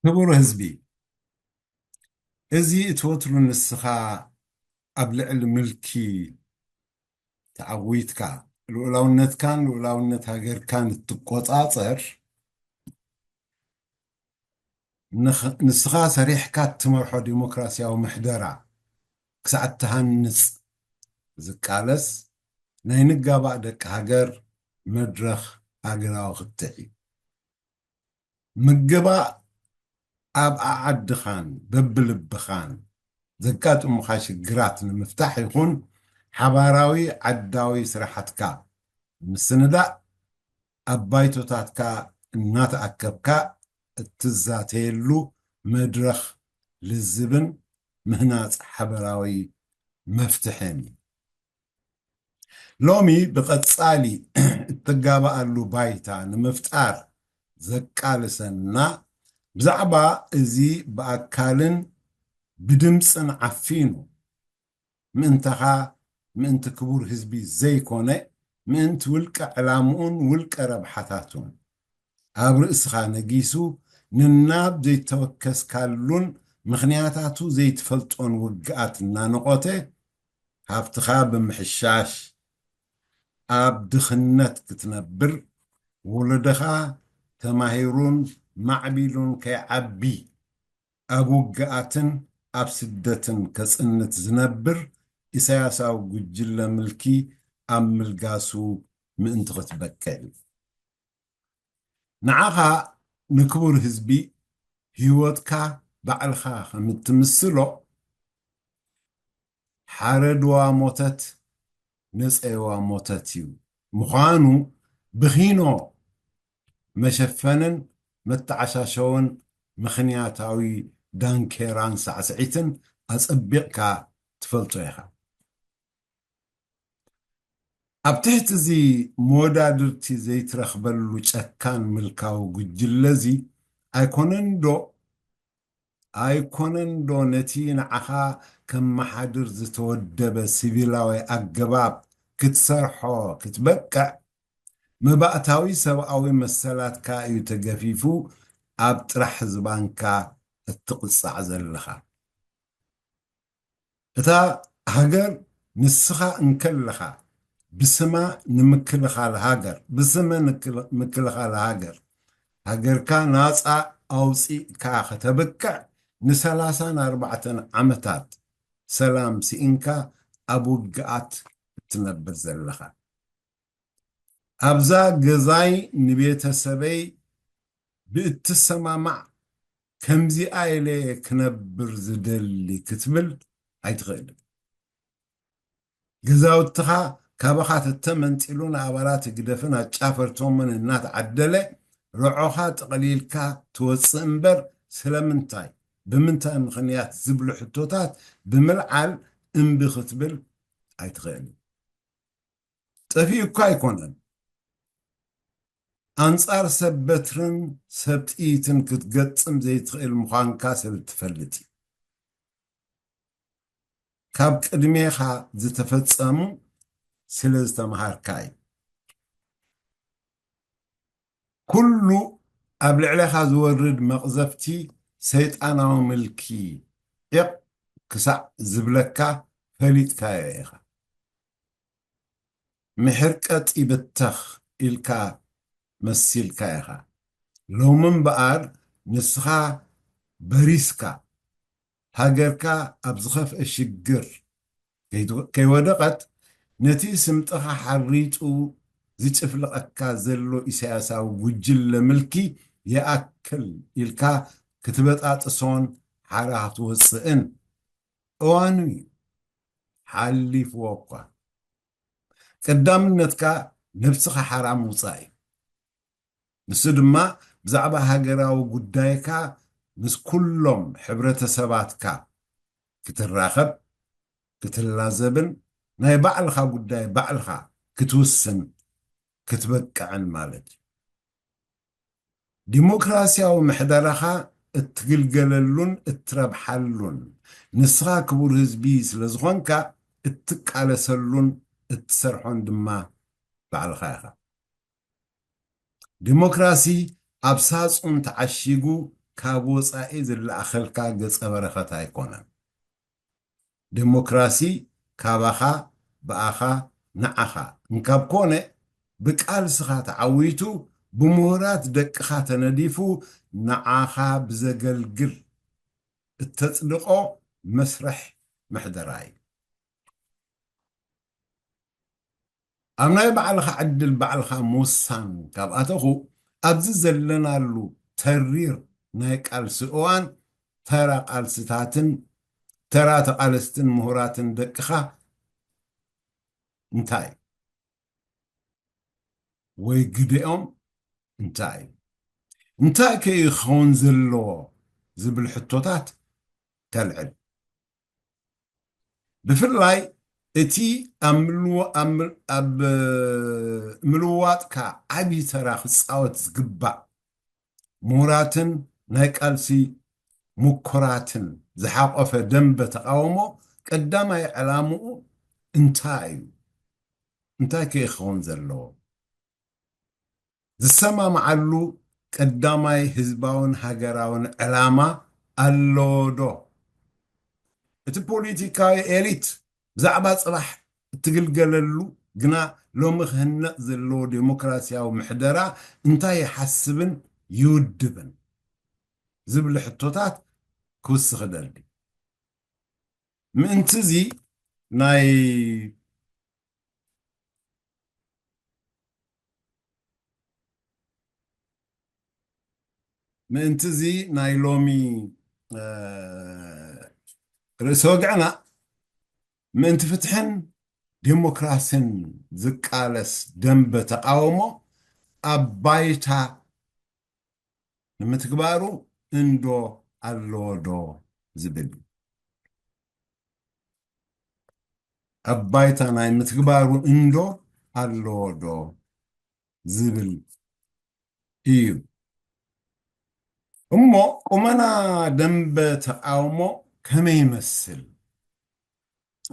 ክቡር ህዝቢ፣ እዚ እቲ ወትሩ ንስኻ ኣብ ልዕሊ ምልኪ ተዓዊትካ፣ ልኡላውነትካን ልኡላውነት ሃገርካን እትቆጻጸር፣ ንኽ-፣ ንስኻ ሰሪሕካ እትመርሖ ዲሞክራሲያዊ ምሕደራ ክሳዕ እትሃንጽ ዝቃለስ ናይ ንጋባእ ደቂ ሃገር መድረኽ ሃገራዊ ክትዕ እዩ። ምግባእ ኣብ ዓዓድኻን በብልብኻን ዘጋጥሙኻ ሽግራት ንምፍታሕ ይኹን ሓባራዊ ዓዳዊ ስራሓትካ ምስንዳእ ኣብ ባይቶታትካ እናተኣከብካ እትዛተየሉ መድረኽ ልዝብን ምህናጽ ሓበራዊ መፍትሕን እዩ። ሎሚ ብቐጻሊ እትጋባኣሉ ባይታ ንምፍጣር ዘቃልሰና ብዛዕባ እዚ ብኣካልን ብድምጽን ዓፊኑ ምእንታኻ ምእንቲ ክቡር ህዝቢ ዘይኮነ ምእንቲ ውልቀ ዕላምኡን ውልቀ ረብሓታቱን ኣብ ርእስኻ ነጊሱ ንናብ ዘይተወከስካሉን ምኽንያታቱ ዘይትፈልጦን ውግኣት እናነቖተ ሃብትኻ ብምሕሻሽ ኣብ ድኽነት ክትነብር፣ ወለዶኻ ተማሂሩን ማዕቢሉን ከይዓቢ ኣብ ውግኣትን ኣብ ስደትን ከጽንት ዝነብር ኢሳያሳዊ ጉጅለ ምልኪ ኣብ ምልጋሱ ምእንቲ ክትበቅዕ እዩ። ንዓኻ ንክቡር ህዝቢ ህይወትካ ባዕልኻ ከም እትምስሎ ሓረድዋ ሞተት ነጸይዋ ሞተት እዩ ምዃኑ ብኺኖ መሸፈንን መተዓሻሸውን ምኽንያታዊ ዳንኬራን ሳዕስዒትን ኣጸቢቕካ ትፈልጦ ኢኻ። ኣብ ትሕቲ እዚ መወዳድርቲ ዘይትረኽበሉ ጨካን ምልካዊ ጉጅለ እዚ ኣይኮነን ዶ ኣይኮነን ዶ ነቲ ንዓኻ ከመሓድር ዝተወደበ ሲቪላዊ ኣገባብ ክትሰርሖ ክትበቅዕ መባእታዊ ሰብኣዊ መሰላትካ እዩ ተገፊፉ ኣብ ጥራሕ ዝባንካ እትቕጻዕ ዘለኻ። እታ ሃገር ንስኻ እንከለኻ ብስማ ንምክልኻል ሃገር፣ ብስመ ንክል-፣ ምክልኻል ሃገር፣ ሃገርካ ናጻ ኣውጺእካ ከተብቅዕ ንሰላሳን ኣርባዕተን ዓመታት ሰላም ስኢንካ ኣብ ውግኣት እትነብር ዘለኻ። ኣብዛ ገዛይ ንቤተሰበይ ብእትሰማማዕ ከምዚኣ ኢለ ክነብር ዝደሊ ክትብል ኣይትኽእልን። ገዛውትኻ ካባኻ ተተመንጢሉ ንኣባላት ህግደፍን ኣጫፈርቶምን እናተዓደለ ርዖኻ ጠቕሊልካ ትወጽእ እምበር ስለምንታይ፣ ብምንታይ ምኽንያት ዝብሉ ሕቶታት ብምልዓል እምቢ ክትብል ኣይትኽእልን። ጠፊኡ እኳ ኣይኮነን። ኣንጻር ሰብ በትርን ሰብ ጥይትን ክትገጥም ዘይትኽእል ምዃንካ ስለ እትፈልጥ እዩ። ካብ ቅድሜኻ ዝተፈጸሙ ስለ ዝተምሃርካ እዩ። ኩሉ ኣብ ልዕሌኻ ዝወርድ መቕዘፍቲ ሰይጣናዊ ምልኪ ዒቕ ክሳዕ ዝብለካ ፈሊጥካዮ ኢኻ። ምሕርቀጥ ይብተኽ ኢልካ መሲልካ ኢኻ። ሎሚ እምበኣር ንስኻ በሪስካ፣ ሃገርካ ኣብ ዝኸፍአ ሽግር ከይወደቐት፣ ነቲ ስምጥኻ ሓሪጡ ዝጭፍልቐካ ዘሎ ኢሳያሳዊ ጉጅለ ምልኪ ይኣክል ኢልካ ክትበጣጥሶን ሓራ ክትወጽእን እዋኑ እዩ። ሓሊፍዎ እኳ። ቀዳምነትካ ነብስኻ ሓራ ምውጻእ እዩ። ንሱ ድማ ብዛዕባ ሃገራዊ ጉዳይካ ምስ ኩሎም ሕብረተሰባትካ ክትራኸብ፣ ክትላዘብን ናይ ባዕልኻ ጉዳይ ባዕልኻ ክትውስን ክትበቅዕን ማለት እዩ። ዲሞክራሲያዊ ምሕደራኻ እትግልገለሉን እትረብሓሉን፣ ንስኻ ክቡር ህዝቢ ስለ ዝኾንካ እትቃለሰሉን እትሰርሖን ድማ ባዕልኻ ኢኻ። ዲሞክራሲ ኣብ ሳጹን ተዓሺጉ ካብ ወጻኢ ዝለኣኸልካ ገጸ በረኸት ኣይኮነን። ደሞክራሲ ካባኻ፣ ብኣኻ፣ ንዓኻ እንካብ ኮነ፣ ብቃልስኻ ተዓዊቱ፣ ብምሁራት ደቅኻ ተነዲፉ፣ ንዓኻ ብዘገልግል እተጽድቖ መስርሕ ምሕደራ እዩ። ኣብ ናይ ባዕልኻ ዕድል ባዕልኻ ምውሳን ካብ ኣተኹ፣ ኣብዚ ዘለናሉ ተሪር ናይ ቃልሲ እዋን፣ ተራ ቃልስታትን ተራ ተቓለስትን ምሁራትን ደቅኻ እንታይ እዩ? ወይ ግደኦም እንታይ እዩ? እንታይ ከ እዩ ክኸውን ዘለዎ ዝብል ሕቶታት ከልዕል። ብፍላይ እቲ ኣብ ምልዋ-፣ ኣብ ምል-፣ ኣብ ምልዋጥካ ዓቢ ተራ ክጻወት ዝግባእ፣ ምሁራትን ናይ ቃልሲ ምኩራትን ዝሓቖፈ ደንበ ተቓውሞ ቀዳማይ ዕላምኡ እንታይ እዩ? እንታይ ከ ክኸውን ዘለዎ? ዝሰማምዓሉ ቀዳማይ ህዝባውን ሃገራውን ዕላማ ኣሎ ዶ? እቲ ፖለቲካዊ ኤሊት ብዛዕባ ጽባሕ እትግልገለሉ ግና ሎሚ ክህነጽ ዘለዎ ዴሞክራሲያዊ ምሕደራ እንታይ ይሓስብን ይውድብን ዝብል ሕቶታት ክውስኽ እደሊ። ምእንቲ እዚ ናይ ምእንቲ እዚ ናይ ሎሚ፣ እ፣ ርእሰ ወግዕና ምእንቲ ፍትሕን ዴሞክራስን ዝቃለስ ደንበ ተቃውሞ ኣብ ባይታ ንምትግባሩ እንዶ ኣለዎ ዶ ዝብል እዩ። ኣብ ባይታ ናይ ምትግባሩ እንዶ ኣለዎ ዶ ዝብል እዩ። እሞ ቁመና ደንበ ተቃውሞ ከመይ ይመስል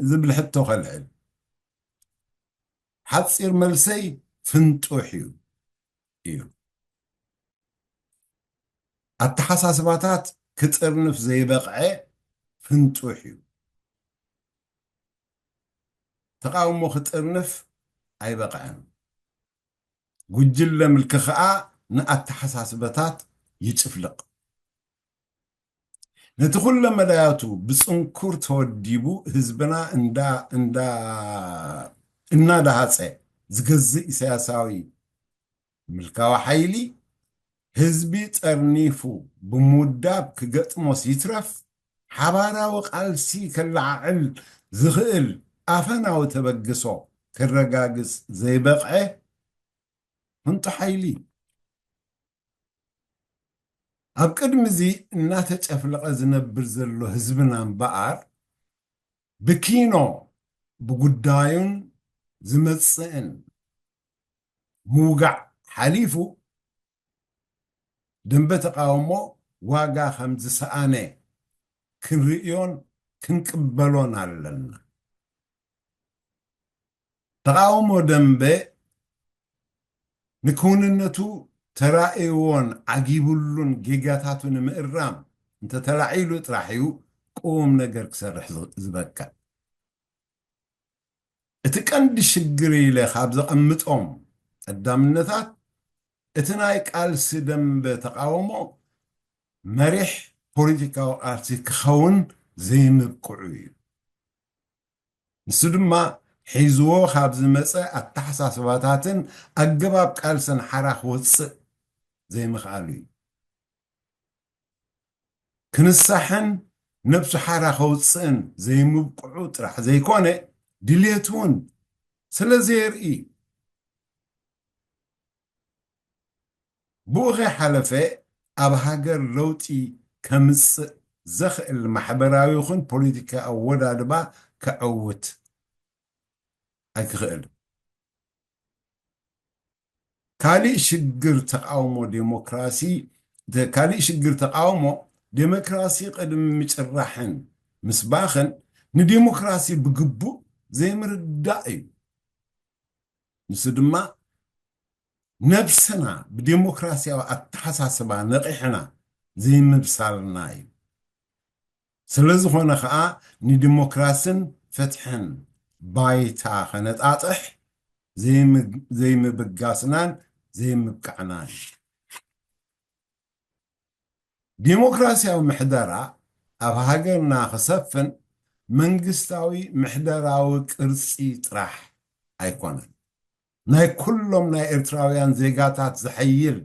ዝብል ሕቶ ከልዕል። ሓጺር መልሰይ ፍንጡሕ እዩ፣ እዩ። ኣተሓሳስባታት ክጥርንፍ ዘይበቕዐ ፍንጡሕ እዩ። ተቃውሞ ክጥርንፍ ኣይበቕዐን። ጉጅለ ምልኪ ኸኣ ንኣተሓሳስባታት ይጭፍልቕ። ነቲ ኩለ መዳያቱ ብጽንኩር ተወዲቡ ህዝብና እንዳ-፣ እንዳ-፣ እናዳሃጸ ዝገዝእ ኢሳያሳዊ ምልካዊ ሓይሊ፣ ህዝቢ ጠርኒፉ ብምውዳብ ክገጥሞስ ይትረፍ፣ ሓባራዊ ቃልሲ ከለዓዕል ዝኽእል ኣፈናዊ ተበግሶ ክረጋግጽ ዘይበቕዐ ህንጡ ሓይሊ። ኣብ ቅድሚ እዚ እናተጨፍለቐ ዝነብር ዘሎ ህዝብና እምበኣር፣ ብኪኖ ብጉዳዩን ዝመጽእን ምውጋዕ ሓሊፉ፣ ደንበ ተቃውሞ ዋጋ ከም ዝሰኣነ ክንርእዮን ክንቅበሎን ኣለና። ተቃውሞ ደንበ ንክውንነቱ ተራእይዎን ዓጊቡሉን ጌጋታቱ ንምእራም እንተተላዒሉ ጥራሕ እዩ ቁም ነገር ክሰርሕ ዝ-፣ ዝበቅዕ። እቲ ቀንዲ ሽግር ኢለ ካብ ዘቐምጦም ቀዳምነታት፣ እቲ ናይ ቃልሲ ደንበ ተቃውሞ መሪሕ ፖለቲካዊ ቃልሲ ክኸውን ዘይምብቅዑ እዩ። ንሱ ድማ ሒዝዎ ካብ ዝመጸ ኣተሓሳስባታትን ኣገባብ ቃልስን ሓራ ክወጽእ ዘይምኽኣሉ እዩ። ክንሳሕን ነብሱ ሓራ ከውጽእን ዘይምብቅዑ ጥራሕ ዘይኮነ፣ ድልየት እውን ስለ ዘየርኢ፣ ብኡ ከይሓለፈ ኣብ ሃገር ለውጢ ከምጽእ ዘኽእል ማሕበራዊ ይኹን ፖለቲካዊ ኣወዳድባ ከዐውት ኣይክኽእልን። ካሊእ ሽግር ተቃውሞ ዴሞክራሲ፣ ካሊእ ሽግር ተቃውሞ ዴሞክራሲ ቅድሚ ምጭራሕን ምስባኽን ንዴሞክራሲ ብግቡእ ዘይምርዳእ እዩ። ንሱ ድማ ነብስና ብዴሞክራሲያዊ ኣተሓሳስባ ነቒሕና ዘይምብሳልና እዩ። ስለ ዝኾነ ኸኣ ንዲሞክራስን ፍትሕን ባይታ ኸነጣጥሕ ዘይም-፣ ዘይምብጋስናን ዘይምብቃዕናን እዩ። ዲሞክራስያዊ ምሕደራ ኣብ ሃገርና ክሰፍን መንግስታዊ ምሕደራዊ ቅርጺ ጥራሕ ኣይኮነን። ናይ ኩሎም ናይ ኤርትራውያን ዜጋታት ዝሐይል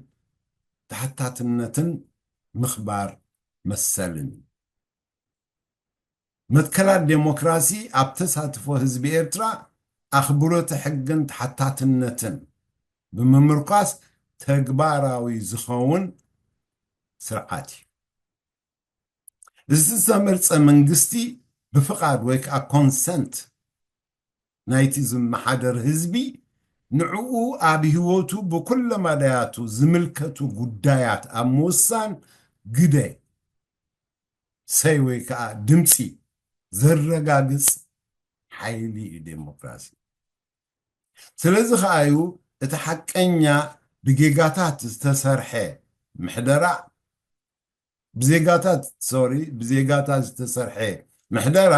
ተሓታትነትን ምኽባር መሰልን እዩ። መትከላት ዴሞክራሲ ኣብ ተሳትፎ ህዝቢ ኤርትራ ኣኽብሮተ ሕግን ተሓታትነትን ብምምርኳስ ተግባራዊ ዝኸውን ስርዓት እዩ። እዚ ዝተመርጸ መንግስቲ ብፍቓድ ወይ ከዓ ኮንሰንት ናይቲ ዝመሓደር ህዝቢ ንዕኡ ኣብ ህይወቱ ብኩለ መዳያቱ ዝምልከቱ ጉዳያት ኣብ ምውሳን ግደ ሰይ ወይ ከዓ ድምፂ ዘረጋግፅ ሓይሊ እዩ ዴሞክራሲ። ስለዚ ከዓ እዩ እቲ ሓቀኛ ብጌጋታት ዝተሰርሐ ምሕደራ ብዜጋታት፣ ሶሪ፣ ብዜጋታት ዝተሰርሐ ምሕደራ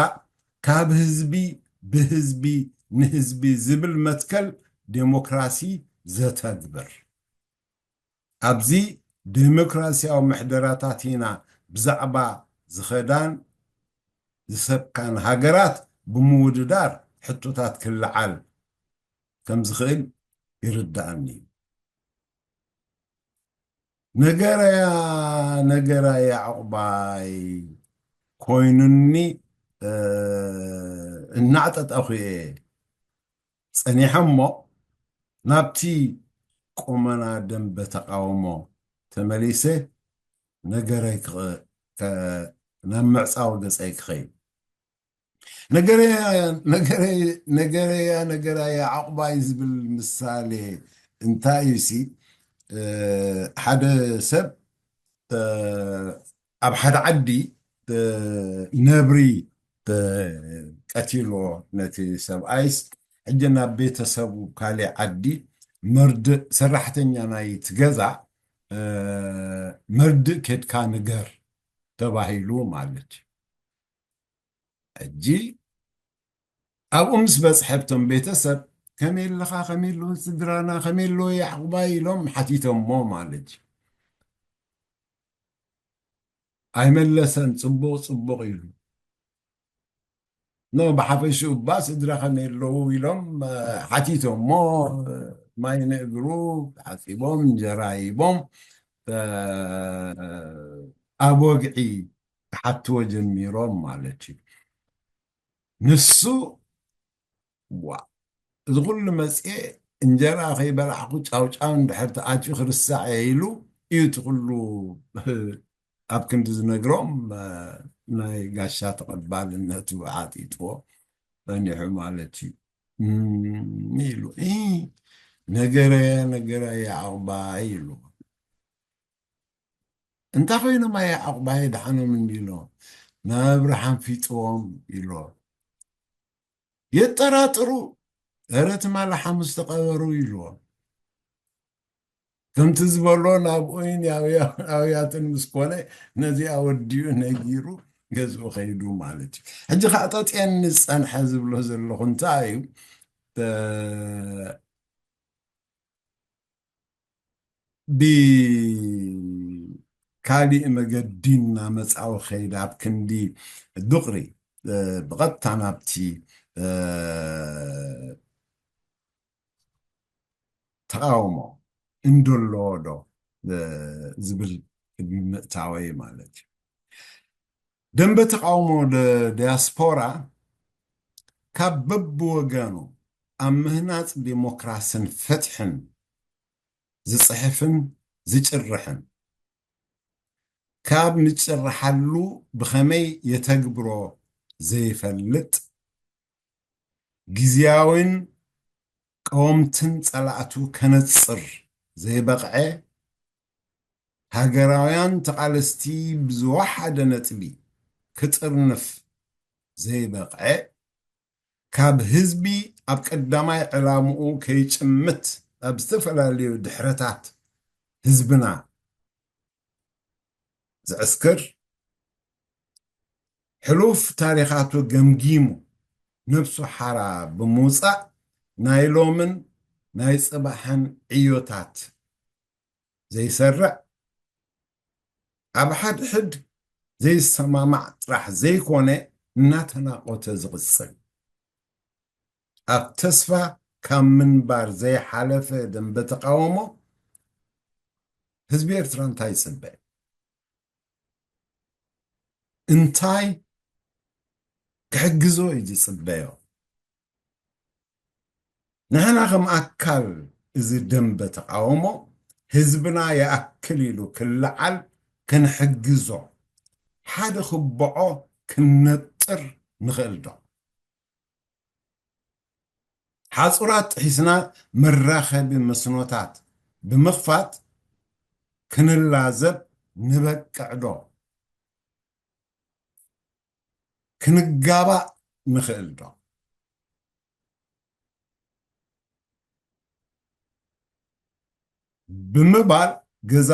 ካብ ህዝቢ፣ ብህዝቢ፣ ንህዝቢ ዝብል መትከል ዴሞክራሲ ዘተግብር። ኣብዚ ዴሞክራሲያዊ ምሕደራታት ኢና ብዛዕባ ዝኸዳን ዝሰብካን ሃገራት ብምውድዳር ሕቶታት ክለዓል ከም ዝኽእል ይርዳኣኒ እዩ። ነገረያ፣ ነገረያ ዕቑባይ ኮይኑኒ፣ እ፣ እናዕጠጠኹ እየ ጸኒሐ እሞ፣ ናብቲ ቁመና ደንበ ተቃውሞ ተመሊሰ፣ ነገረይ ክቕ-፣ ከ-፣ ናብ ምዕጻው ገጸይ ክኸይድ። ነገረያ፣ ነገረይ፣ ነገረያ፣ ነገራያ ዓቑባይ ዝብል ምሳሌ እንታይ እዩ ሲ፣ እ፣ ሓደ ሰብ፣ እ፣ ኣብ ሓደ ዓዲ፣ እ፣ ነብሪ፣ እ፣ ቀቲልዎ ነቲ ሰብኣይስ፣ ሕጂ ናብ ቤተሰቡ ካልእ ዓዲ መርድእ፣ ሰራሕተኛ ናይቲ ገዛ፣ እ፣ መርድእ ኬድካ ንገር ተባሂሉ ማለት እዩ። ሕጂ ኣብኡ ምስ በጽሐ፣ እቶም ቤተሰብ፣ "ከመይ ኣለኻ? ከመይ ኣለዉ ስድራና? ከመይ ኣለዉ ያዕቑባይ?" ኢሎም ሓቲቶሞ ማለት እዩ። ኣይመለሰን፣ ጽቡቕ ጽቡቕ ኢሉ። ኖ፣ ብሓፈሽኡ እባ ስድራ ከመይ ኣለዉ ኢሎም፣ እ፣ ሓቲቶሞ፣ እ፣ ማይ ንእግሩ ሓጺቦም፣ እንጀራ ሂቦም፣ እ፣ ኣብ ወግዒ ክሓትዎ ጀሚሮም ማለት እዩ። ንሱ፣ "ዋ፣ እዚ ኩሉ መጽኤ እንጀራ ከይበላዕኩ ጫውጫው እንድሕር ተኣትዩ ክርስዕ እየ" ኢሉ እዩ እቲ ኩሉ ኣብ ክንዲ ዝነግሮም፣ እ፣ ናይ ጋሻ ተቐባልነቱ ዓጢጥዎ ጸኒሑ ማለት እዩ። እም፣ ኢሉ፣ "ኢ፣ ነገረየ፣ ነገረየ ዓቕባይ" ኢሉ። "እንታይ ኮይኖም ኣየ ዓቕባይ ደሓኖም እንዲሎ?" "ናብ ኣብርሃም ፊጥዎም" ኢሎ። የጠራጥሩ፣ "ኧረ ትማሊ ሓሙስ ተቐበሩ" ኢልዎ። ከምቲ ዝበሎ ናብኡይን ያውያ-፣ ኣውያትን ምስ ኮነ ነዚኣ ወዲኡ ነጊሩ ገዝኡ ከይዱ ማለት እዩ። ሕጂ ከዓ ጠጥየኒ ዝጸንሐ ዝብሎ ዘለኹ እንታይ እዩ? እ፣ ብካሊእ መገዲ እናመጻኡ ከይዳ ኣብ ክንዲ ዱቕሪ፣ እ፣ ብቐጥታ ናብቲ፣ እ፣ ተቓውሞ እንዶ ኣለዎ ዶ፣ እ፣ ዝብል ቅድሚ ምእታወይ ማለት እዩ። ደንበ ተቓውሞ ደ-፣ ዲያስፖራ ካብ በብወገኑ ኣብ ምህናጽ ዲሞክራስን ፍትሕን ዝጽሕፍን ዝጭርሕን፣ ካብ ንጭርሓሉ ብኸመይ የተግብሮ ዘይፈልጥ፣ ግዝያዊን ቀወምትን ጸላእቱ ከነጽር ዘይበቕዐ፣ ሃገራውያን ተቓለስቲ ብዝወሓደ ነጥቢ ክጥርንፍ ዘይበቕዐ፣ ካብ ህዝቢ ኣብ ቀዳማይ ዕላምኡ ከይጭምት ኣብ ዝተፈላለዩ ድሕረታት ህዝብና ዝዕስክር፣ ሕሉፍ ታሪኻቱ ገምጊሙ ነብሱ ሓራ ብምውጻእ ናይ ሎምን ናይ ጽባሕን ዕዮታት ዘይሰርዕ፣ ኣብ ሓድሕድ ዘይሰማማዕ ጥራሕ ዘይኮነ እናተናቖተ ዝቕጽል፣ ኣብ ተስፋ ካብ ምንባር ዘይሓለፈ ደንበ ተቓውሞ ህዝቢ ኤርትራ እንታይ ይጽበ? እንታይ ክሕግዞ እዩ ዝጽበዮ? ንሕና ከም ኣካል እዚ ደንበ ተቓውሞ ህዝብና ይኣክል ኢሉ ክለዓል ክንሕግዞ ሓደ ክበዖ ክንነጥር ንኽእል ዶ? ሓጹራት ጥሒስና መራኸቢ መስኖታት ብምኽፋት ክንላዘብ ንበቅዕ ዶ? ክንጋባእ ንኽእል ዶ? ብምባል ገዛ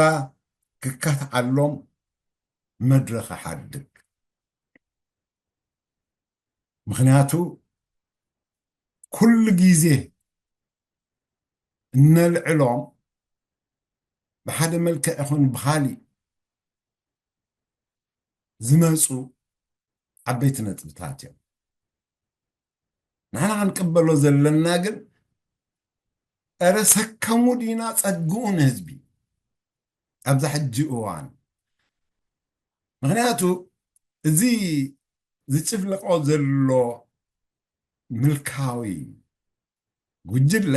ክካትዓሎም መድረኽ እሓድግ። ምኽንያቱ ኩሉ ግዜ እነልዕሎም ብሓደ መልክዕ ይኹን ብኻሊእ ዝመጹ ዓበይቲ ነጥብታት እዮም። ንሕና ክንቅበሎ ዘለና ግን፣ እረ ሰከሙ ዲና ጸግኡ ንህዝቢ ኣብዚ ሕጂ እዋን? ምኽንያቱ እዚ ዝጭፍልቆ ዘሎ ምልካዊ ጉጅለ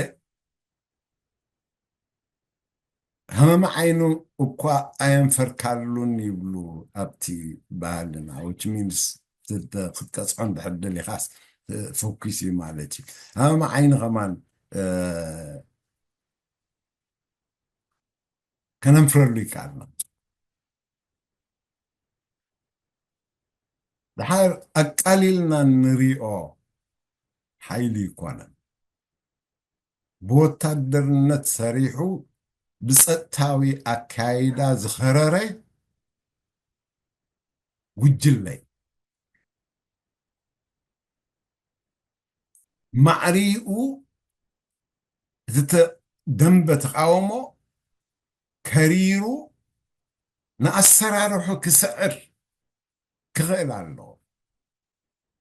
ሃመማ ዓይኑ እኳ ኣየንፈርካሉን ይብሉ ኣብቲ ባህልና፣ which means ክትቀጽዖ እንድሕር ደሊኻስ ፎኪስ እዩ ማለት እዩ። ሃመማ ዓይኒ ከማን ከነንፍረሉ ይከኣልና። ድሓር ኣቃሊልና ንሪኦ ሓይሊ ይኮነን። ብወታደርነት ሰሪሑ ብጸጥታዊ ኣካይዳ ዝኸረረ ጉጅለይ ማዕሪኡ እቲ ደንበ ተቃውሞ ከሪሩ ንኣሰራርሑ ክስዕር ክኽእል ኣለዎ።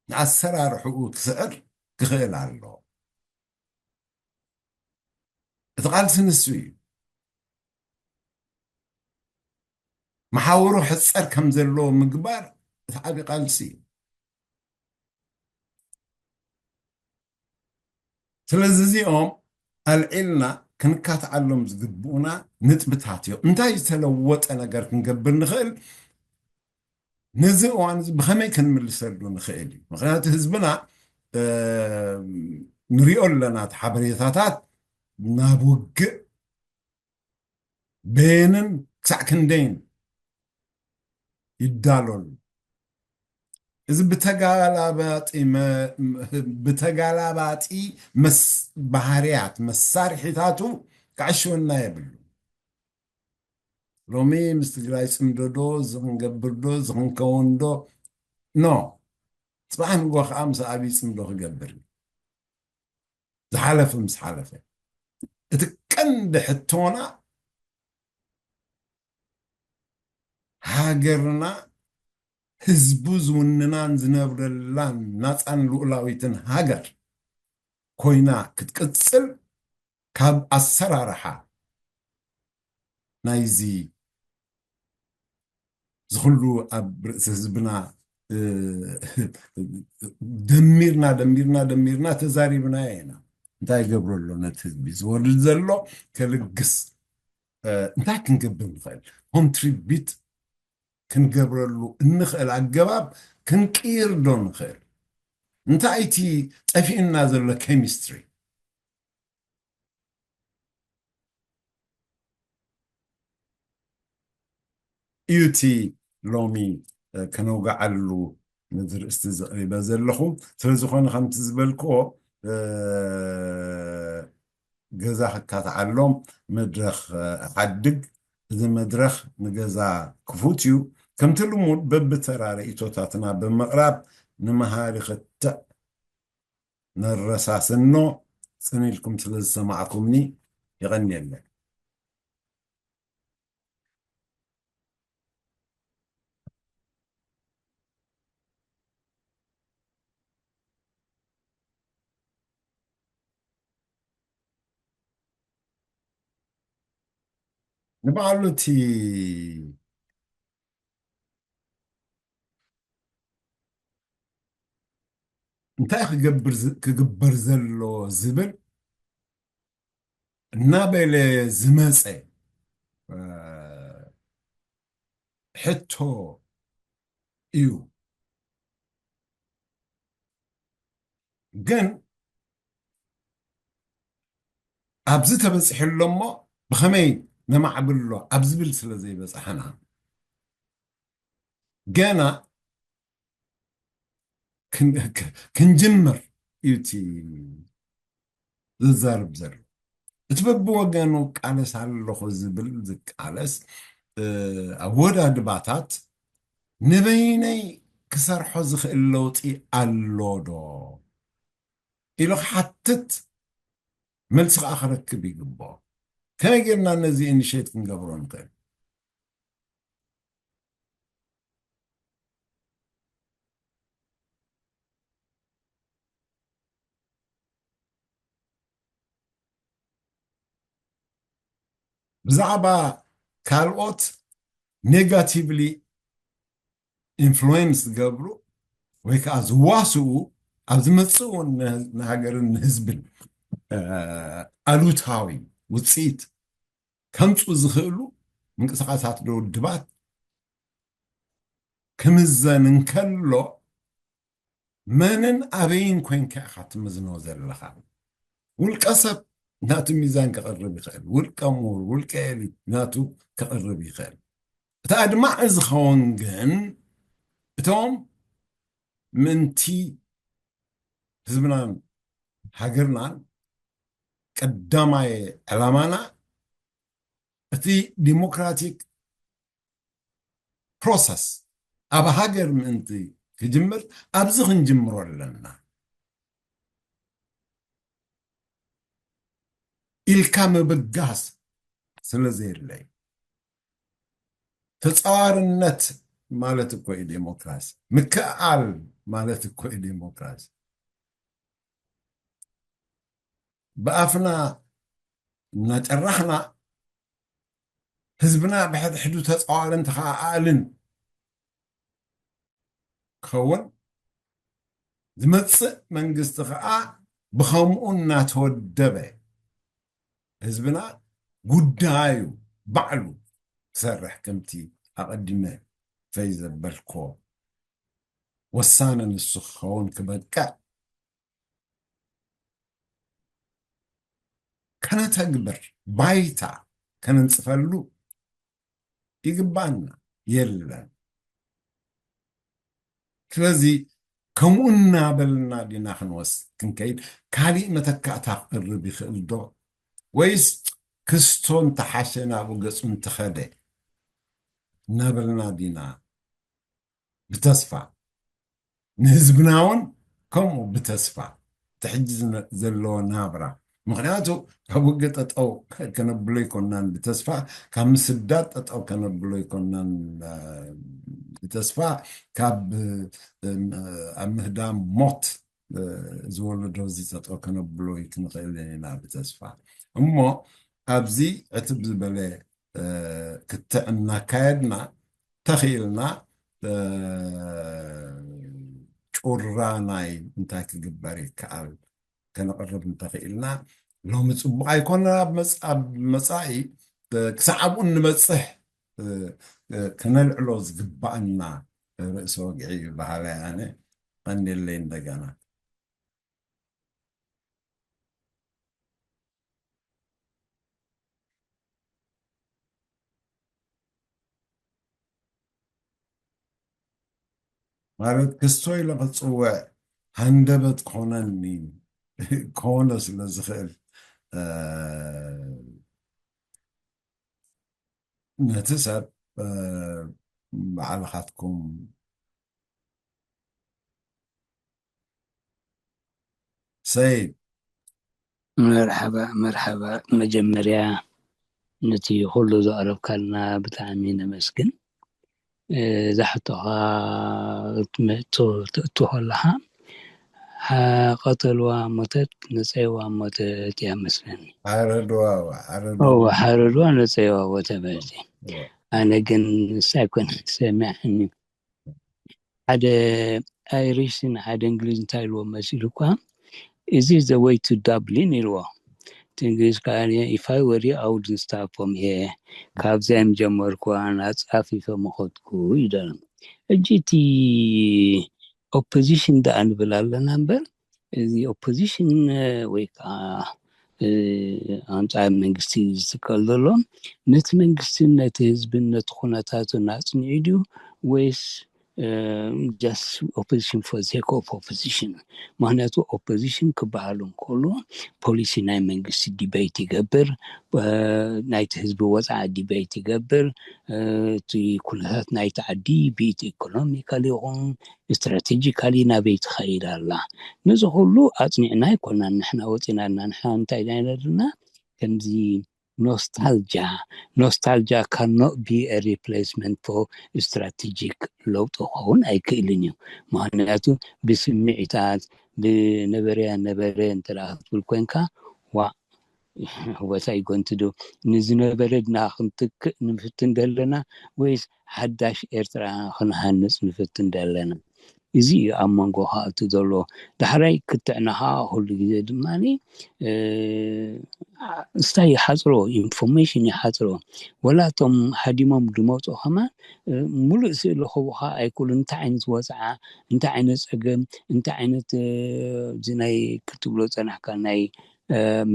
ንኣሰራርሕኡ ክስዕር ክኽእል ኣለዎ። እቲ ቃልሲ ንሱ እዩ። መሓውሩ ሕጸር ከም ዘለዎ ምግባር እቲ ዓቢ ቃልሲ እዩ። ስለዚ እዚኦም ኣልዒልና ክንካትዓሎም ዝግብኡና ንጥብታት እዮም። እንታይ ዝተለወጠ ነገር ክንገብር ንኽእል? ነዚ እዋን እዚ ብኸመይ ክንምልሰሉ ንኽእል እዩ? ምኽንያቱ ህዝብና ንሪኦ ኣለና፣ እቲ ሓበሬታታት ናብ ውግእ በየንን ክሳዕ ክንደይን ይዳለሉ። እዚ ብተጋላባጢ ብተጋላባጢ ባህርያት መሳርሒታቱ ክዕሽወና የብሉ። ሎሚ ምስ ትግራይ ፅምዶ ዶ ዝክንገብር ዶ ዝክንከውን ዶ ኖ፣ ፅባሕ ንጎ ከዓ ምስ ኣብይ ፅምዶ ክገብር እዩ። ዝሓለፈ ምስ ሓለፈ፣ እቲ ቀንዲ ሕቶና ሃገርና ህዝቡ ዝውንናን ዝነብረላን ናፃን ልኡላዊትን ሃገር ኮይና ክትቅፅል ካብ ኣሰራርሓ ናይዚ ዝኩሉ ኣብ ርእሲ ህዝብና ደሚርና ደሚርና ደሚርና ተዛሪብናዮ ኢና። እንታይ ይገብሮ ኣሎ ነቲ ህዝቢ ዝወርድ ዘሎ ከልግስ እንታይ ክንገብር ንኽእል? ኮንትሪቢት ክንገብረሉ እንኽእል ኣገባብ ክንቅይር ዶ ንኽእል? እንታይ እቲ ጠፊእና ዘሎ ኬሚስትሪ? እዩ እቲ ሎሚ ከነውግዓሉ ነዚ ርእስቲ ዘቕሪበ ዘለኹ። ስለዝኾነ ከምቲ ዝበልክዎ ገዛ ክካትዓሎም መድረኽ ሓድግ። እዚ መድረኽ ንገዛ ክፉት እዩ። ከምቲ ልሙድ በብተራ ርእይቶታትና ብምቕራብ ንመሃሪ ክትዕ ነረሳስኖ። ጽን ኢልኩም ስለ ዝሰማዕኩምኒ የቐንየለይ። ንባዕሉ እቲ እንታይ ክገብር ዝ- ክግበር ዘሎ ዝብል እናበለ ዝመፀ እ፣ ሕቶ እዩ። ግን ኣብዚ ተበፂሑ ኣሎ እሞ ብኸመይ ነማዕብሎ ኣብ ዝብል ስለ ዘይበፃሕና ገና ክን- ክ- ክንጅምር እዩ እቲ ዝዛረብ ዘሎ። እቲ በብወገኑ ቃለስ ኣለኹ ዝብል ዝቃለስ እ፣ ኣወዳድባታት ንበይነይ ክሰርሖ ዝኽእል ለውጢ ኣሎ ዶ ኢሉ ክሓትት መልሲ ከዓ ክረክብ ይግብኦ። ከመይ ጌርና ነዚ ኢኒሼት ክንገብሮ ንኽእል? ብዛዕባ ካልኦት ኔጋቲቭሊ ኢንፍሉዌንስ ዝገብሩ ወይ ከዓ ዝዋስኡ ኣብ ዝመፅእ እውን ንሃገርን ንህዝብን ኣሉታዊ ውፅኢት ከምፁ ዝኽእሉ ምንቅስቃሳት ዶ ውድባት ክምዘን እንከሎ መንን ኣበይን ኮንካ ኢኻ ትምዝኖ ዘለኻ? ውልቀ ሰብ ናቱ ሚዛን ከቕርብ ይኽእል፣ ውልቀ ምሁር ውልቀ ኤሊት ናቱ ከቕርብ ይኽእል። እቲ ኣድማዒ ዝኸውን ግን እቶም ምእንቲ ህዝብናን ሃገርናን ቀዳማይ ዕላማና እቲ ዲሞክራቲክ ፕሮሰስ ኣብ ሃገር ምእንቲ ክጅምር ኣብዚ ክንጅምሮ ኣለና ኢልካ ምብጋስ ስለ ዘየድለይ። ተፃዋርነት ማለት እኮ እዩ ዴሞክራሲ። ምክእኣል ማለት እኮ እዩ ዴሞክራሲ። ብኣፍና እናጨራሕና ህዝብና ብሕድሕዱ ተፃዋርን ተኸኣኣልን ክኸውን ዝመፅእ መንግስቲ ከዓ ብኸምኡ እናተወደበ ህዝብና ጉዳዩ ባዕሉ ክሰርሕ ከምቲ ኣቐዲመ ፈይ ዘበልኮ ወሳነ ንሱ ክኸውን ክበቅዕ ከነተግብር ባይታ ከነንፅፈሉ ይግባና የለን። ስለዚ ከምኡ እናበልና ዲና ክንወስ ክንከይድ ካሊእ መተካእታ ክቅርብ ይኽእል ዶ ወይስ ክስቶ እንተሓሸ ናብኡ ገፁ እንተኸደ እናበልና ዲና ብተስፋ ንህዝብና እውን ከምኡ ብተስፋ እቲ ሕጂ ዝነ- ዘለዎ ናብራ ምክንያቱ ካብ ውግእ ጠጠው ከነብሎ ይኮናን ብተስፋ ካብ ምስዳድ ጠጠው ከነብሎ ይኮናን ብተስፋ ካብ ኣብ ምህዳም ሞት ዝወለዶ እዚ ጠጠው ከነብሎ ክንኽእል ኢና ብተስፋ እሞ ኣብዚ ዕትብ ዝበለ ክትዕ እናካየድና ተኽኢልና ጩራ ናይ እንታይ ክግበር ይከኣል ከነቕርብ እንተኽኢልና ሎሚ ፅቡቕ ኣይኮነን ኣብ መፃኢ ክሳዕ ኣብኡ እንበፅሕ ክነልዕሎ ዝግባኣና ርእሲ ወግዒ እዩ በሃላይ ኣነ ቀንየለይ እንደገና ማለት ክስቶ ኢለ ክፅውዕ ሃንደበት ክኾነኒ ክኾነ ስለ ዝኽእል ነቲ ሰብ ባዕልኻትኩም ሰይድ። መርሓባ መርሓባ። መጀመርያ ነቲ ኩሉ ዘቕረብካልና ብጣዕሚ ነመስግን። እዛ ሕቶኻ ክትመ- ትእቱ ከለኻ ሓ- ቀተልዋ ሞተት ነፀይዋ ሞተት እያ መስለኒ። ሓረድዋ ሓረድዋ እወ ሓረድዋ ነፀይዋ ሞተ ማለት እዩ። ኣነ ግን ንሳ ኣይኮነ ሰሚዐኒ። ሓደ ኣይሪሽን ሓደ እንግሊዝ እንታይ ኢልዎ መሲሉ እኳ እዚ the way to Dublin ኢልዎ። እቲ እንግሊዝ ከዓ if I were you I wouldn't start from here፣ ካብዚኣ እዮም ጀመርኩ ኣነ ኣፃፊፈ መኸትኩ ይደለም። እጂ እቲ ኦፖዚሽን ደኣ ንብል ኣለና እምበር እዚ ኦፖዚሽን ወይ ከዓ ኣንፃር መንግስቲ ዝትከል ዘሎ ነቲ መንግስትን ነቲ ህዝብን ነቲ ኩነታትን ኣፅኒዑ ድዩ ወይስ just opposition for sake of opposition? ምክንያቱ ኦፖዚሽን ክበሃል እንከሎ ፖሊሲ ናይ መንግስቲ ዲቤት ይገብር፣ ናይቲ ህዝቢ ወፃኢ ዲቤት ይገብር፣ እቲ ኩነታት ናይቲ ዓዲ ብኢቲ ኢኮኖሚካል ይኹን ስትራቴጂካሊ ናበይ ትኸይድ ኣላ። ነዚ ኩሉ ኣፅኒዕና ኣይኮናን ንሕና ወፂና ና ንሕና እንታይ ኢና ዘለና ከምዚ ኖስታልጃ ኖስታልጃ cannot be a replacement for strategic ለውጢ ክኸውን ኣይክእልን እዩ። ምክንያቱ ብስምዒታት ብነበረያ ነበረ እንተ ክትብል ኮንካ ዋ what are you going to do? ንዝነበረ ድና ክንትክእ ንፍትን ደለና ወይስ ሓዳሽ ኤርትራ ክንሃንፅ ንፍትን ደለና? እዚ እዩ ኣብ መንጎ ከኣቱ ዘሎ። ዳሕራይ ክትዕና ከዓ ኩሉ ግዜ ድማ እንታይ ይሓፅሮ ኢንፎርሜሽን ይሓፅሮ። ወላ እቶም ሃዲሞም ድመፁ ከማን ሙሉእ ስእሊ ክቡካ ኣይክእሉ እንታይ ዓይነት ወፅዓ እንታይ ዓይነት ፀገም እንታይ ዓይነት እዚ ናይ ክትብሎ ፀናሕካ ናይ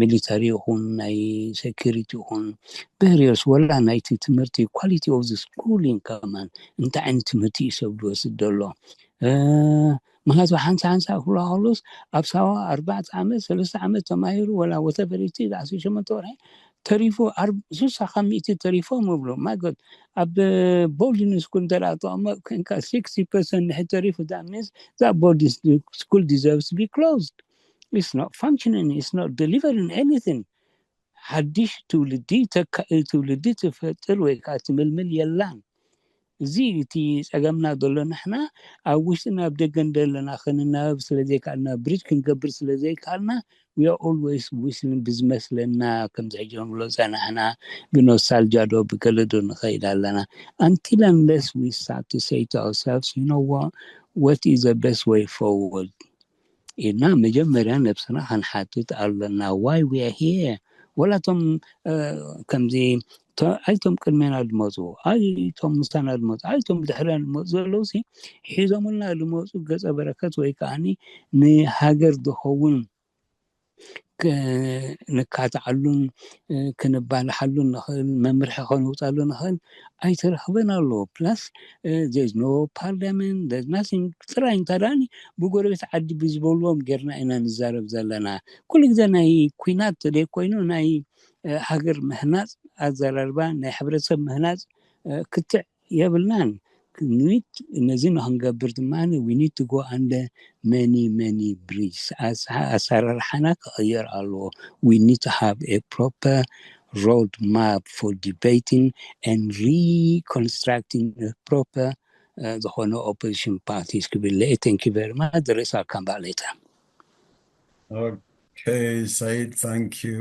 ሚሊተሪ ይኹን ናይ ሴኪሪቲ ይኹን ቬሪየስ ወላ ናይቲ ትምህርቲ ኳሊቲ ኦፍ ዘ ስኩሊንግ ከማን እንታይ ዓይነት ትምህርቲ እዩ ሰብ ዝወስድ ዘሎ። ምክንያቱ ሓንሳ ሓንሳ ክብላ ከሎስ ኣብ ሳዋ ኣርባዕተ ዓመት ሰለስተ ዓመት ተማሂሩ ወላ ወተቨሪቲ ዓሰርተ ሸሞንተ ወርሒ ተሪፉ ስሳ ካብ ሚእቲ ተሪፎም ይብሉ ማይጎድ ኣብ ቦርዲንግ ስኩል እንተ ተቐመጥ ኮንካ ስክስቲ ፐርሰንት ንሕ ተሪፉ ዳሚንስ that boarding school deserves to be closed. It's not functioning, it's not delivering anything. ሓድሽ ትውልዲ ተካኢ ትውልዲ ትፈጥር ወይ ከዓ ትምልምል የላን። እዚ እቲ ፀገምና ዘሎ ንሕና ኣብ ውሽጥና ኣብ ደገን ዘለና ክንናበብ ስለ ዘይከኣልና ብሪጅ ክንገብር ስለ ዘይከኣልና we are always whistling ብዝመስለና ከምዚ ሕጂ ንብሎ ፀናሕና ብኖስታልጃ ዶ ብገለ ዶ ንኸይድ ኣለና until unless we start to say to ourselves you know what what is the best way forward ኢልና መጀመርያ ነብስና ክንሓትት ኣለና why we are here ወላ እቶም ከምዚ ኣይቶም ቅድሜና ዝመፁ ኣይቶም ምሳና ዝመፁ ኣይቶም ድሕርና ዝመፁ ዘለዉ ሲ ሒዞምልና ዝመፁ ገፀ በረከት ወይ ከዓ ንሃገር ዝኸውን ንካትዓሉን ክንባልሓሉን ንኽእል መምርሒ ከነውፃሉ ንኽእል ኣይተረኽበን ኣለዎ plus there's no parliament there's nothing ጥራይ እንተ ደኣኒ ብጎረቤት ዓዲ ብዝበልዎም ጌርና ኢና ንዛረብ ዘለና ኩሉ ግዜ ናይ ኩናት ተደይ ኮይኑ ናይ ሃገር ምህናፅ ኣዘራርባ ናይ ሕብረተሰብ ምህናፅ ክትዕ የብልናን need ነዚ ንክንገብር ድማ we need to go under many many bridges ኣሰራርሓና ክቕየር ኣለዎ we need to have a proper road map for debating and reconstructing a proper ዝኾነ opposition parties ክብል thank you very much the rest I'll come back later okay Said thank you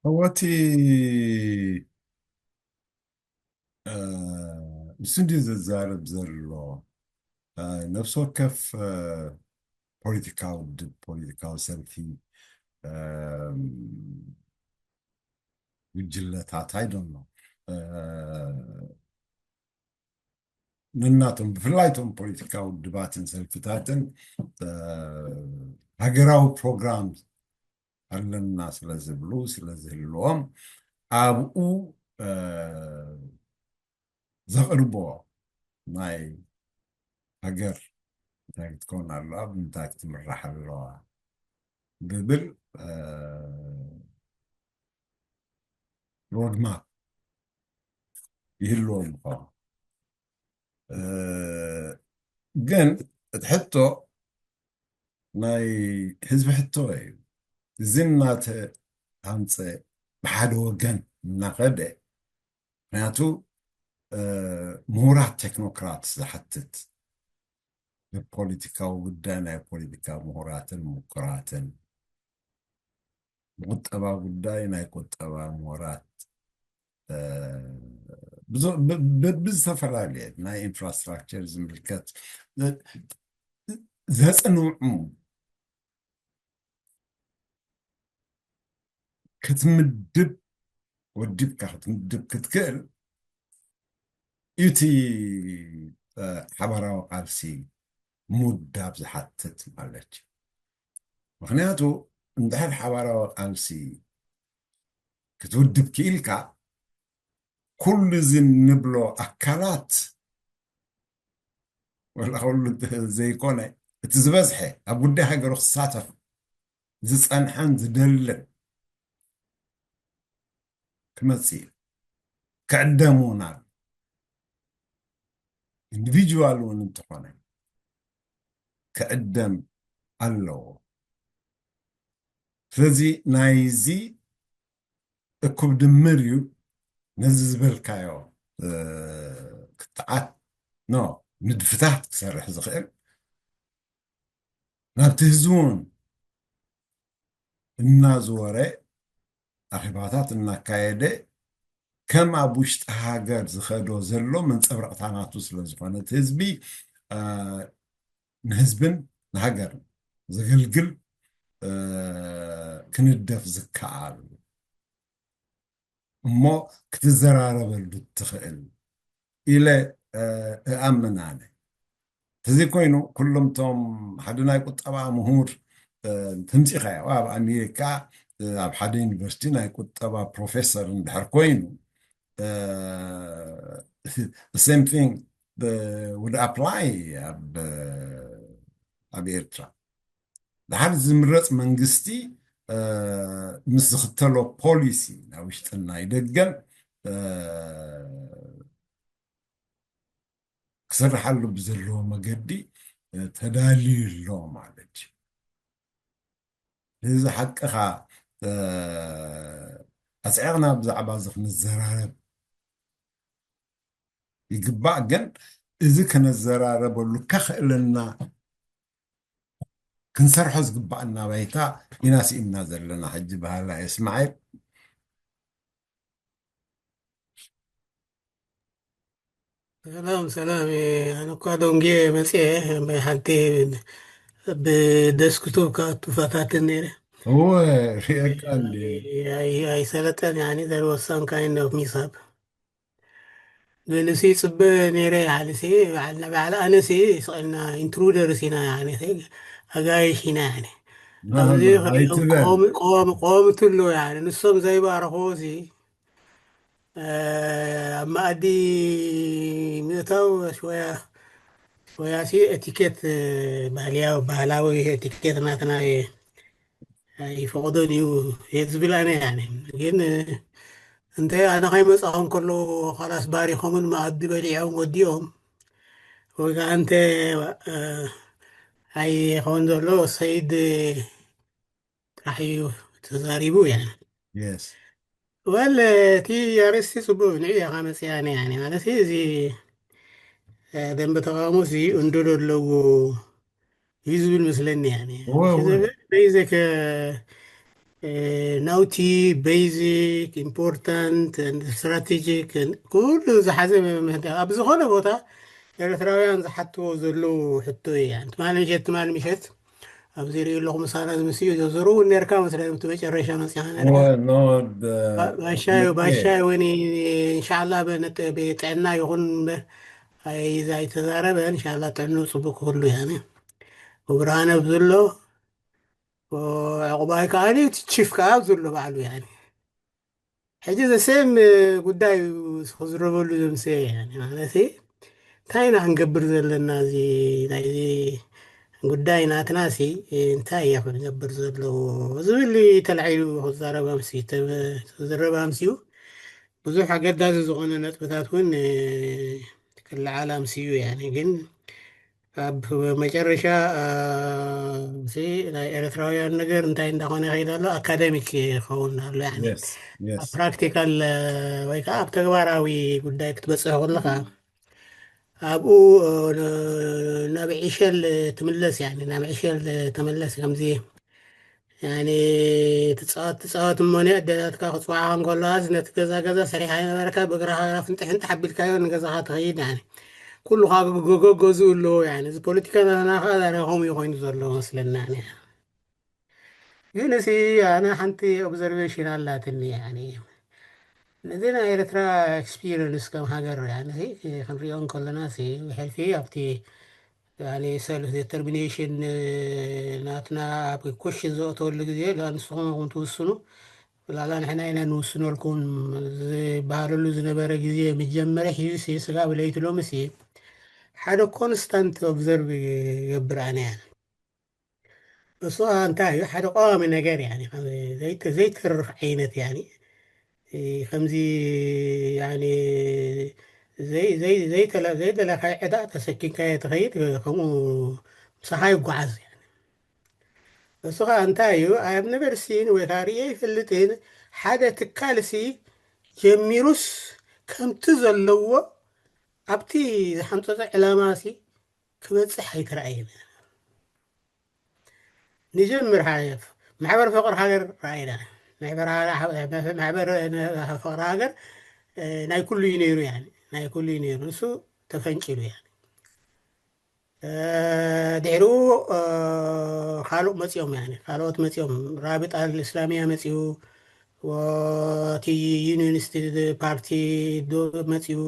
እወቲ ንሱ እንዲ ዘዛርብ ዘሎ ነፍሲ ወከፍ ፖለቲካዊ ውድብ ፖለቲካዊ ሰልፊ ጉጅለታት ኣይደሎ ነናቶም ብፍላይ ቶም ፖለቲካዊ ውድባትን ሰልፍታትን ሃገራዊ ፕሮግራም ኣለና ስለ ዝብሉ፣ ስለ ዝህልዎም፣ ኣብኡ ዘቕርቦ ናይ ሃገር እንታይ ክትከውን ኣለዋ፣ ብምንታይ ክትምራሕ ኣለዋ ብብል ሮድማፕ ይህልዎም ይኸውን። ግን እቲ ሕቶ ናይ ህዝቢ ሕቶ እዩ። እዚ እናተሃንፀ ብሓደ ወገን እናኸደ፣ ምክንያቱ ምሁራት ቴክኖክራት ዝሓትት፣ ብፖለቲካዊ ጉዳይ ናይ ፖለቲካ ምሁራትን ምኩራትን፣ ብቁጠባ ጉዳይ ናይ ቁጠባ ምሁራት፣ ብዝተፈላለየ ናይ ኢንፍራስትራክቸር ዝምልከት ዘፅንዑ ክትምድብ፣ ወዲብካ ክትምድብ ክትክእል እዩ እቲ ሓባራዊ ቃልሲ ሙዳብ ዝሓትት ማለት እዩ። ምክንያቱ እንድሕር ሓባራዊ ቃልሲ ክትውድብ ክኢልካ፣ ኩሉ እዚ እንብሎ ኣካላት፣ ወላ ኩሉ ዘይኮነ፣ እቲ ዝበዝሐ ኣብ ጉዳይ ሃገሩ ክሳተፍ ዝጸንሐን ዝደልን ክመጽእ እዩ። ክዕደም እውን ኣሎ። ኢንዲቪጁዋል እውን እንተኾነ ክዕደም ኣለዎ። ስለዚ ናይዚ እኩብ ድምር እዩ ነዚ ዝበልካዮ ክትዓት ኖ ንድፍታት ክሰርሕ ዝኽእል፣ ናብቲ ህዝቢ እውን እናዝወረ ኣኼባታት እናካየደ ከም ኣብ ውሽጢ ሃገር ዝኸዶ ዘሎ መንጸብረቕታ ናቱ ስለ ዝኾነ፣ እቲ ህዝቢ ንህዝብን ንሃገርን ዘገልግል ክንደፍ ዝከኣል እሞ ክትዘራረበሉ ትኽእል ኢለ እኣምን ኣነ። እዚ ኮይኑ ኩሎም ቶም ሓደ ናይ ቁጠባ ምሁር ተምፂኻዮ ኣብ ኣሜሪካ ኣብ ሓደ ዩኒቨርሲቲ ናይ ቁጠባ ፕሮፌሰር እንድሕር ኮይኑ same thing would apply ኣብ ኤርትራ። ድሓር ዝምረፅ መንግስቲ ምስ ዝኽተሎ ፖሊሲ ናይ ውሽጥን ናይ ደገን ክስርሓሉ ብዘለዎ መገዲ ተዳልዩ ኣሎ ማለት እዩ። እዚ ሓቅኻ ኣፅዒቕና ብዛዕባ እዚ ክንዘራረብ ይግባእ። ግን እዚ ከነዘራረበሉ ከኽእለና ክንሰርሖ ዝግባኣና ባይታ ኢና ስኢንና ዘለና ሕጂ በሃላ እየ። እስማዒል። ሰላም ሰላም። ኣነ እኳ ደንጉየ መፅየ፣ ናይ ሓንቲ ብደስክቶፕ ክኣቱ ፈታትን ነይረ። እወ፣ ሪኤካ እንዲ ኣይሰለጠን ያኒ there was some kind of mishap። ግን እሲ ይፅበ ነይረ ያኒ ሲ ባዕልና ባዕላ ኣነ ሲ ስቐልና ኢንትሩደርስ ኢና ያኒ ሲ ኣጋይሽ ኢና ያኒ ኣብዚ ኣይትበል። ቆም ቆም ቆም ትሎ ያኒ ንሶም ዘይባረኽዎ ሲ ኣብ መኣዲ ምእታው ሽወያ ሽወያ ሲ ኤቲኬት ባህልያዊ ባህላዊ ኤቲኬት ናትና ይፈቕዶን እዩ እየ ዝብል ኣነ ያኒ ግን እንተ ኣነ ከይመፃኹም ከለዉ ኻላስ ባሪኾምን መኣዲ በሊዖም ወዲኦም ወይ ከዓ እንተ ኣይኸውን ዘሎ ሰይድ ጥራሕ እዩ ተዛሪቡ ያኒ የስ ወል እቲ ኣርእስቲ ፅቡቅ ንዕ ኢኻ መፅያኒ ያኒ ማለት እዚ ደንበ ተቃውሞ እዚ እንዶ ኣለዎ እዩ ዝብል መስለኒ ያኒ እወ፣ እወ። በይዘከ ናውቲ ቤዚክ ኢምፖርታንት ስትራቴጂክ ኩሉ ዝሓዘ ኣብ ዝኾነ ቦታ ኤርትራውያን ዝሓትዎ ዘለዉ ሕቶ እዩ ትማል ምሸት ትማል ምሸት ኣብዚ ሪኡ ኣለኹ ምሳና ዝምስዩ ዘዘሩ እውን ነርካ መስለኒ እቲ መጨረሻ መፅኻ ነርካ እወ፣ ኖ፣ ደ- ባሻዮ መፅየ። ባሻዮ ወኒ እንሻላ ብጥዕና ይኹን እምበር ኣይዛ ኣይተዛረበ እንሻላ ጥዕኑ ፅቡቅ ክህሉ ያኒ ብብርሃነ ብዝሎ ዕቁባይ ከዓኒ እቲ ቺፍ ከዓ ዘሎ ባዕሉ ያኒ። ሕጂ ዘሴም ጉዳይ እዩ ክዝረበሉ ዘምሰየ ያኒ። ማለት እንታይ ኢና ክንገብር ዘለና? እዚ ናይዚ ጉዳይ ናትና ሲ እንታይ እየ ክንገብር ዘለዎ ዝብል ተላዒሉ ክዛረብ ኣምስዩ፣ ክዝረብ ኣምስዩ። ብዙሕ ኣገዳሲ ዝኾነ ነጥብታት እውን ክለዓል ኣምስዩ ያኒ። ግን ኣብ መጨረሻ ሲ ናይ ኤርትራውያን ነገር እንታይ እንዳኾነ ይኸይድ ኣሎ፣ ኣካደሚክ ይኸውን ኣሎ ያኒ። ኣብ ፕራክቲካል ወይ ከዓ ኣብ ተግባራዊ ጉዳይ ክትበፅሕ ከለኻ ኣብኡ ናብ ዕሸል ትምለስ ያኒ፣ ናብ ዕሸል ተመለስ ከምዚ ያኒ ትፃወት ትፃወት እሞ ንኣደታትካ ክፅዋዕኻ እንከለዋስ ነቲ ገዛ ገዛ ሰሪሓ ይነበረካ ብእግርኻ ፍንጥሕ ፍንጥሕ ኣቢልካዮ ንገዛኻ ትኸይድ ያኒ። ኩሉ ካብ ገገገዝኡ ኣለዎ ያኒ። እዚ ፖለቲካ ናትና ከዓ ዛሬ ከምኡ እዩ ኮይኑ ዘሎ መስለና ያኒ። ግን እዚ ኣነ ሓንቲ ኦብዘርቬሽን ኣላትኒ ያኒ። ነዚ ናይ ኤርትራ ኤክስፒሪንስ ከም ሃገር ያኒ ክንሪኦ እንከለና ሲ ብሕልፊ ኣብቲ ያኒ ሰልፍ ዴተርሚኔሽን ናትና ኣብ ኮሽን ዘእተወሉ ግዜ ንስኹም ኢኹም ትውስኑ፣ ላላ ንሕና ኢና ንውስነልኩም ዝበሃለሉ ዝነበረ ግዜ መጀመርያ ሒዙ ሲ ስጋብ ለይቲ ሎሚ ሲ ሓደ ኮንስታንት ኦብዘርቭ ይገብር ኣነ እያ። እሱ እንታይ እዩ ሓደ ቀዋሚ ነገር ያኒ ዘይተ- ዘይተርፍ ዓይነት ያኒ ከምዚ ያኒ ዘይ- ዘይ- ዘይተለ- ዘይደለካይ ዕዳ ተሰኪምካዮ ትኸይድ፣ ከምኡ ምሳኻ ይጓዓዝ ያኒ። እሱ ከዓ እንታይ እዩ ኣብ ነበርሲን ወይ ከዓ ርእየ ይፈልጥን ሓደ ትካልሲ ጀሚሩስ ከምቲ ዘለዎ ኣብቲ ዝሓንፀፀ ዕላማሲ ክበፅሕ ኣይተረኣየን። ንጀምር ሓየፍ ማሕበር ፍቅር ሃገር ረኣይና። ማሕበር ፍቅር ሃገር ናይ ኩሉ እዩ ነይሩ ያኒ ናይ ኩሉ እዩ ነይሩ ንሱ ተፈንጭሉ ያኒ። ድሕሪኡ ካልኦት መፂኦም ያኒ ካልኦት መፂኦም ራብጣ እስላሚያ መፂኡ እቲ ዩኒየኒስት ፓርቲ መፂኡ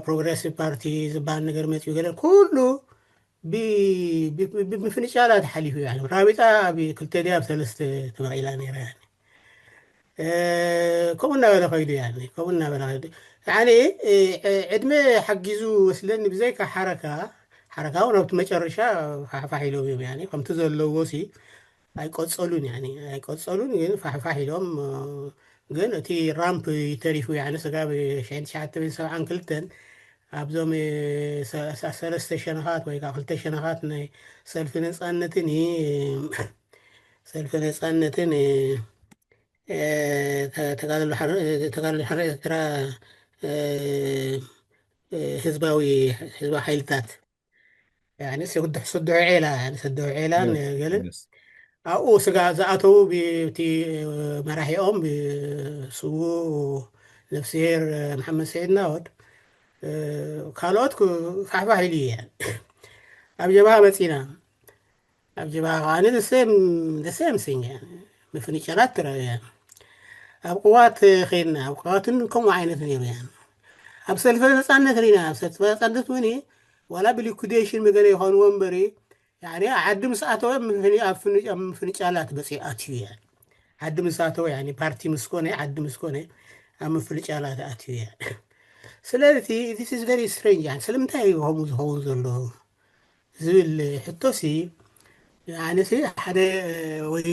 ፕሮግረሲቭ ፓርቲ ዝበሃል ነገር መፂኡ ገለ ኩሉ ብምፍንጫላት ሓሊፉ እዩ። ራቢጣ ኣብ ክልተ ድያ ኣብ ሰለስተ ተመቒላ ነይራ። ከምኡ እናበለ ከይዱ ያ ከምኡ እናበለ ከይዱ ያ ዕድመ ሓጊዙ መስለኒ ብዘይካ ሓረካ ሓረካ እውን ኣብቲ መጨረሻ ፋሕፋሕ ኢሎም እዮም ያ ከምቲ ዘለዎ ሲ ኣይቆፀሉን ያ ኣይቆፀሉን ግን ፋሕፋሕ ኢሎም ግን እቲ ራምፕ ተሪፉ ያ ስጋብ ሽሕን ትሽዓተ ሚእትን ሰብዓን ክልተን ኣብዞም ሰለስተ ሸነኻት ወይ ከዓ ክልተ ሸነኻት ናይ ሰልፊ ነፃነትን ሰልፊ ነፃነትን ተጋድሎ ሓረ ኤርትራ ህዝባዊ ህዝባዊ ሓይልታት ስዱሕ ስዱሕ ዔላ ስዱሕ ዔላን ገልን ኣብኡ ስጋ ዝኣተዉ ብቲ መራሒኦም ብስዉ ነፍስሄር መሓመድ ስዒድ ናወድ ካልኦት ፋሕፋሕ ኢሉ እየ ኣብ ጀብሃ መፂና ኣብ ጀብሃ ከዓኒ the same thing ምፍንጨላት ትረኣያ ኣብ ቅዋት ከይድና ኣብ ቅዋትን ከምኡ ዓይነት ነይሩ እያ ኣብ ሰልፈ ነፃነት ሪና ኣብ ሰልፈ ነፃነት እውን ዋላ ብሊኩዴሽን መገለ ይኾንዎ እምበሪ ዓዲ ምስ ኣተወ ኣብ ምፍንጫላት በፂ ኣትዩ እያ ዓዲ ምስ ኣተወ ፓርቲ ምስ ኮነ ዓዲ ምስ ኮነ ኣብ ምፍንጫላት ኣትዩ እያ ስለዚ this is very strange ስለምንታይ እዩ ከምኡ ዝኸውን ዘሎ ዝብል ሕቶሲ ኣነሲ ሓደ ወይ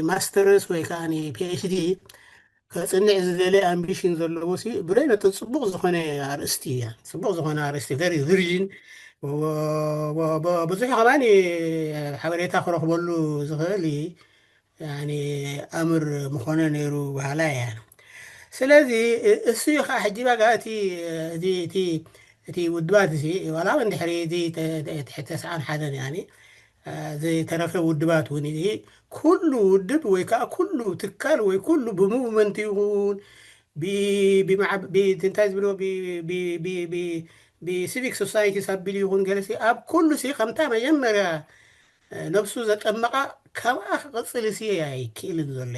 ማስተርስ ወይ ከዓ ፒኤችዲ ከፅንዕ ዝደለ ኣምቢሽን ዘለዎ ሲ ብረይ ነጥብ ፅቡቅ ዝኾነ ኣርእስቲ እያ ፅቡቅ ዝኾነ ኣርእስቲ very ቪርጂን ብዙሕ ከማኒ ሓበሬታ ክረክበሉ ዝኽእል ኣምር ምኾነ ነይሩ በሃላ እያ ስለዚ እሱ እዩ ከዓ ሕጂ ባጋ እቲ እቲ ውድባት እዚ ዋላ እውን ድሕሪ እዚ ተስዓን ሓደን ዝተረፈ ውድባት እውን እዚ ኩሉ ውድብ ወይ ከዓ ኩሉ ትካል ወይ ኩሉ ብሙቭመንት ይኹን እንታይ ዝብሎ ብሲቪክ ሶሳይቲ ሳቢሉ ይኹን ገለሲ ኣብ ኩሉ ሲ ከምታ መጀመርያ ነብሱ ዘጠመቓ ካብኣ ክቕፅል ሲ ኣይክእልን ዘሎ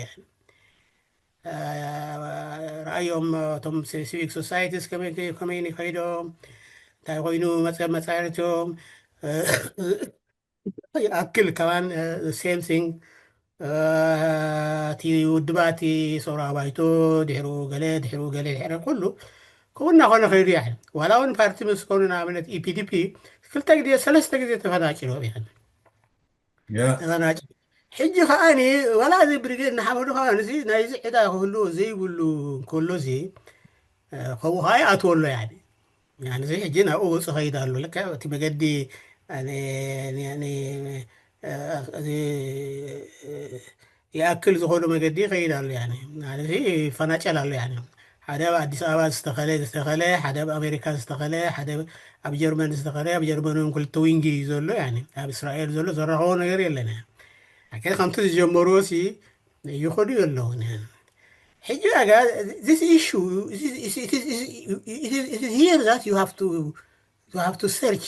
ረኣዮም እቶም ሲቪክ ሶሳይቲስ ከመይ ከይዶም እንታይ ኮይኑ መፀ መፃርትዮም ይኣክል ከማን ሴም ሲንግ እቲ ውድባት ሰውራ ባይቶ ድሕሩ ገለ ድሕሩ ገለ ድሕረ ኩሉ ከምኡ እናኾነ ከይዱ ያኒ ዋላ እውን ፓርቲ ምስ ኮኑ ንኣብነት ኢፒዲፒ ክልተ ግዜ ሰለስተ ግዜ ተፈናጭሎ ይኸን ተፈናጭ ሕጂ ከዓኒ ዋላ እዚ ብሪጌድ ንሓመዱ ከዓንዚ ናይዚ ዕዳ ክህልዎ ዘይብሉ እንከሎዚ ከምኡ ከዓ ይኣትወሎ ያኒ ያኒ ሕጂ ናብኡ ገፁ ከይድ ኣሎ ለካ እቲ መገዲ ይኣክል ዝኾኑ መገዲ ይኸይድ ኣሎ ያኒ ማለት ይፈናጨል ኣሎ ያኒ ሓደ ኣብ ኣዲስ ኣበባ ዝተኸለ ዝተኸለ ሓደ ኣብ ኣሜሪካ ዝተኸለ ሓደ ኣብ ጀርመን ዝተኸለ ኣብ ጀርመን እውን ክልተ ዊንግ እዩ ዘሎ ያኒ ኣብ እስራኤል ዘሎ ዘራኸቦ ነገር የለን ያኒ ከምቲ ዝጀመርዎ ሲ ይኸዱ ኣለውን ሕጂ ዋጋ this issue here that you have to you have to search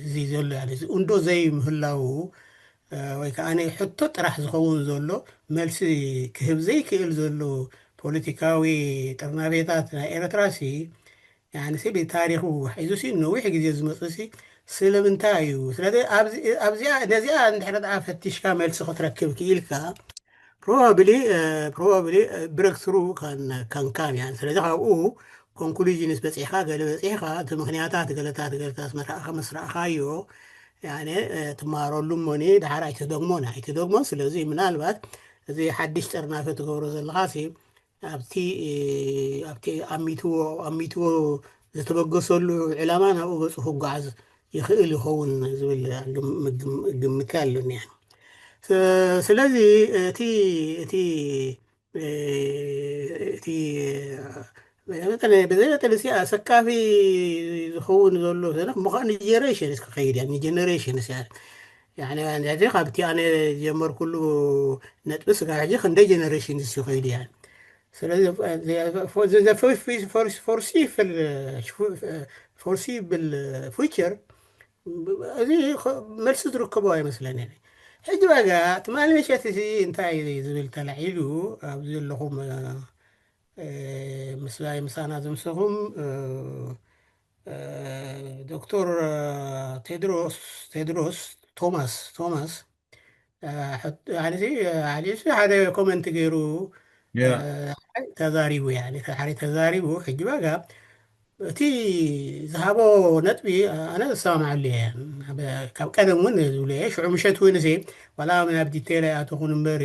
እዚ ዘሎ ያለ እዚ እንዶ ዘይምህላው ወይ ከዓ ሕቶ ጥራሕ ዝኸውን ዘሎ መልሲ ክህብ ዘይክእል ዘሎ ፖለቲካዊ ጥርናቤታት ናይ ኤርትራ ሲ ያኒ ሲ ብታሪኹ ሒዙ ሲ ነዊሕ ግዜ ዝመፅእ ሲ ስለምንታይ እዩ ስለዚ ኣብዚኣ ነዚኣ እንድሕረ ደኣ ፈቲሽካ መልሲ ክትረክብ ክኢልካ probably probably breakthrough ከንካም ያ ስለዚ ካብኡ conclusions በፂሕካ ገለ በፂሕካ እቲ ምክንያታት ገለታት ገለታት መስረእካ መስረእካዮ ያኔ ትማረሉ እሞኒ ድሓር ኣይትደግሞን ኣይትደግሞን ስለዚ ምናልባት እዚ ሓድሽ ጥርናፈ ትገብሮ ዘለካ ሲ ኣብቲ ኣብቲ ኣሚትዎ ኣሚትዎ ዝተበገሰሉ ዕላማ ናብኡ ገፁ ክጓዓዝ ይኽእል ይኸውን ዝብል ግምት ኣለኒ ስለዚ እቲ እቲ እቲ ብዘይበጠለ ሲ ኣሰካፊ ዝኸውን ዘሎ ምዃን ጀነሬሽንስ ክኸይድ እያ ጀነሬሽንስ እያ ካብቲ ኣነ ዝጀመርኩሉ ነጥቢ ስጋ ሕጂ ክንደይ ጀነሬሽንስ ይኸይድ እያ ስለዚ ፎርሲብል ፊቸር እዚ መልሲ ዝርከቦ ኣይመስለኒ ሕጂ ዋጋ ትማሊ ምሸት እዚ እንታይ ዝብል ተላዒሉ ኣብዚ ዘለኹም ምስላይ ምሳና ዝምስኹም ዶክተር ቴድሮስ ቴድሮስ ቶማስ ቶማስ ሓሊሱ ሓደ ኮመንት ገይሩ ተዛሪቡ ሓደ ተዛሪቡ ሕጂ ዋጋ እቲ ዝሃቦ ነጥቢ ኣነ ዝሰማማዓሉ እየ ካብ ቀደም እውን ዝብሎ እየ ሽዑ ምሸት እውን ሲ ዋላ ኣብ ዲቴል ኣይኣተኹን እምበር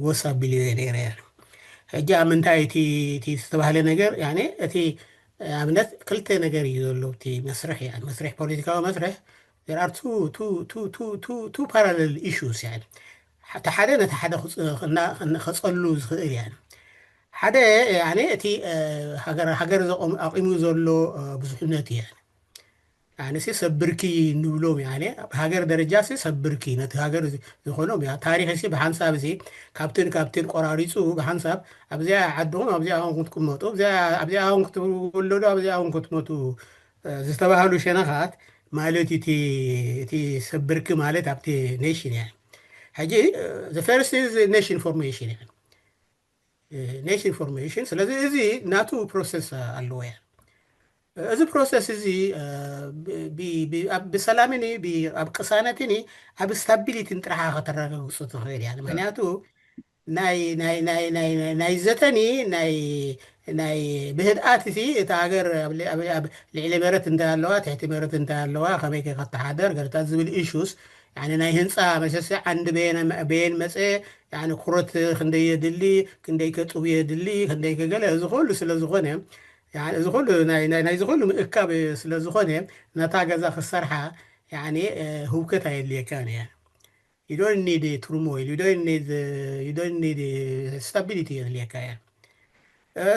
ወስ ኣቢሉ እየ ነይረ ሕጂ ኣብ ምንታይ እቲ ዝተባህለ ነገር እቲ ኣብነት ክልተ ነገር እዩ ዘሎ እቲ መስርሕ መስርሕ ፖለቲካዊ መስርሕ there are two two two two two two parallel issues يعني እቲ ሓደ ነቲ ሓደ ከፀሉ ዝኽእል يعني ሓደ يعني እቲ ሃገር ሃገር ኣቂሙ ዘሎ ብዙሕነት እዩ يعني ሲ ሰብ ብርኪ ንብሎም يعني ብሃገር ደረጃ ሲ ሰብ ብርኪ ነቲ ሃገር ዝኾኖም ያ ታሪክ ሲ ብሓንሳብ ሲ ካብትን ካብትን ቆራሪፁ ብሓንሳብ ኣብዚኣ ዓድኹም ኣብዚኣ ኹም ክትቅመጡ ኣብዚኣ ኹም ክትወለዱ ኣብዚኣ ኹም ክትመቱ ዝተባህሉ ሸነኻት ማለት እቲ እቲ ሰብ ብርኪ ማለት ኣብቲ ኔሽን እያ ሕጂ the first is nation formation እያ nation formation ስለዚ እዚ ናቱ ፕሮሰስ ኣለዎ እያ እዚ ፕሮሰስ እዚ ብሰላምን ኣብ ቅሳነትን ኣብ ስታቢሊቲን ጥራሓ ከተረጋግፁ ትኽእል እያ ምክንያቱ ናይ ናይ ናይ ናይ ናይ ዘተኒ ናይ ናይ ብህድኣት እቲ እታ ሃገር ኣብ ልዕሊ መረት እንታይ ኣለዋ ትሕቲ መረት እንታይ ኣለዋ ከመይ ከ ከተሓደር ገለታት ዝብል ኢሹስ يعني ናይ ህንፃ መሸሰ ዓንዲ በየን መፀ يعني ኩረት ክንደይ የድሊ ክንደይ ከጥቡ የድሊ ክንደይ ከገለ እዚ ኩሉ ስለ ዝኾነ እዚ ኩሉ ናይ ዝኩሉ ምእካብ ስለ ዝኾነ ነታ ገዛ ክሰርሓ يعني ህውከት ኣየድልየካን እያ you don't need turmoil you don't need you don't need stability የድልየካ እያ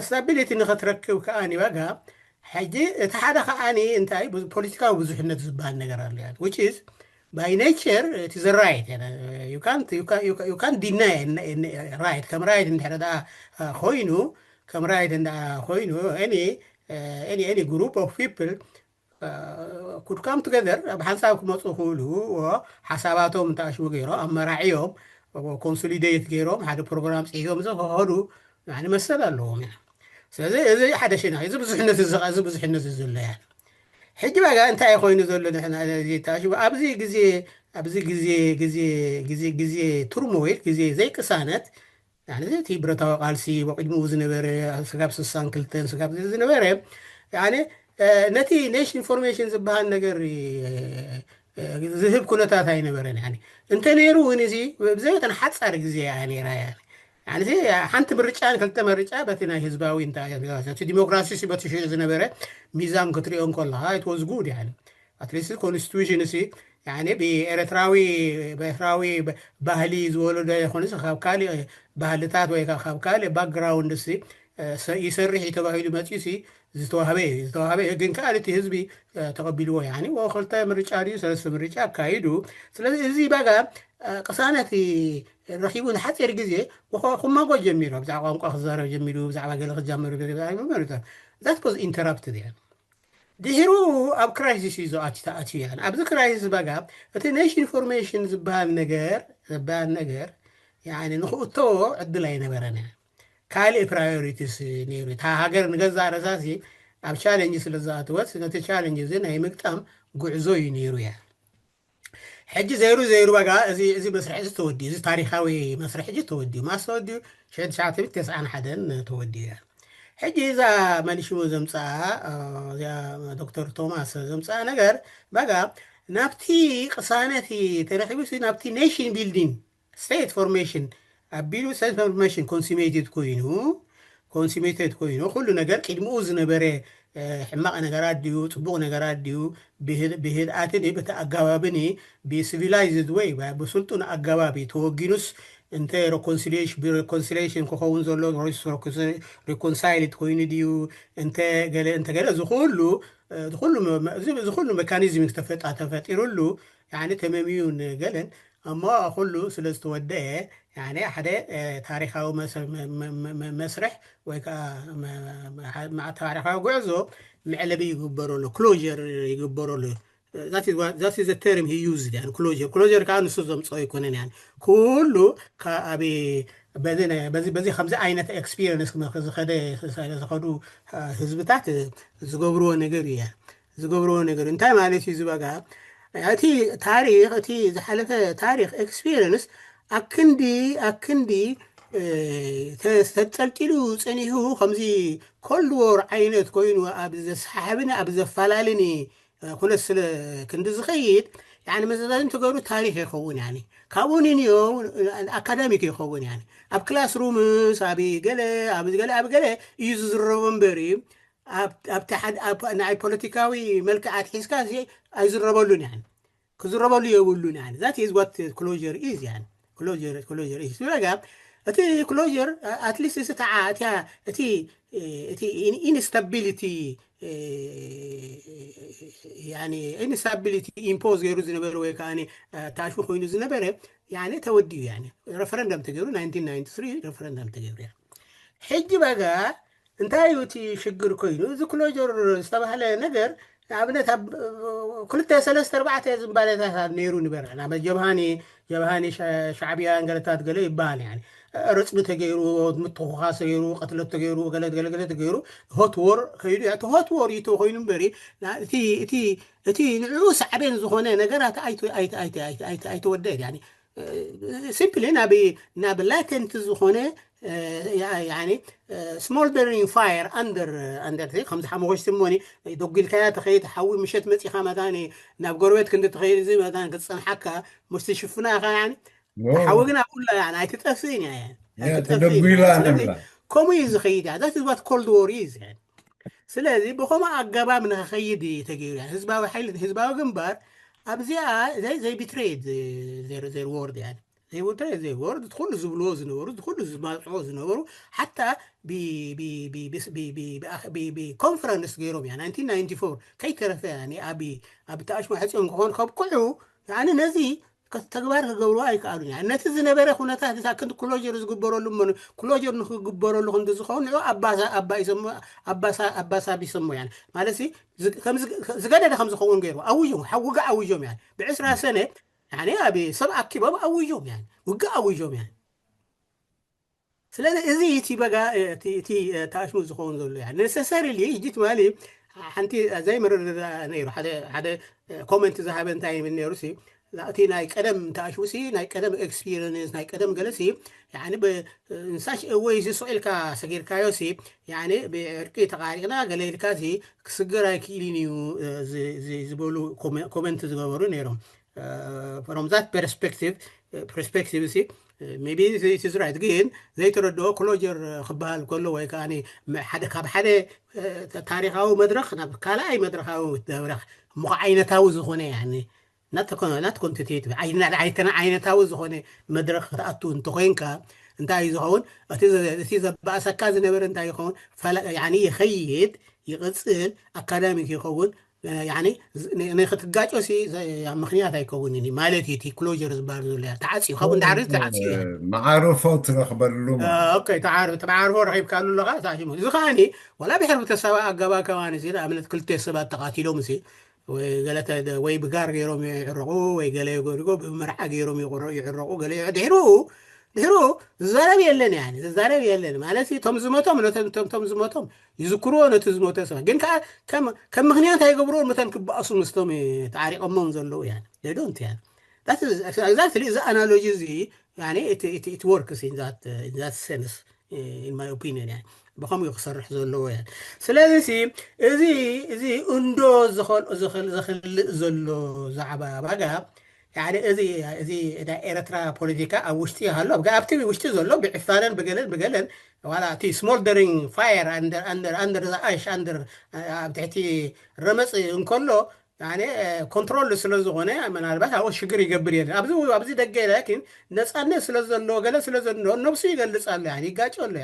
stability ንኸትረክብ ከዓኒ ዋጋ ሕጂ እቲ ሓደ ከዓኒ እንታይ ፖለቲካዊ ብዙሕነት ዝበሃል ነገር ኣሎ which is by nature it is a right you can't you can't deny right ከም right እንድሕረ ደኣ ኮይኑ ከም right እንዳ ኮይኑ any any any group of people could come together ኣብ ሓንሳብ ክመፁ ክእሉ ሓሳባቶም እንተኣሽሙ ገይሮም ኣመራዕዮም ኮንሶሊዴት ገይሮም ሓደ ፕሮግራም ፅሒፎም እዚ ክኸዱ መሰል ኣለዎም ኢና ስለዚ እዚ ሓደ ሽና እዚ ብዙሕነት እዚ ብዙሕነት እዚ ዘሎ ያ ሕጂ ዋጋ እንታይ ኮይኑ ዘሎ ንሕና ተኣሽሙ ኣብዚ ግዜ ኣብዚ ግዜ ግዜ ግዜ ግዜ ቱርሞይል፣ ግዜ ዘይቅሳነት፣ እቲ ብረታዊ ቃልሲ ብቕድሚኡ ዝነበረ፣ ስጋብ ስሳን ክልተን ስጋብ ዝነበረ፣ ነቲ ኔሽን ኢንፎርሜሽን ዝበሃል ነገር ዝህብ ኩነታት ኣይነበረን። እንተ ነይሩ እውን እዚ ብዘይ መጠን ሓፃር ግዜ እያ ነይራ። ሓንቲ ምርጫን ክልተ ምርጫ በቲ ናይ ህዝባዊ ዲሞክራሲ በቲ ሽዑ ዝነበረ ሚዛን ክትሪኦ እንከለካ፣ it was good። ኣትሊስት ኮንስቲቱሽን ሲ ብኤርትራዊ ብኤርትራዊ ባህሊ ዝወለዶ ይኮንስ ካብ ካልእ ባህልታት ወይ ካብ ካልእ ባክግራውንድ ሲ ይሰርሕ እዩ ተባሂሉ መፅኡ ሲ ዝተዋህበ እዩ። ዝተዋህበ እዩ፣ ግን ከዓ እቲ ህዝቢ ተቐቢልዎ። ክልተ ምርጫ ድዩ ሰለስተ ምርጫ ኣካይዱ። ስለዚ እዚ ባጋ ቅሳነት ረኪቡ ንሓፂር ግዜ ክማጎ ጀሚሩ፣ ብዛዕባ ቋንቋ ክዛረብ ጀሚሩ፣ ብዛዕባ ገለ ክዛመሩ ዛት ኢንተራፕት። ድሕሩ ኣብ ክራይሲስ እዩ ዝኣትዩ። ኣብዚ ክራይሲስ ባጋ እቲ ኔሽን ኢንፎርሜሽን ዝበሃል ነገር ዝበሃል ነገር ንክእተዎ ዕድል ኣይነበረን። ካልእ ፕራዮሪቲስ ነይሩ። እታ ሃገር ንገዛእ ርእሳሲ ኣብ ቻለንጅ ስለ ዝኣተወት፣ ነቲ ቻለንጅ እዚ ናይ ምግጣም ጉዕዞ እዩ ነይሩ። እያ ሕጂ ዘይሩ ዘይሩ ባጋ እዚ እዚ መስርሕ እዚ ተወዲኡ፣ እዚ ታሪካዊ መስርሕ እዚ ተወዲኡ፣ ማስ ተወዲኡ፣ ሽሕን ትሽዓተ ሚእትን ተስዓን ሓደን ተወዲኡ። እያ ሕጂ እዛ መኒሽሙ ዘምፅኣ፣ ዶክተር ቶማስ ዘምፅኣ ነገር ባጋ ናብቲ ቅሳነት ተረኪቡ፣ ናብቲ ኔሽን ቢልዲንግ ስቴት ፎርሜሽን ኣቢሉ፣ ስቴት ፎርሜሽን ኮንሲሜትድ ኮይኑ ኮንሲሜትድ ኮይኑ፣ ኩሉ ነገር ቅድሚኡ ዝነበረ ሕማቕ ነገራት ድዩ፣ ፅቡቕ ነገራት ድዩ፣ ብህድኣትን ብቲ ኣገባብን ብሲቪላይዝድ ወይ ብስልጡን ኣገባብ ተወጊኑስ፣ እንተ ሪኮንሲሊሽን ክኸውን ዘሎ ሪኮንሳይልድ ኮይኑ ድዩ፣ እንተገለ እንተገለ፣ ዝኩሉ ዝኩሉ መካኒዝም ተፈጣ ተፈጢሩሉ፣ ተመሚዩን ገለን፣ እሞ ኩሉ ስለ ዝተወደአ፣ ሓደ ታሪካዊ መስርሕ ወይ ከዓ ታሪካዊ ጉዕዞ መዕለቢ ይግበረሉ፣ ክሎር ይግበረሉ። ዛት ተርም ዩዝ። ክሎር ክሎር ከዓ ንሱ ዘምፅኦ ኣይኮነን። ኩሉ ኣብ በዚ ከምዚ ዓይነት ኤክስፒሪንስ ዝኸዱ ህዝብታት ዝገብርዎ ነገር እዩ። ዝገብርዎ ነገር እንታይ ማለት እዩ ዝበጋ? እቲ ታሪክ፣ እቲ ዝሓለፈ ታሪክ ኤክስፒሪንስ ኣክንዲ ኣክንዲ ተጠልጢሉ ፀኒሑ፣ ከምዚ ኮልድ ዎር ዓይነት ኮይኑ ኣብ ዘሰሓብን ኣብ ዘፈላለኒ ኩነት ስለ ክንዲ ዝኸይድ፣ መዘዛዝን ትገሩ ታሪክ ይኸውን። ካብኡ ንንዮ ኣካዳሚክ ይኸውን። ኣብ ክላስ ሩምስ ኣብ ገለ ኣብ ገለ ኣብ ገለ እዩ ዝዝረቦ እምበር፣ ኣብቲ ናይ ፖለቲካዊ መልክዓት ሒዝካ ኣይዝረበሉን። ክዝረበሉ የብሉን። ዛት ኢዝ ዋት ክሎር ኢዝ። ክሎር ኢዝ። ስለዚ እቲ ክሎር ኣትሊስት እዚ ተዓ እቲ ኢንስታቢሊቲ ኢንስታቢሊቲ ኢምፖዝ ገይሩ ዝነበረ ወይ ከዓ ታሽሙ ኮይኑ ዝነበረ ተወዲኡ። ረፈረንደም ተገይሩ፣ ረፈረንደም ተገይሩ። ሕጂ በጋ እንታይ እዩ እቲ ሽግር ኮይኑ? እዚ ክሎር ዝተባህለ ነገር ንኣብነት ኣብ ክልተ ሰለስተ ኣርባዕተ ዝንባለታት ነይሩ ንበር። ጀብሃኒ ጀብሃኒ ሻዕብያን ገለታት ገለ ይበሃል። ረፅሚ ተገይሩ፣ ምትኩኻስ ተገይሩ፣ ቀትለት ተገይሩ፣ ገለገለገለ ተገይሩ፣ ሆት ዎር ከይዱ። ያ ሆት ዎር እዩ ተኮይኑ እምበሪ እቲ ንዕኡ ሳዕቤን ዝኾነ ነገራት ኣይተወደአን። ሲምፕሊ ናብ ናብ ላተንት ዝኾነ ስሞልደሪንግ ፋየር ኣንደር ኣንደር ከምዚ ሓመኮሽቲ እሞኒ ደጒልካያ ተኸይድ ሓዊ ምሸት መፂኻ መታኒ ናብ ጎረቤት ክንዲ ተኸይድ እዚ መታን ክትፀንሓካ ምስቲ ሽፍና ኢኻ። ሓዊ ግን ኣብኡላ ኣይትጠፍእን እያ። ተደጒላ ንብላ። ከምኡ እዩ ዝኸይድ እያ። ዛት ባት ኮልድ ዎር እዩ። ስለዚ ብኸምኡ ኣገባብ ንክኸይድ እዩ ተገይሩ። ህዝባዊ ሓይሊ ህዝባዊ ግንባር ኣብዚኣ ዘይ ቢትሬድ ዘይ ወርድ እያ። ዘይወርድ ዘይወርድ እቲ ኩሉ ዝብልዎ ዝነበሩ፣ እቲ ኩሉ ዝማፅዎ ዝነበሩ፣ ሓታ ብኮንፈረንስ ገይሮም እያ ናይንቲን ናይንቲ ፎር ከይተረፈ እያ። ኣብ ኣብ ተኣሽሞ ሕፅዮም ክኾን ከብቅዑ ነዚ ተግባር ክገብርዎ ኣይከኣሉን። ነቲ ዝነበረ ኩነታት እዛ ክንዲ ክሎር ዝግበረሉ እሞ ክሎር ንክግበረሉ ክንዲ ዝኸውን ንዑ ኣባሳቢሶሞ እያ። ማለት ዝገደደ ከም ዝኸውን ገይሩ ኣውዮም፣ ውግእ ኣውዮም እያ። ብዕስራ ሰነ ኣብ ሰብ ኣኪቦም ኣውዮም እያ፣ ውግእ ኣውዮም እያ። ስለዚ እዚ እቲ በጋ እቲ ተኣሽሙ ዝኸውን ዘሎ እያ። ነሰሰሪሊ ሕጂ ትማሊ ሓንቲ ዘይምርድዳእ ነይሩ። ሓደ ኮመንት ዝሃበ እንታይ ይብል ነይሩ ሲ እቲ ናይ ቀደም እንተኣሽውሲ ናይ ቀደም ኤክስፒሪንስ ናይ ቀደም ገለሲ ንሳሽ እወይ ሲ ሶኢልካ ሰጊርካዮ ሲ ብዕርቂ ተቃሪቅና ገለ ኢልካ ሲ ክስገር ኣይክእልን እዩ ዝበሉ ኮመንት ዝገበሩ ነይሮም። From that perspective perspective ሲ maybe it is right ግን ዘይተረድኦ ክሎጀር ክበሃል ከሎ ወይ ከዓ ሓደ ካብ ሓደ ታሪካዊ መድረክ ናብ ካልኣይ መድረካዊ መድረክ ምኹ ዓይነታዊ ዝኾነ ናት ኮንቲቲት ዓይነታዊ ዝኾነ መድረክ ክትኣቱ እንተኮይንካ እንታይ እዩ ዝኸውን? እቲ ዘባእሰካ ዝነበረ እንታይ ይኸውን? ይኸይድ ይቕፅል ኣካዳሚክ ይኸውን ንክትጋጮ ምክንያት ኣይከውንን ማለት እዩ። እቲ ክሎጀር ዝበሃል ዘሎ ተዓፅዩ ካብኡ እንዳሓር ተዓፅዩ መዓርፎ ትረክበሉ መዓርፎ ረኪብካሉ ኣለካ። እዚ ከዓኒ ዋላ ብሕርቢ ተሳባ ኣገባ ከማን ንኣብነት ክልተ ሰባት ተቃቲሎም ሲ ወይ ገለተ ወይ ብጋር ገይሮም ይዕረቁ ወይ ገለ ጎድጎ ብመርዓ ገይሮም ይዕረቁ ገለ ድሕሩ ድሕሩ ዝዛረብ የለን ያ ዝዛረብ የለን ማለት እቶም ዝመቶም ነቶም ዝመቶም ይዝክርዎ ነቲ ዝሞተ ሰባት ግን ከዓ ከም ምክንያት ኣይገብርዎ መተን ክበኣሱ ምስቶም ተዓሪቆሞም ዘለዉ ያ ዶንት ያ exactly እዚ ኣናሎጂ እዚ it works in that sense in my opinion ብከምኡ ክሰርሕ ዘለዎ ያ ስለዚ እዚ እዚ እንዶ ዘኽልእ ዘሎ ዛዕባ ባጋ እዚ እዚ ናይ ኤርትራ ፖለቲካ ኣብ ውሽጢ ይሃሎ ኣብቲ ውሽጢ ዘሎ ብዕፋነን ብገለን ብገለን ዋላ እቲ smoldering fire under under under the ash under ኣብ ትሕቲ ረመፅ እንከሎ ኮንትሮል ስለ ዝኾነ ምናልባት ኣብኡ ሽግር ይገብር የለን ኣብዚ ኣብዚ ደገ ላኪን ነፃነት ስለ ዘለዎ ገለ ስለ ዘሎ ነብሱ ይገልፅ ኣሎ ይጋጭ ኣሎ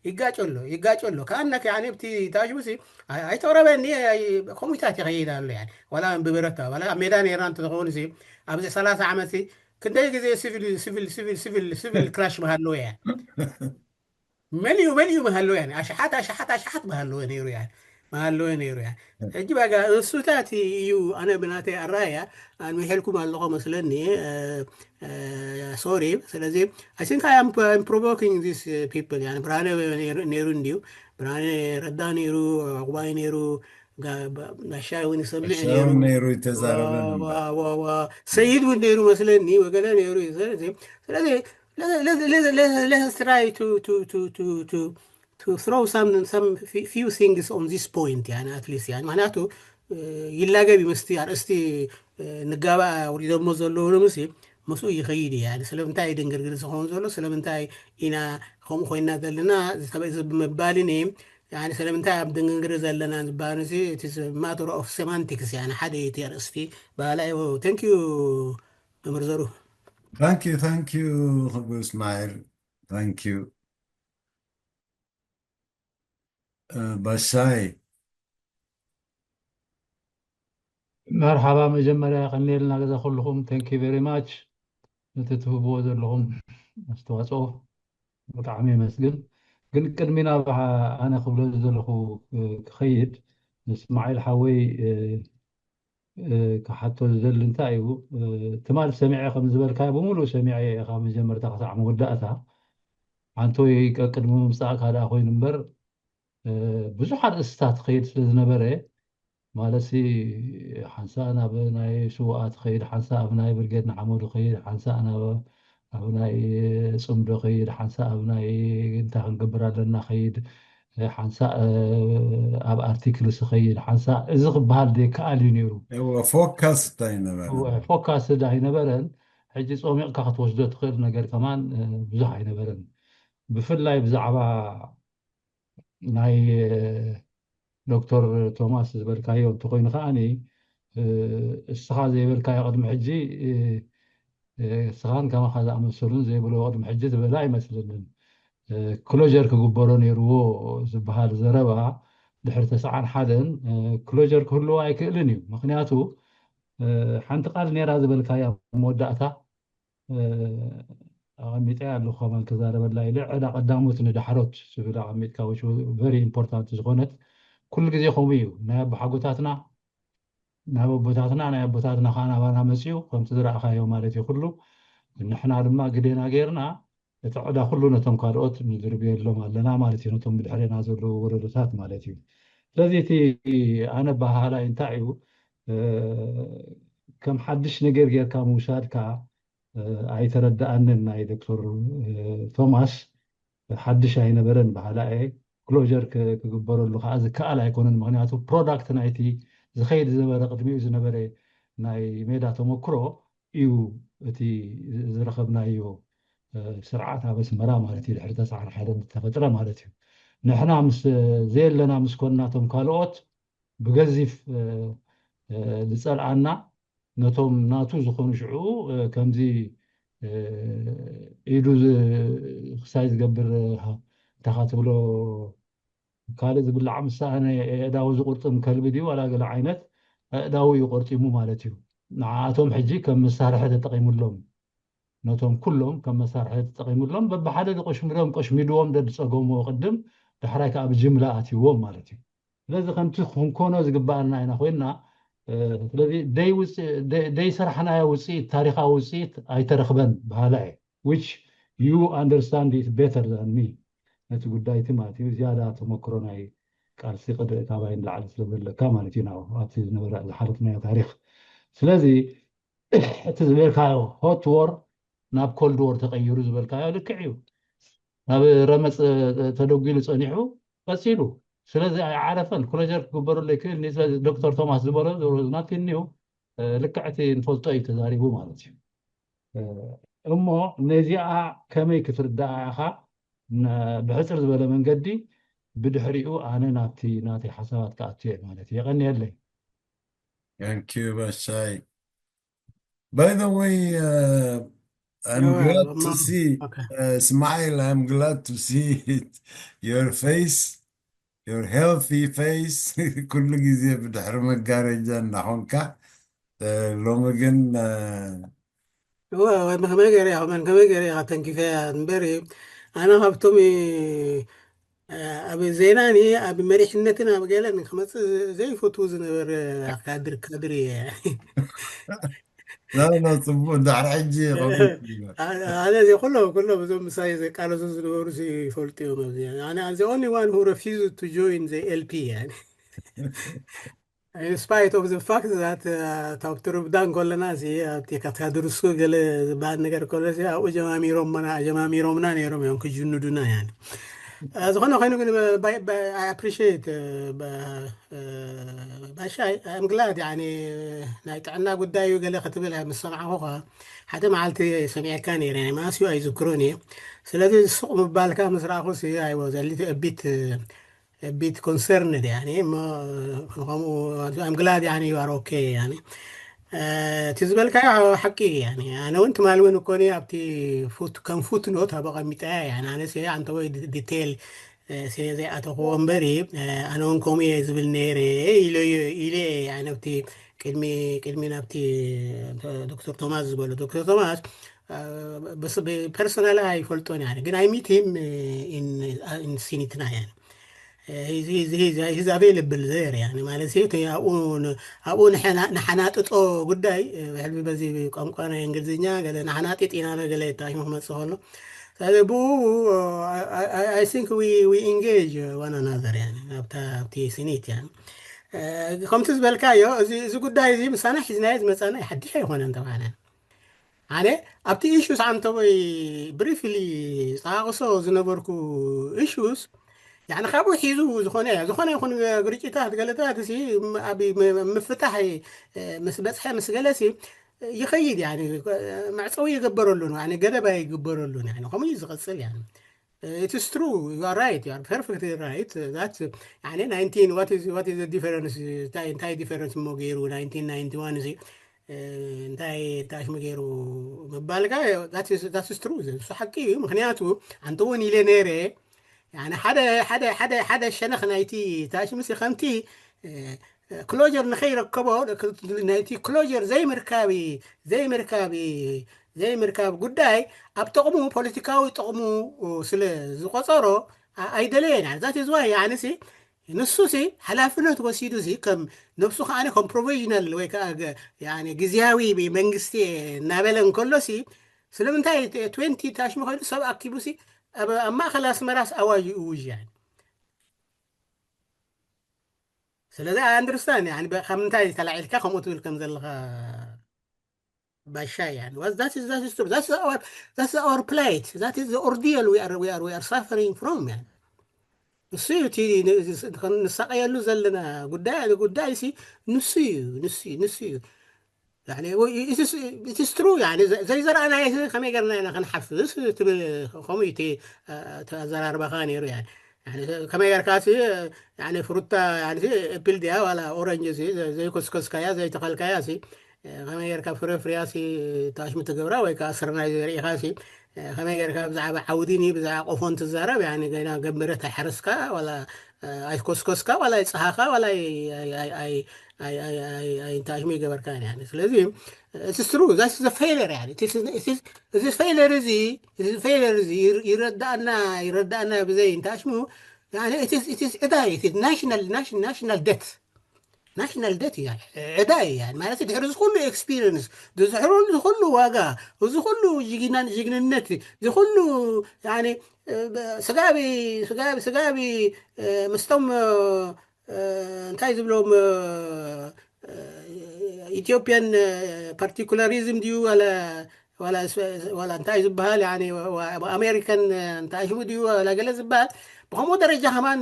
ይጋጭ ኣሎ ይጋጭ ኣሎ ከኣነክ ኣብቲ ታሽቡሲ ኣይተቕረበኒ ከምኡታት ይኸይድ ኣሎ ዋላ ብብረታ ዋላ ኣብ ሜዳ ነይርና እንተዝኸውን ኣብዚ ሰላሳ ዓመት ክንደይ ግዜ ሲቪል ሲቪል ሲቪል ሲቪል ሲቪል ክላሽ ምሃለወ እያ መሊኡ መሊኡ ምሃለወ እያ ኣሽሓት ኣሽሓት ኣሽሓት ምሃለወ ነይሩ እያ ምሃለወ ነይሩ እያ ሕጂ ባጋ እሱታት እዩ ኣነ ብናተይ ኣራያ ኣንሚሐልኩም ኣለኹ መስለኒ ሶሪ ስለዚ I think I am provoking these people ብርሃነ ነይሩ እንዲዩ ብርሃነ ረዳ ነይሩ ዕቁባይ ነይሩ ጋሻ እውን ይሰምዕ ነይሩ ይተዛረበ ሰይድ እውን ነይሩ መስለኒ ወገለ ነይሩ ስለዚ let's try to to to to to to throw some some few things on this point يعني at least يعني ምክንያቱ ይላገብ ይመስቲ ኣርእስቲ ንጋባ ኣውሪዶሞ ዘለዉ ንምሲ ምስኡ ይኸይድ እያ ስለምንታይ ድንግርግር ዝኸውን ዘሎ ስለምንታይ ኢና ከምኡ ኮይና ዘለና ብምባልን ስለምንታይ ኣብ ድንግርግር ዘለና ዝበሃል matter of semantics ሓደ እቲ ኣርእስቲ በሃላ thank you መምህር ዘሩ thank you thank you ክቡር እስማኤል thank you ባሻይ መርሓባ መጀመርያ ቀኒልና ገዛ ኩልኹም thank you very much ነቲ ትህብዎ ዘለኹም ኣስተዋፅኦ ብጣዕሚ የመስግን ግን ቅድሚ ናብ ኣነ ክብሎ ዘለኹ ክኸይድ እስማዒል ሓወይ ክሓቶ ዝደሊ እንታይ እዩ ትማል ሰሚዐ ከም ዝበልካ ብምሉእ ሰሚዐ ካብ መጀመርታ ክሳዕ መወዳእታ ሓንቲ ወይ ቅድሚ ምምፃእካ ደኣ ኮይኑ እምበር ብዙሕ ኣርእስታት ትኸይድ ስለ ዝነበረ ማለት ሓንሳእ ናብ ናይ ስውኣ ትኸይድ ሓንሳእ ኣብ ናይ ብርጌድ ንሓመዱ ኸይድ ሓንሳእ ናብ ኣብ ናይ ፅምዶ ኸይድ ሓንሳእ ኣብ ናይ እንታይ ክንገብር ኣለና ኸይድ ሓንሳእ ኣብ ኣርቲክልስ ኸይድ ሓንሳእ እዚ ክበሃል ዘይከኣል እዩ ነይሩ ፎካስ እንታይ ነበረ ፎካስ ኣይነበረን ሕጂ ፀሚቕካ ክትወስዶ ትኽእል ነገር ከማን ብዙሕ ኣይነበረን ብፍላይ ብዛዕባ ናይ ዶክተር ቶማስ ዝበልካዮ እንተኮይኑ ከዓኒ እስኻ ዘይበልካዮ ቅድሚ ሕጂ እስኻን ከማኻ ዝኣመሰሉን ዘይብልዎ ቅድሚ ሕጂ ዝበለ ኣይመስለንን ክሎጀር ክግበሮ ነይርዎ ዝበሃል ዘረባ ድሕሪ ተስዓን ሓደን ክሎጀር ክህልዎ ኣይክእልን እዩ ምክንያቱ ሓንቲ ቃል ነይራ ዝበልካያ መወዳእታ ኣቐሚጠ ኣለኹ ከማን ክዛረበላ ኢለ ዕዳ ቀዳሞት ንዳሕሮት ዝብል ኣቐሚጥካ which very important ዝኾነት ኩሉ ግዜ ከምኡ እዩ ናይ ኣቦሓጎታትና ናብ ኣቦታትና ናይ ኣቦታትና ከዓ ናባና መፅኡ ከምቲ ዝረእኻዮ ማለት እዩ ኩሉ ንሕና ድማ ግዴና ገይርና እቲ ዕዳ ኩሉ ነቶም ካልኦት ንድርብየሎም ኣለና ማለት እዩ ነቶም ብድሕሬና ዘለዉ ወለዶታት ማለት እዩ ስለዚ እቲ ኣነ ኣበሃህላይ እንታይ እዩ ከም ሓድሽ ነገር ጌርካ ምውሳድካ ኣይተረድኣንን። ናይ ዶክተር ቶማስ ሓድሽ ኣይነበረን በሃላ እየ። ክሎጀር ክግበረሉ ከዓ ዝከኣል ኣይኮነን። ምክንያቱ ፕሮዳክት ናይቲ ዝኸይድ ዝነበረ ቅድሚኡ ዝነበረ ናይ ሜዳ ተመክሮ እዩ እቲ ዝረኸብናዮ ስርዓት ኣብ ኣስመራ ማለት እዩ። ድሕሪ ተስዓን ሓደን ዝተፈጥረ ማለት እዩ። ንሕና ምስ ዘየለና ምስ ኮንና እቶም ካልኦት ብገዚፍ ዝፀልኣና ነቶም ናቱ ዝኾኑ ሽዑ ከምዚ ኢዱ ክሳይ ዝገብር እንተኻ ትብሎ ካልእ ዝብላዕ ምሳነ ኣእዳው ዝቁርጥም ከልቢ ድዩ ዋላ ገለ ዓይነት ኣእዳው እዩ ቆርጢሙ ማለት እዩ። ንዓኣቶም ሕጂ ከም መሳርሒ ተጠቂሙሎም ነቶም ኩሎም ከም መሳርሒ ተጠቂሙሎም በብሓደ ዝቆሽምዶም ቆሽሚድዎም ደድፀገምዎ ቅድም ዳሕራይ ከዓ ብጅምላ ኣትይዎም ማለት እዩ። ስለዚ ከምቲ ክንኮኖ ዝግባኣና ኢና ኮይና ስለዚ ደይሰራሕናዮ ውፅኢት ታሪካዊ ውፅኢት ኣይተረክበን በሃላ እየ። Which you understand it better than me ነቲ ጉዳይቲ ማለት እዩ። ዝያዳ ተመክሮ ናይ ቃልሲ ቅድሪ ካባይ ንላዕሊ ስለዘለካ ማለት እዩ ናው ኣብቲ ዝነበረ ዝሓለፍናዮ ታሪክ። ስለዚ እቲ ዝበልካዮ ሆት ዎር ናብ ኮልድ ዎር ተቀይሩ ዝበልካዮ ልክዕ እዩ። ናብ ረመፅ ተደጒሉ ፀኒሑ ቀፂሉ ስለዚ ኣይዓረፈን። ክሎጀር ክግበረሉ ይክእል ዶክተር ቶማስ ዝበሎ ናቲኒው ልክዕቲ ንፈልጦ እዩ ተዛሪቡ ማለት እዩ። እሞ ነዚኣ ከመይ ክትርዳኣ ኢኻ? ብሕፅር ዝበለ መንገዲ ብድሕሪኡ ኣነ ናብቲ ናተይ ሓሳባት ክኣቱ እየ ማለት እዩ። የቐንየለይ። Thank you, Bashai. By the way, uh, I'm glad to see uh, Ismail. I'm glad to see it, your face, your healthy face. ኩሉ ግዜ ብድሕሪ መጋረጃ እናኾንካ ሎሚ ግን እወ መን ከመይ ገይረ ኢኻ መን ከመይ ገይረ ኢኻ ተንኪፈያ እምበር ኣነ ካብቶም ኣብ ዜናን ኣብ መሪሕነትን ኣብ ገለን ክመፅእ ዘይፈትዉ ዝነበረ ካድር ካድር እየ። ላ ላ ፅቡቅ እንድሕር ሕጂ ኣነ እዚ ኩሎም ኩሎም እዞም ምሳይ ዘቃለሱ ዝነበሩ ይፈልጡ እዮም። ኣብዚ ኣነ the only one who refused to join the L P እየ። In spite of the fact that ዶክተር ዳን ከለና ኣብቲ ካታድርስኩ ገለ ዝበሃል ነገር ከሎ ኣብኡ ጀማሚሮምና ጀማሚሮምና ነይሮም እዮም ክጅንዱና። ያኒ ዝኾነ ኮይኑ ግን I appreciate ባሻይ I'm glad ያኒ ናይ ጥዕና ጉዳይ እዩ ገለ ክትብል ምስ ሰማዕኹኻ ሓደ መዓልቲ ሰሚዐካ ነይረ። ናይ መኣስ እዩ ኣይዝክሮን እየ። ስለዚ ስቕ ምባልካ ምስ ረኣኹ I was a little bit a bit concerned ያኒ እሞ ከምኡ I'm glad ያኒ you are okay ያኒ እቲ ዝበልካዮ ሓቂ እዩ። ያኒ ኣነ እውን ትማሊ እውን እኮ ኣብቲ ከም ፉት ኖት ኣብ ኣቐሚጠያ ያኒ ኣነ ኣንተ ወይ ዲቴል ስለ ዘይኣተኽዎ እምበሪ ኣነ እውን ከምኡ እየ ዝብል ነይረ ኢለዮ ኢለ ያኒ ኣብቲ ቅድሚ ቅድሚ ናብቲ ዶክተር ቶማስ ዝበሎ ዶክተር ቶማስ ብፐርሶናል ኣይፈልጦን ያኒ ግን I meet him in Sinitna ያኒ he's available there ያኒ ማለት ኣብኡ ንሓናጥጦ ጉዳይ ሕልቢ በዚ ቋንቋ ናይ እንግሊዝኛ ገለ ንሓናጢጥ ኢና ገለ ታሽሙ ክመፅእ ከሎ ስለዚ ብኡ I think we engage one another ያኒ ኣብቲ ሲኒት ያኒ ከምቲ ዝበልካዮ እዚ ጉዳይ እዚ ምሳና ሒዝናዮ ዝመፃና ሓድሽ ኣይኮነን ተባህለን ኣነ ኣብቲ ኢሹስ ኣንተወይ ብሪፍሊ ዝጠቃቅሶ ዝነበርኩ ኢሹስ ያኒ ካብኡ ሒዙ ዝኾነ ዝኾነ ይኹን ግርጭታት ገለታት ሲ ኣብ ምፍታሕ ምስ በፅሐ ምስ ገለሲ ይኸይድ ያኒ መዕፀዊ ይገበረሉን ያኒ ገደባ ይግበረሉን ያኒ ከምኡ እዩ ዝቐፅል ያኒ it's true you are right you are perfectly right that ያኒ nineteen what is what is the difference እንታይ difference እሞ ገይሩ nineteen ninety-one እዚ እንታይ ታሽሙ ገይሩ ምባልካ that's true እሱ ሓቂ እዩ። ምክንያቱ ኣንተ እውን ኢለ ነይረ ሓደ ሓደ ሓደ ሓደ ሸነኽ ናይቲ ታሽሙ ሲ ከምቲ ክሎጀር ንኸይረከቦ ናይቲ ክሎጀር ዘይምርካብ ዘይምርካብ ዘይምርካብ ጉዳይ ኣብ ጥቕሙ ፖለቲካዊ ጥቕሙ ስለ ዝቆፀሮ ኣይደለየን። ዛት ዝዋ ያንሲ ንሱ ሲ ሓላፍነት ወሲዱ ሲ ከም ነብሱ ከዓ ከም ፕሮፌሽናል ወይ ከዓ ግዝያዊ መንግስቲ እናበለ እንከሎ ሲ ስለምንታይ ትንቲ ታሽሙ ከይዱ ሰብ ኣኪቡ ሲ ኣብ ማእከል ኣስመራስ ኣዋጅ ይእውጅ ያ ስለዚ ኣንድርስታን ካብ ምንታይ ተላዒልካ ከምኡ ትብል ከም ዘለካ ባሻይ፣ يعني that is that is true. That's our that's our plight. That is the ordeal we are we are we are suffering from, يعني እሱ እዩ እቲ ንሳቀየሉ ዘለና ጉዳይ ጉዳይ ሲ ንሱ እዩ ንሱ እዩ ንሱ እዩ። يعني it's true. يعني ዘይዘራእናዮ ከመይ ገርና ኢና ክንሓፍስ ትብል ከምኡ እቲ ኣዘራርባኻ ነይሩ። يعني ከመይ ገርካ ሲ ፍሩታ ፒል ድያ ዋላ ኦረንጅ ሲ ዘይኮስኮስካያ ዘይተኸልካያ ሲ ከመይ ጌርካ ፍረ ፍርያ ሲ ታሽሙ ትገብራ ወይ ከዓ ስርናይ ዘሪእኻ ሲ ከመይ ጌርካ ብዛዕባ ዓውዲኒ ብዛዕባ ቆፎን ትዛረብ? ያኒ ገና ገምረት ኣይሓረስካ ዋላ ኣይኮስኮስካ ዋላ ኣይፀሃኻ ዋላ ታሽሙ ይገበርካ። ስለዚ ስስትሩ ዛስ ዘ ፌለር እዚ ፌለር እዚ ይረዳእና ይረዳእና ብዘይ እንታሽሙ ዕዳ ናሽናል ደት ናሽናል ደት እያ። ዕዳ እያ ማለት ድሕሪ ዝኩሉ ኤክስፒሪንስ ዝሕሩ ዝኩሉ ዋጋ ዝኩሉ ጅግንነት ዝኩሉ ስጋቢ ስጋቢ ስጋቢ ምስቶም እንታይ ዝብሎም ኢትዮጵያን ፓርቲኩላሪዝም ድዩ ዋላ እንታይ ዝበሃል ኣሜሪካን እንታይ ሽሙ ድዩ ዋላ ገለ ዝበሃል ብከምኡ ደረጃ ከማን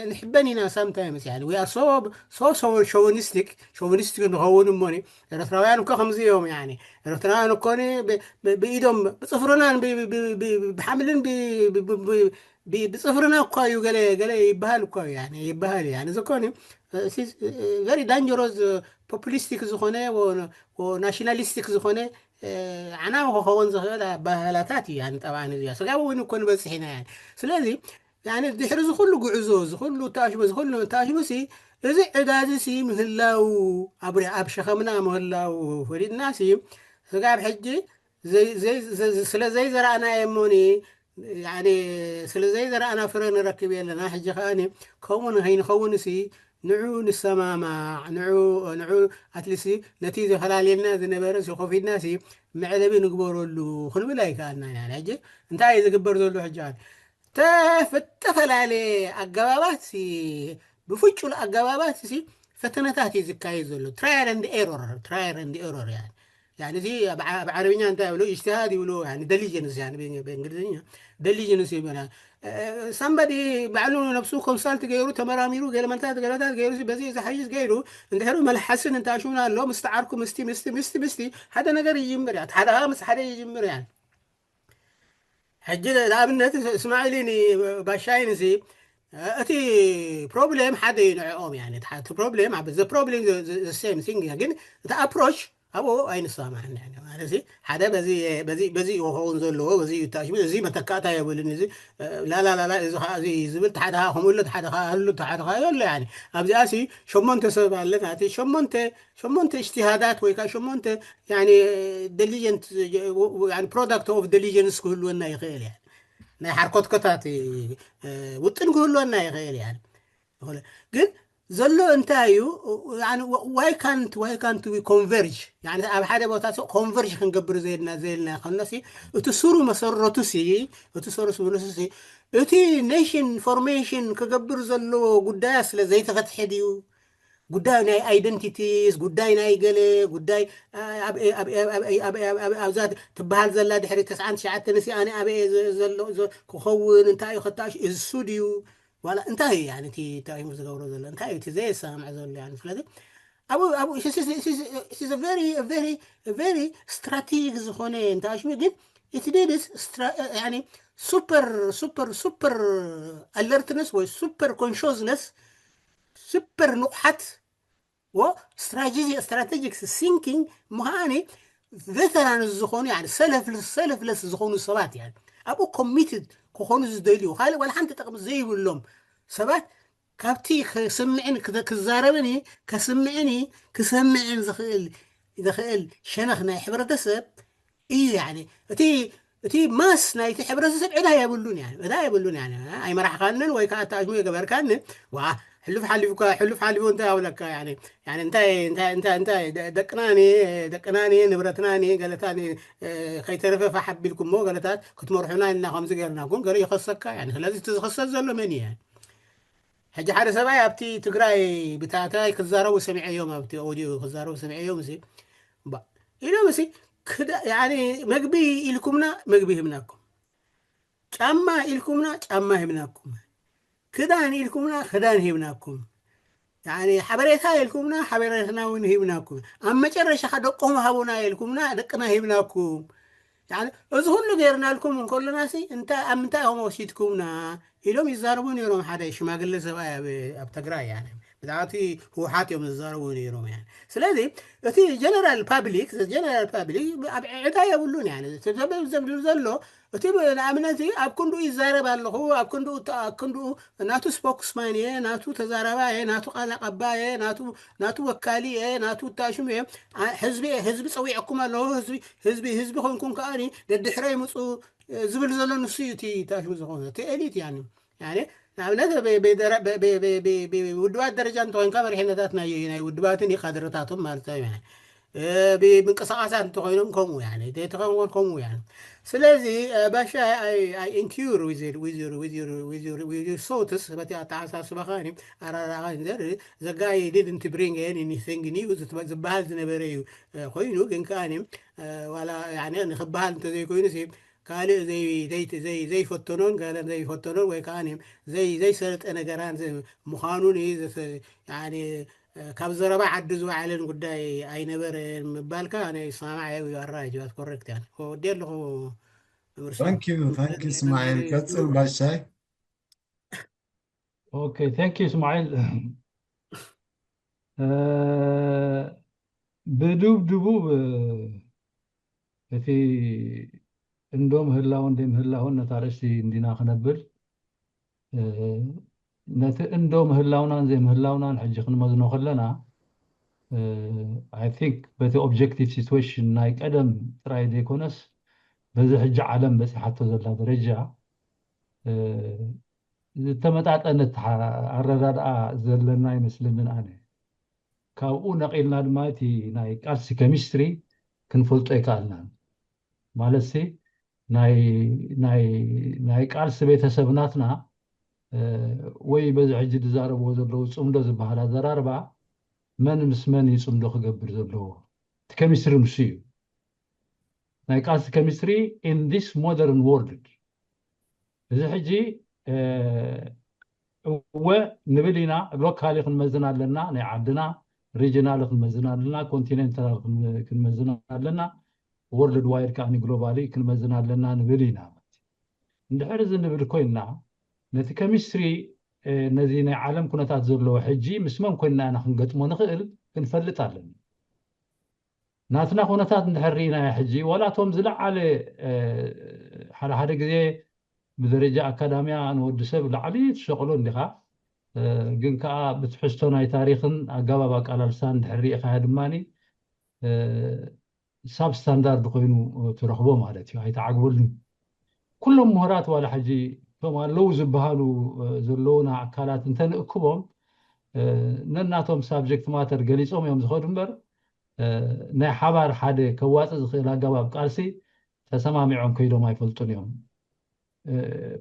ንሕበን ኢና ሳምታይምስ ያ ሶ ሾኒስቲክ ሾኒስቲክ ንኸውን እሞኒ ኤርትራውያን እኮ ከምዚ እዮም። ኤርትራውያን እኮ ብኢዶም ብፅፍርናን ብሓምልን ብፅፍርና እኳ እዩ ገለ ገለ ይበሃል እኳ እዩ ይበሃል እዩ። እዚ ኮን ቨሪ ዳንጀሮስ ፖፑሊስቲክ ዝኾነ ናሽናሊስቲክ ዝኾነ ዓና ክኸውን ዝኽእል ኣባህላታት እዩ። ጠብዓን እዚ ስጋብ እውን እኮ ንበፅሕ ኢና። ስለዚ ድሕሪ ዝኩሉ ጉዕዞ ዝኩሉ ተሽሙ ዝኩሉ ተሽሙ ሲ እዚ ዕዳዚ ሲ ምህላው ኣብ ሸኸምና ምህላው ፈሊጥና ሲ ስጋብ ሕጂ ስለ ዘይዘራእናዮ እሞኒ ስለ ዘይዘራእና ፍረ ንረክብ የለና። ሕጂ ከኣ ከምኡ ንኸይንኸውን ሲ ንዑ ንሰማማዕ ንዑ ንዑ ኣትሊስት ነቲ ዘፈላልየና ዝነበረ ሲ ኮፊድና ሲ መዕለቢ ንግበረሉ ክንብል ኣይከኣልናን። ሕጂ እንታይ እዩ ዝግበር ዘሎ? ሕጂ ተፈላለየ ኣገባባት ብፍጩል ኣገባባት ፈተነታት እዩ ዝካየድ ዘሎ። ትራያል ኤንድ ኤሮር ትራያል ኤንድ ኤሮር ያ እዚ ኣብ ዓረብኛ እንታይ ይብሉ ኢጅትሃድ ይብሉ። ደሊጀንስ ብእንግሊዝኛ ደሊጀንስ ይበና ሳምባዲ ባዕሉ ነብሱ ኮንሳልት ገይሩ ተመራሚሩ ገለመንታት ገለታት ገይሩ በዚ ዝሓይዝ ገይሩ እንድሕሪ መልሓስን እንታሽውን ኣሎ ምስ ተዓርኩ ምስቲ ምስቲ ምስቲ ምስቲ ሓደ ነገር ይጅምር ያ ሓደ ምስ ሓደ ይጅምር ያ ሕጂ ንኣብነት እስማዒልን ባሻይን እዚ እቲ ፕሮብሌም ሓደ እዩ ንዕኦም ያ እቲ ፕሮብሌም ኣብ ዘ ፕሮብሌም ሴም ቲንግ ግን እቲ ኣፕሮች ኣብኡ ኣይንሰማማዕን ማለት ሓደ በዚ እዩ ክኸውን ዘለዎ በዚ እዩ ታሽሙ እዚ መተካእታ የብልን እዚ ላላላላ እዚ ከዓ እዚ ዝብል ሓደ ከዓ ከምኡሎ ሓደ ከዓ ኣሎ ሓደ ከዓ የሎ ያ ኣብዚኣ ሲ ሸሞንተ ሰብ ኣለና እቲ ሸሞንተ ሸሞንተ እጅትሃዳት ወይ ከዓ ሸሞንተ ደሊጀንት ፕሮዳክት ኦፍ ደሊጀንስ ክህልወና ይኽእል ያ ናይ ሓርኮትኮታት ውጥን ክህልወና ይኽእል ያ ግን ዘሎ እንታይ እዩ why can't why can't we converge ኣብ ሓደ ቦታ ኮንቨርጅ ክንገብር ዘየልና ዘየልና ከሎሲ እቲ ስሩ መሰረቱ ሲ እቲ ስሩ ስብሉሱ ሲ እቲ ኔሽን ፎርሜሽን ክገብር ዘለዎ ጉዳያ ስለ ዘይተፈትሐ ድዩ ጉዳይ ናይ ኣይደንቲቲስ ጉዳይ ናይ ገለ ጉዳይ ኣብዛ ትበሃል ዘላ ድሕሪ ተስዓን ትሽዓተን ሲ ኣነ ኣበየ ዘሎ ክኸውን እንታይ እዩ ከታሽ እሱ ድዩ ዋላ እንታይ እዩ እቲ ተቂሙ ዝገብሮ ዘሎ እንታይ እዩ ዘየሰማምዕ ዘሎ ስለዚ ኣብኡ very very very ስትራቴጂክ ዝኾነ እንታይ ሽሙ ግን እቲ ደልስ super super super alertness ወይ super consciousness super ንቑሓት strategic thinking ምዃኒ ቨተራን ዝኾኑ ሰለፍለስ ዝኾኑ ሰባት ኣብኡ ኮሚትድ ክኾኑ ዝደልዩ ካልእ ዋላ ሓንቲ ጥቕሚ ዘይብሎም ሰባት ካብቲ ክስምዕን ክዛረብን ከስምዕን ክሰምዕን ዝኽእል ዝኽእል ሸነኽ ናይ ሕብረተሰብ እዩ። እቲ እቲ ማስ ናይቲ ሕብረተሰብ ዕዳ የብሉን ያ ዕዳ የብሉን ያ ኣይመራሕካንን ወይ ከዓ ኣታሽሙ የገበርካኒ ዋ ሕሉፍ ሓሊፉ ሕሉፍ ሓሊፉ እንታይ ኣብለካ እንታይ እንታይ እንታይ እንታይ ደቅናኒ ደቅናኒ ንብረትናኒ ገለታኒ ከይተረፈ ፋሕ ኣቢልኩሞ ገለታት ክትመርሑና ኢልና ከምዚ ገርናኩም ገለ ይኸሰካ ያ ስለዚ እቲ ዝኸሰት ዘሎ መን እዩ ሕጂ ሓደ ሰብኣይ ኣብቲ ትግራይ ብታታይ ክዛረቡ ሰሚዐዮም ኣብቲ ኦዲዮ ክዛረቡ ሰሚዐዮም ሲ ኢሎም ሲ ክዳ- ያኒ መግቢ ኢልኩምና መግቢ ሂብናኩም፣ ጫማ ኢልኩምና ጫማ ሂብናኩም፣ ክዳን ኢልኩምና ክዳን ሂብናኩም፣ ያኒ ሓበሬታ ኢልኩምና ሓበሬታና እውን ሂብናኩም፣ ኣብ መጨረሻ ደቅኹም ሃቡና ኢልኩምና ደቅና ሂብናኩም። ያኒ እዚ ኩሉ ገይርናልኩም እንከሎናሲ እንታይ ኣብ ምንታይ ኢኹም ወሲድኩምና ኢሎም ይዛረቡ ነይሮም። ሓደ ሽማግለ ሰብኣይ ኣብ ኣብ ትግራይ ያኒ ብዛዕባ እቲ ህወሓት እዮም ዝዛረቡ ነይሮም። ያኒ ስለዚ እቲ ጀነራል ፓብሊክ ጀነራል ፓብሊክ ኣብ ዕዳ የብሉን። ያኒ እቲ ሰብ ዘብሉ ዘሎ እቲ ንኣብነት ኣብ ክንድኡ ይዛረብ ኣለኹ፣ ኣብ ክንድኡ ተ- ኣብ ክንድኡ ናቱ ስፖክስማን እየ፣ ናቱ ተዛራባ እየ፣ ናቱ ቃል ኣቀባ እየ፣ ናቱ ናቱ ወካሊ እየ፣ ናቱ ታሽሙ እየ፣ ኣ- ህዝቢ እየ፣ ህዝቢ ፀዊዕኩም ኣለኹ፣ ህዝቢ ህዝቢ ህዝቢ ኮንኩም ከኣኒ ደድሕረይ ምፁ ዝብል ዘሎ ንሱ እዩ። እቲ ታሽሙ ዝኾነ እቲ ኤሊት ያኒ ያኒ ንኣብነት ብ- ብደረ- ብ- ብ- ብ- ብ- ብ- ውድባት ደረጃ እንተኮይንካ መሪሕነታት ናይ ናይ ውድባትን ካድረታቶም ማለት እዩ። እ፣ ብምንቅስቃሳት እንተኮይኖም ከምኡ ያኒ ዘይተኮይኖም ከምኡ ያኒ ስለዚ እ፣ ባሻ I I incur with your with your with your with your with your thoughts በቲ ኣተሓሳስባኻ ያኒ ኣራራኻ ዘር ዘጋይ didn't bring any anything new ዝበሃል ዝነበረ እዩ እ፣ ኮይኑ ግን ከኣ እ፣ ዋላ ያኒ ንክበሃል እንተዘይኮይኑ ካልእ ዘይ- ዘይ- ዘይ- ዘይፈተኖን ገለን ዘይፈተኖን ወይ ከዓ ዘይ- ዘይሰለጠ ነገራን ዘ- ምዃኑን እዩ ዘተ- ያኒ፣ እ፣ ካብ ዘረባ ዓዲ ዝወዓለን ጉዳይ ኣይነበረን ምባልካ ኣነ ይሰማማዕ እየ። You are right, you are correct። ያኒ ወዲ ኣለኹ መምህር ስዩም። Thank you, thank you እስማኤል። ቀጽል ባሻይ። Okay, thank you እስማኤል። እ፣ ብድብድቡ ብ- እቲ እንዶ ምህላውን ዘይምህላውን ነታ ርእሲ እንዲና ክነብል እ፣ ነቲ እንዶ ምህላውናን ዘይምህላውናን ሕጂ ክንመዝኖ ከለና እ፣ I think በቲ objective situation ናይ ቀደም ጥራይ ዘይኮነስ በዚ ሕጂ ዓለም በፂሓቶ ዘላ ደረጃ እ፣ ዝተመጣጠነ ኣተሓ- ኣረዳድኣ ዘለና ኣይመስለንን ኣነ። ካብኡ ነቒልና ድማ እቲ ናይ ቃልሲ ኬሚስትሪ ክንፈልጦ ኣይከኣልናን። ማለትሲ ናይ ናይ ናይ ቃልሲ ቤተሰብ ናትና እ፣ ወይ በዚ ሕጂ ዝዛረብዎ ዘለዉ ፅምዶ ዝበሃል ኣዘራርባ መን ምስ መን እዩ ፅምዶ ክገብር ዘለዎ? እቲ ኬሚስትሪ ንሱ እዩ። ናይ ቃልሲ ኬሚስትሪ in this modern world እዚ ሕጂ እ፣ እወ ንብል ኢና። ሎካሊ ክንመዝን ኣለና፣ ናይ ዓድና ሪጅናል ክንመዝን ኣለና፣ ኮንቲኔንታል ክንመዝን ኣለና፣ ወርልድ ዋይድ ከዓ ግሎባሊ ክንመዝን ኣለና ንብል ኢና። እንድሕር እዚ ንብል ኮይንና ነቲ ኬሚስትሪ እ፣ ነዚ ናይ ዓለም ኩነታት ዘለዎ ሕጂ ምስ መን ኮይንና ኢና ክንገጥሞ ንኽእል ክንፈልጥ ኣለና። ናትና ኩነታት እንድሕር ርኢናዮ ሕጂ ዋላ እቶም ዝለዓለ እ፣ ሓደ ሓደ ግዜ ብደረጃ ኣካዳሚያ ንወዲ ሰብ ላዕሊ ትሸቕሎ እንዲኻ እ፣ ግን ከዓ ብትሕዝቶ ናይ ታሪኽን ኣገባብ ኣቃላልሳን እንድሕር ርኢኻዮ ድማ ሳብ ስታንዳርድ ኮይኑ ትረኽቦ ማለት እዩ። ኣይተዓግበሉን። ኩሎም ምሁራት ዋላ ሕጂ እቶም ኣለዉ ዝበሃሉ ዘለዉና ኣካላት እንተንእክቦም ነናቶም ሳብጀክት ማተር ገሊፆም እዮም ዝኸዱ እምበር ናይ ሓባር ሓደ ከዋፅእ ዝኽእል ኣገባብ ቃልሲ ተሰማሚዖም ከይዶም ኣይፈልጡን እዮም።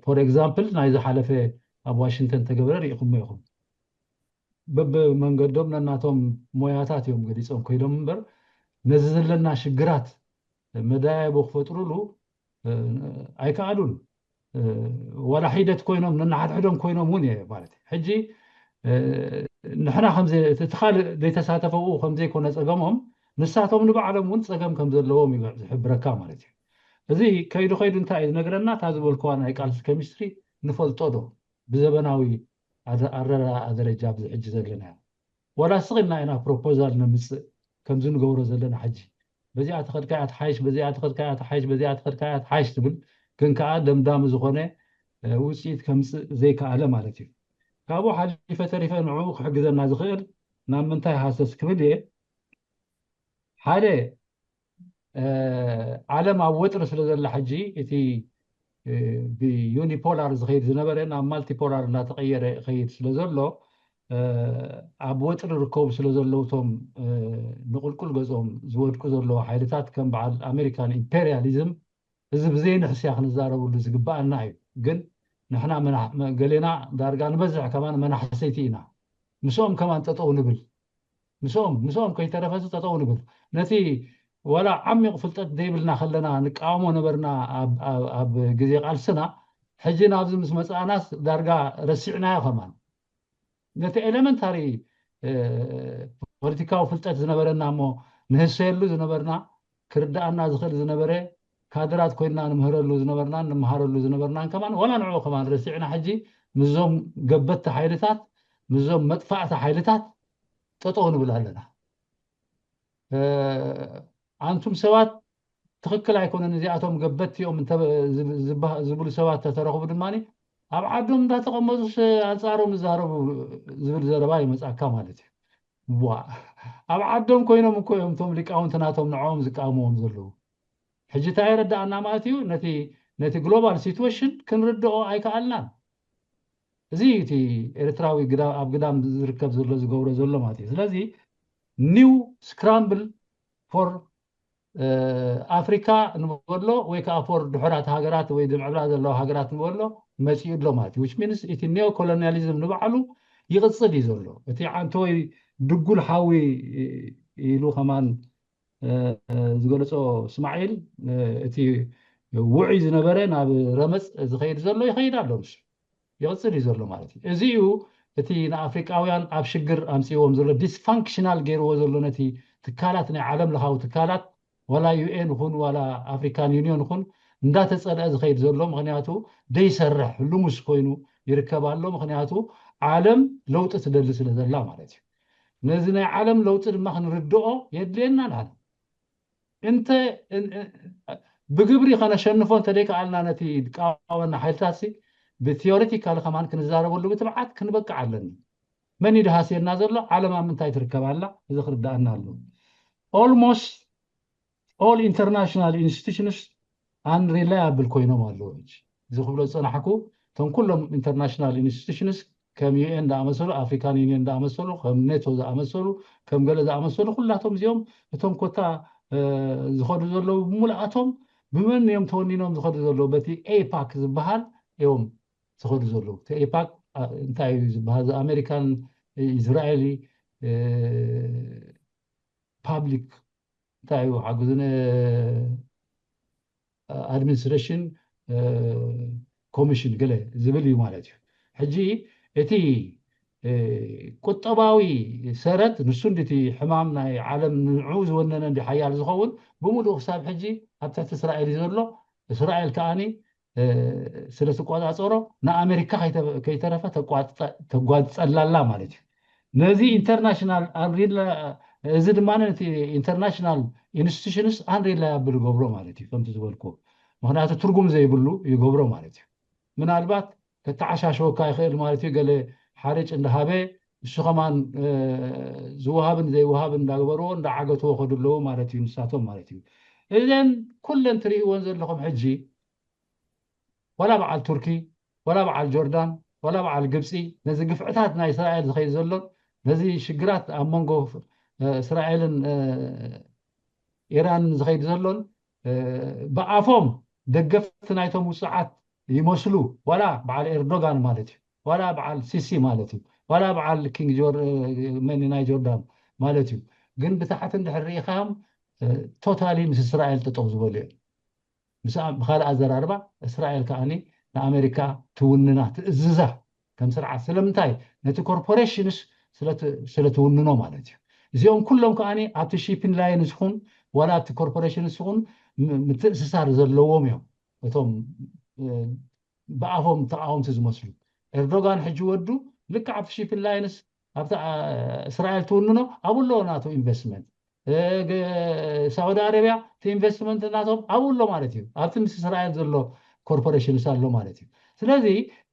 ፎር ኤግዛምፕል ናይ ዝሓለፈ ኣብ ዋሽንግተን ተገበረ ርኢኹሞ ኢኹም። በብመንገዶም ነናቶም ሞያታት እዮም ገሊፆም ኮይዶም እምበር ነዚ ዘለና ሽግራት መዳያየቦ ክፈጥሩሉ ኣይከኣሉን። ዋላ ሒደት ኮይኖም ነናሓድሕዶም ኮይኖም እውን እየ ማለት ሕጂ ንሕና እቲ ካልእ ዘይተሳተፈ ከምዘይኮነ ፀገሞም ንሳቶም ንባዕሎም እውን ፀገም ከም ዘለዎም እዩ ዝሕብረካ ማለት እዩ። እዚ ከይዱ ከይዱ እንታይ እዩ ዝነግረና? እታ ዝበልክዋ ናይ ቃልሲ ኬሚስትሪ ንፈልጦ ዶ ብዘበናዊ ኣረዳድኣ ደረጃ ኣብዚ ሕጂ ዘለናዮ ዋላ ስቕ ኢልና ኢና ፕሮፖዛል ነምፅእ ከምዚ ንገብሮ ዘለና ሕጂ በዚኣ ተኸድካያ ትሓይሽ በዚኣ ተኸድካያ ትሓይሽ በዚኣ ተኸድካያ ትሓይሽ ትብል ግን ከዓ ደምዳሚ ዝኾነ ውፅኢት ከምፅእ ዘይከኣለ ማለት እዩ። ካብኡ ሓሊፈ ተሪፈ ንዕኡ ክሕግዘና ዝኽእል ናብ ምንታይ ሃሰስ ክብል እየ ሓደ ዓለም ኣብ ወጥሪ ስለ ዘላ ሕጂ እቲ ብዩኒፖላር ዝኸይድ ዝነበረ ናብ ማልቲፖላር እናተቐየረ ይኸይድ ስለ ዘሎ ኣብ ወጥሪ ርከቡ ስለ ዘለዉ እቶም ንቁልቁል ገጾም ዝወድቁ ዘለዉ ሓይልታት ከም በዓል ኣሜሪካን ኢምፔሪያሊዝም እዚ ብዘይንሕስያ ክንዛረብሉ ዝግበኣና እዩ። ግን ንሕና ገሌና ዳርጋ ንበዝሕ ከማን መናሕሰይቲ ኢና። ምስኦም ከማን ጠጠው ንብል ምስኦም ምስኦም ከይተረፈ ጠጠው ንብል ነቲ ወላ ዓሚቕ ፍልጠት ዘይብልና ከለና ንቃወሞ ነበርና ኣብ ግዜ ቃልስና፣ ሕጂ ናብዚ ምስ መፃእናስ ዳርጋ ረሲዕናዮ ከማን። ነቲ ኤሌመንታሪ ፖለቲካዊ ፍልጠት ዝነበረና እሞ ንህሰየሉ ዝነበርና፣ ክርዳኣና ዝኽእል ዝነበረ፣ ካድራት ኮይንና ንምህረሉ ዝነበርናን ንምሃረሉ ዝነበርናን ከማን፣ ዋላ ንዕኡ ከማን ረሲዕና ሕጂ ምስዞም ገበትቲ ሓይልታት፣ ምስዞም መጥፋእቲ ሓይልታት ጠጠው ንብል ኣለና። ኣንቱም ሰባት ትኽክል ኣይኮነን፣ እዚኣቶም ገበትቲ እዮም ዝብሉ ሰባት ተተረኽቡ ድማ ኣብ ዓዶም እንዳተቐመጡስ ኣንፃሮም ይዛረቡ ዝብል ዘረባ ይመፅኣካ ማለት እዩ። ዋ፣ ኣብ ዓዶም ኮይኖም እኮ እዮም እቶም ሊቃውንቲ ናቶም ንዕኦም ዝቃወምዎም ዘለዉ። ሕጂ እንታይ ይረዳእና ማለት እዩ? ነቲ ግሎባል ሲትዌሽን ክንርድኦ ኣይከኣልናን። እዚ እቲ ኤርትራዊ ኣብ ግዳም ዝርከብ ዘሎ ዝገብሮ ዘሎ ማለት እዩ። ስለዚ new scramble for ኣፍሪካ ንበሎ ወይ ከዓ for ድሑራት ሃገራት ወይ ዝምዕብላ ዘለዋ ሃገራት ንበሎ መፂኡ ኣሎ ማለት እዩ። Which means እቲ ኒዮ ኮሎኒያሊዝም ንባዕሉ ይቕፅል እዩ ዘሎ። እቲ ዓንተወይ ድጉል ሓዊ ኢሉ ከማን ዝገለፆ እስማዒል፣ እቲ ውዑይ ዝነበረ ናብ ረመፅ ዝኸይድ ዘሎ ይኸይድ ኣሎ፣ ንሱ ይቕፅል እዩ ዘሎ ማለት እዩ። እዚ እዩ እቲ ንኣፍሪቃውያን ኣብ ሽግር ኣምፅእዎም ዘሎ፣ ዲስፋንክሽናል ገይርዎ ዘሎ ነቲ ትካላት፣ ናይ ዓለም ለኻዊ ትካላት፣ ዋላ ዩ ኤን ይኹን ዋላ ኣፍሪካን ዩኒዮን ይኹን እንዳተፀልአ ዝኸይድ ዘሎ። ምክንያቱ ደይሰርሕ ልሙስ ኮይኑ ይርከብ ኣሎ። ምክንያቱ ዓለም ለውጢ ትደሊ ስለ ዘላ ማለት እዩ። ነዚ ናይ ዓለም ለውጢ ድማ ክንርድኦ የድልየና ንዓና። እንተ ብግብሪ ከነሸንፎ እንተደይከኣልና ነቲ ዝቃወመና ሓይልታት ሲ ብቲዮሪቲካሊ ከማን ክንዛረበሉ ብትብዓት ክንበቅዕ ኣለና። መን እዩ ድሃስየና ዘሎ? ዓለም ኣብ ምንታይ ትርከብ ኣላ? እዚ ክርዳኣና ኣለዎ። Almost all international institutions unreliable ኮይኖም ኣለዉ። እዚ ክብሎ ዝፀናሕኩ እቶም ኩሎም ኢንተርናሽናል ኢንስቲቱሽንስ ከም ዩ ኤን ዝኣመሰሉ፣ ኣፍሪካን ዩኒየን ዝኣመሰሉ፣ ከም ኔቶ ዝኣመሰሉ፣ ከም ገለ ዝኣመሰሉ ኩላቶም እዚኦም እቶም ኮታ ዝኸዱ ዘለዉ ብምልኣቶም ብመን እዮም ተወኒኖም ዝኸዱ ዘለዉ? በቲ ኤፓክ ዝበሃል እዮም ዝኸዱ ዘለዉ። እቲ ኤፓክ እንታይ እዩ ዝበሃል? ኣሜሪካን ኢስራኤል ፓብሊክ እንታይ እዩ ሓግዙ ኣድሚኒስትሬሽን ኮሚሽን ገለ ዝብል እዩ ማለት እዩ። ሕጂ እቲ ቁጠባዊ ሰረት ንሱ እንድቲ ሕማም ናይ ዓለም ንዕኡ ዝወነነ እንዲ ሓያል ዝኸውን ብምሉእ ክሳብ ሕጂ ኣብ ትሕቲ እስራኤል እዩ ዘሎ። እስራኤል ከዓኒ ስለ ትቆፃፀሮ ንኣሜሪካ ከይተረፈ ተጓፀላላ ማለት እዩ። ነዚ ኢንተርናሽናል ኣንሪላ እዚ ድማ ነቲ ኢንተርናሽናል ኢንስቲቱሽንስ ኣንሪላያብል ይገብሮ ማለት እዩ። ከምቲ ዝበልኩ ምክንያቱ ትርጉም ዘይብሉ ይገብሮ ማለት እዩ። ምናልባት ከተዓሻሸወካ ይኽእል ማለት እዩ። ገለ ሓርጭ እንዳሃበ እሱ ከማን ዝወሃብን ዘይወሃብን እንዳግበርዎ እንዳዓገትዎ ከዱ ኣለዉ ማለት እዩ። ንሳቶም ማለት እዩ። እዘን ኩለን ትርእይዎን ዘለኹም ሕጂ ዋላ በዓል ቱርኪ፣ ዋላ በዓል ጆርዳን፣ ዋላ በዓል ግብፂ ነዚ ግፍዕታት ናይ እስራኤል ዝኸይድ ዘሎን ነዚ ሽግራት ኣብ መንጎ እስራኤልን ኢራንን ዝኸይድ ዘሎን ብኣፎም ደገፍቲ ናይቶም ውፅዓት ይመስሉ። ዋላ በዓል ኤርዶጋን ማለት እዩ፣ ዋላ በዓል ሲሲ ማለት እዩ፣ ዋላ በዓል ኪንግ መኒ ናይ ጆርዳን ማለት እዩ። ግን ብታሕቲ እንድሕር ርኢኻም ቶታሊ ምስ እስራኤል ጠጠው ዝበሉ እዮም። ምስ ብካልእ ኣዘራርባ እስራኤል ከዓኒ ንኣሜሪካ ትውንና ትእዝዛ ከም ስርዓት። ስለምንታይ? ነቲ ኮርፖሬሽንስ ስለ ትውንኖ ማለት እዩ። እዚኦም ኩሎም ከዓኒ ኣብቲ ሺፒን ላይንስ ይኹን ዋላ ኣብቲ ኮርፖሬሽንስ ይኹን ምትእስሳር ዘለዎም እዮም። እቶም ብኣፎም ተቃወምቲ ዝመስሉ ኤርዶጋን ሕጂ ወዱ ልክዕ ኣብቲ ሺፒን ላይንስ ኣብቲ እስራኤል ትውንኖ ኣብኡ ኣለዎ ናቱ ኢንቨስትመንት። ሳውዲ ኣረቢያ እቲ ኢንቨስትመንት ናቶም ኣብኡ ኣሎ ማለት እዩ። ኣብቲ ምስ እስራኤል ዘሎ ኮርፖሬሽንስ ኣሎ ማለት እዩ። ስለዚ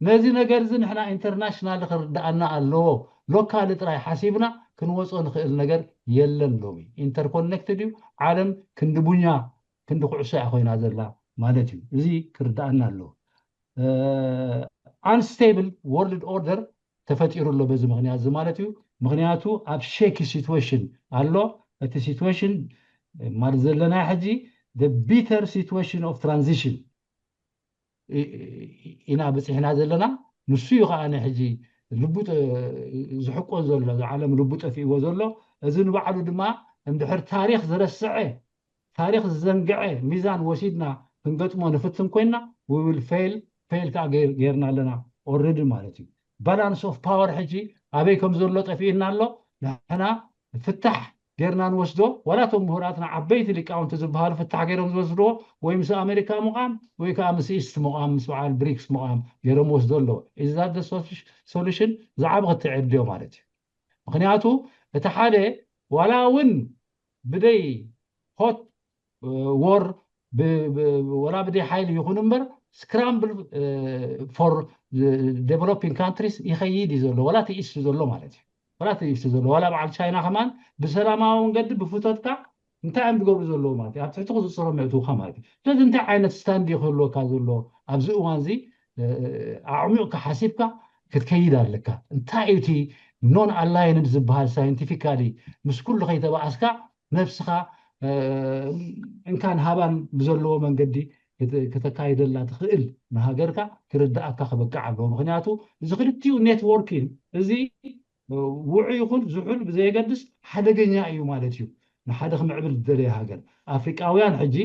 ነዚ ነገር እዚ ንሕና ኢንተርናሽናል ክርዳኣና ኣለዎ። ሎካሊ ጥራይ ሓሲብና ክንወፅኦ ንኽእል ነገር የለን። ሎሚ ኢንተርኮኔክትድ እዩ። ዓለም ክንዲ ቡኛ ክንዲ ኩዕሶ እያ ኮይና ዘላ ማለት እዩ። እዚ ክርዳኣና ኣለዎ። ኣንስቴብል ወርልድ ኦርደር ተፈጢሩ ኣሎ በዚ ምክንያት እዚ ማለት እዩ። ምክንያቱ ኣብ ሼኪ ሲትዌሽን ኣሎ። እቲ ሲትዌሽን ማለት ዘለና ሕጂ the bitter situation of transition ኢና በፂሕና ዘለና። ንሱ እዩ ከዓ ሕጂ ልቡ ዝሕቆን ዘሎ፣ እዚ ዓለም ልቡ ጠፊእዎ ዘሎ። እዚ ንባዕሉ ድማ እንድሕር ታሪክ ዝረስዐ ታሪኽ ዝዘንግዐ ሚዛን ወሲድና ክንገጥሞ ንፍትን ኮይና we will fail fail ከዓ ገይርና ኣለና already ማለት እዩ። Balance of power ሕጂ ኣበይ ከም ዘሎ ጠፊእና ኣሎ። ንሕና ፍታሕ ጌርና ንወስዶ ዋላ እቶም ምሁራትና ዓበይቲ ሊቃውንቲ ዝበሃሉ ፍታሕ ገይሮም ዝወስድዎ ወይ ምስ ኣሜሪካ ምቋም ወይ ከዓ ምስ ኢስት ምቋም ምስ በዓል ብሪክስ ምቋም ገይሮም ወስዶ ኣለዎ። Is that the solution? ዝዓብ ክትዕድዮ ማለት እዩ። ምክንያቱ እቲ ሓደ ዋላ እውን ብደይ ሆት ወር ወላ ብደይ ሓይሊ ይኹን እምበር scramble for developing countries ይኸይድ እዩ ዘሎ ዋላ እቲ ኢስት ዘሎ ማለት እዩ። ዋላ እቲ ኢስት ዘሎ ዋላ በዓል ቻይና ከማን ብሰላማዊ መንገዲ ብፍቶትካ እንታይ እዮም ዝገብሩ ዘለዉ ማለት እዩ ኣብ ትሕቲ ቁፅፅሮም የእትውካ ማለት እዩ። ስለዚ እንታይ ዓይነት ስታንድ እዩ ክህልወካ ዘሎ ኣብዚ እዋን እዚ ኣዕሚቕካ ሓሲብካ ክትከይድ ኣለካ። እንታይ እዩ እቲ non aligned ዝበሃል scientifically ምስ ኩሉ ከይተባኣስካ ነብስኻ እንካን ሃባን ብዘለዎ መንገዲ ክተካይደላ ትኽእል ንሃገርካ ክርዳእካ ክበቅዕ ኣለዎ። ምክንያቱ እዚ ክልቲኡ networking እዚ ውዑይ ይኹን ዝሑል ብዘየገድስ ሓደገኛ እዩ ማለት እዩ። ንሓደ ክምዕብል ዝደለየ ሃገር ኣፍሪቃውያን ሕጂ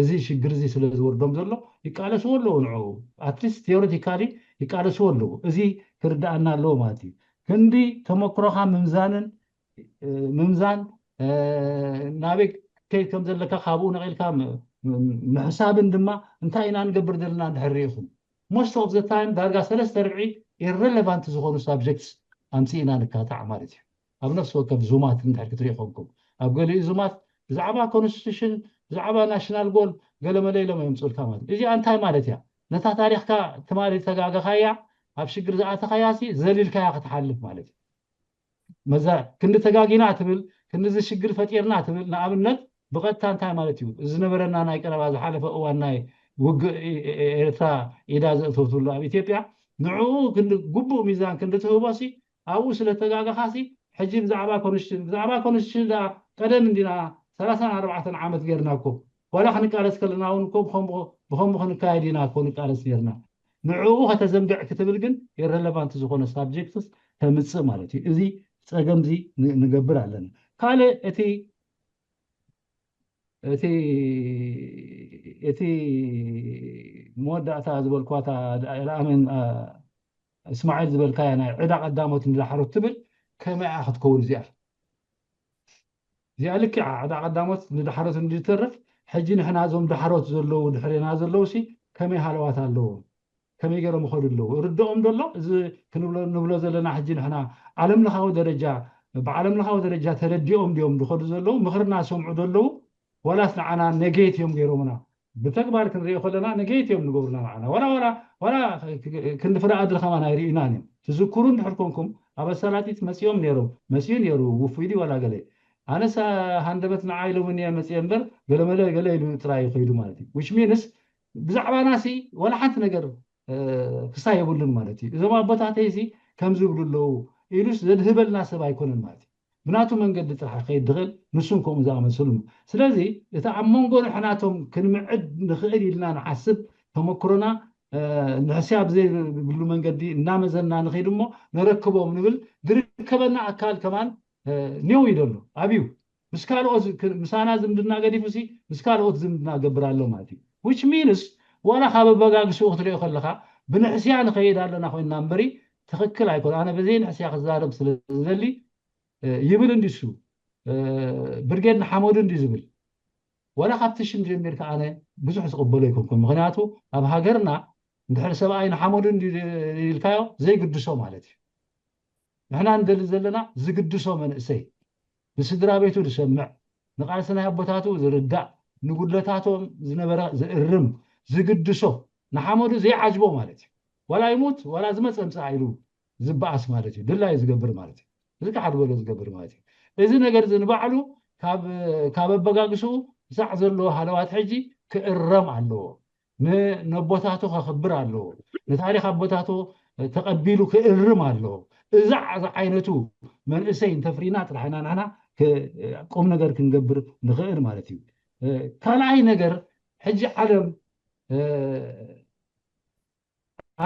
እዚ ሽግር እዚ ስለ ዝወርዶም ዘሎ ይቃለስዎ ኣለዉ። ንዑ ኣትሊስት ቴዎሬቲካሊ ይቃለስዎ ኣለዉ። እዚ ክርዳእና ኣለዎ ማለት እዩ። ክንዲ ተመክሮኻ ምምዛንን ምምዛን ናበይ ከይድ ከም ዘለካ ካብኡ ነቒልካ ምሕሳብን ድማ እንታይ ኢና ንገብር ዘለና እንድሕር ርኢኹም most of the time ዳርጋ ሰለስተ ርብዒ irrelevant ዝኾኑ subjects ኣምፂእና ንካታዕ ማለት እዩ። ኣብ ነፍሲ ወከፍ ዙማት እንድሕር ክትርኢ ኮንኩም ኣብ ገሊኡ ዙማት ብዛዕባ constitution ብዛዕባ national goal ገለመለ ኢሎም የምፅኡልካ ማለት እዚኣ እንታይ ማለት እያ? ነታ ታሪኽካ ትማሊ ተጋገኻያ ኣብ ሽግር ዝኣተኻያ ሲ ዘሊልካያ ክትሓልፍ ማለት እዩ። መዛ ክንዲ ተጋጊና ትብል ክንዲ እዚ ሽግር ፈጢርና ትብል ንኣብነት ብቐጥታ እንታይ ማለት እዩ? እዚ ዝነበረና ናይ ቀረባ ዝሓለፈ እዋን ናይ ውግእ ኤርትራ ኢዳ ዘእተወትሉ ኣብ ኢትዮጵያ ንዕኡ ክንዲ ግቡእ ሚዛን ክንዲ ትህቦ ሲ ኣብኡ ስለ ተጋገኻ ሲ ሕጂ ብዛዕባ ኮንስቲቱሽን ብዛዕባ ኮንስቲቱሽን ደኣ ቀደም እንዲና ሰላሳን ኣርባዕተን ዓመት ጌርና እኮ ዋላ ክንቃለስ ከለና እውን እኮ ብኸምኡ ክንካየድ ኢና እኮ ንቃለስ ኔርና። ንዕኡ ከተዘንግዕ ክትብል ግን ኢረለቫንት ዝኾነ ሳብጀክትስ ተምፅእ ማለት እዩ። እዚ ፀገምዚ ንገብር ኣለና። ካልእ እቲ እቲ እቲ መወዳእታ ዝበልኳታ ኣሜን እስማዒል ዝበልካያ ናይ ዕዳ ቀዳሞት ንዳሕሮት ትብል ከመይ ክትከውን እዚኣ እዚኣ ልክዓ ዕዳ ቀዳሞት ንዳሕሮት እንድተርፍ ሕጂ ንሕና እዞም ዳሕሮት ዘለዉ ድሕሬና ዘለዉ ሲ ከመይ ሃለዋት ኣለዎም ከመይ ገይሮም ይኸዱ ኣለዉ ርድኦም ደሎ እዚ ክንብሎ ንብሎ ዘለና ሕጂ ንሕና ዓለም ለኻዊ ደረጃ ብዓለም ለኻዊ ደረጃ ተረዲኦም ድዮም ዝኸዱ ዘለዉ ምኽርና ሰምዑ ዘለዉ ዋላስ ንዓና ነጌት እዮም ገይሮምና ብተግባር ክንሪኦ ከለና ነጌት እዮም ንገብሩና ንዓና ዋላ ዋላ ዋላ ክንዲ ፍረ ኣድሪ ከማን ኣይርእዩናን እዮም ትዝክሩ እንድሕር ኮንኩም ኣብ ኣሳላጢት መፂኦም ነይሮም መፂኡ ነይሩ ውፉይ ድዩ ዋላ ገለ ኣነስ ሃንደበት ንዓ ኢሎምኒ እየ መፅየ እምበር ገለመለ ገለ ኢሉ ጥራይ ከይዱ ማለት እዩ which means ብዛዕባና ሲ ዋላ ሓንቲ ነገር ክሳ የብሉን ማለት እዩ እዞም ኣቦታተይ ሲ ከም ዝብሉ ኣለዉ ኢሉስ ዘድህበልና ሰብ ኣይኮነን ማለት እዩ ብናቱ መንገዲ ጥራሕ ክኸይድ ዝኽእል ንሱን ከምኡ ዝኣመሰሉ ስለዚ እቲ ኣብ መንጎ ንሕናቶም ክንምዕድ ንኽእል ኢልና ንሓስብ ተመክሮና ንሕስያ ብዘይብሉ መንገዲ እናመዘና ንኸይድ እሞ ንረክቦም ንብል ዝርከበና ኣካል ከማን ኔው ይደሎ ኣብዩ ምስ ካልኦት ምሳና ዝምድና ገዲፉ ሲ ምስ ካልኦት ዝምድና ገብር ኣሎ ማለት እዩ which means ዋላ ካብ ኣበጋግስኡ ክትሪኦ ከለካ ብንሕስያ ንኸይድ ኣለና ኮይንና እምበሪ ትኽክል ኣይኮነ ኣነ በዘይ ንሕስያ ክዛረብ ስለ ዝደሊ ይብል እንዲሱ ብርጌድ ንሓመዱ እንዲ ዝብል ዋላ ካብቲ ሽም ጀሚርካ ኣነ ብዙሕ ዝቕበሎ ኣይኮንኩን ምክንያቱ ኣብ ሃገርና እንድሕር ሰብኣይ ንሓመዱ እንዲ ኢልካዮ ዘይግድሶ ማለት እዩ ንሕና ንደሊ ዘለና ዝግድሶ መንእሰይ ንስድራ ቤቱ ዝሰምዕ ንቃልሲ ናይ ኣቦታቱ ዝርዳእ ንጉድለታቶም ዝነበረ ዝእርም ዝግድሶ ንሓመዱ ዘይዓጅቦ ማለት እዩ ዋላ ይሙት ዋላ ዝመፀ ምፅኣ ኢሉ ዝበኣስ ማለት እዩ ድላይ ዝገብር ማለት እዩ እዚ ከዓ ዝበሎ ዝገብር ማለት እዩ እዚ ነገር እዚ ንባዕሉ ካብ ኣበጋግስኡ ክሳዕ ዘለዎ ሃለዋት ሕጂ ክእረም ኣለዎ ንነቦታቱ ከኽብር ኣለዎ ንታሪክ ኣቦታቱ ተቐቢሉ ክእርም ኣለዎ እዛ ዝዓይነቱ መንእሰይ እንተፍሪና ጥራሕና ንሕና ቁም ነገር ክንገብር ንኽእል ማለት እዩ ካልኣይ ነገር ሕጂ ዓለም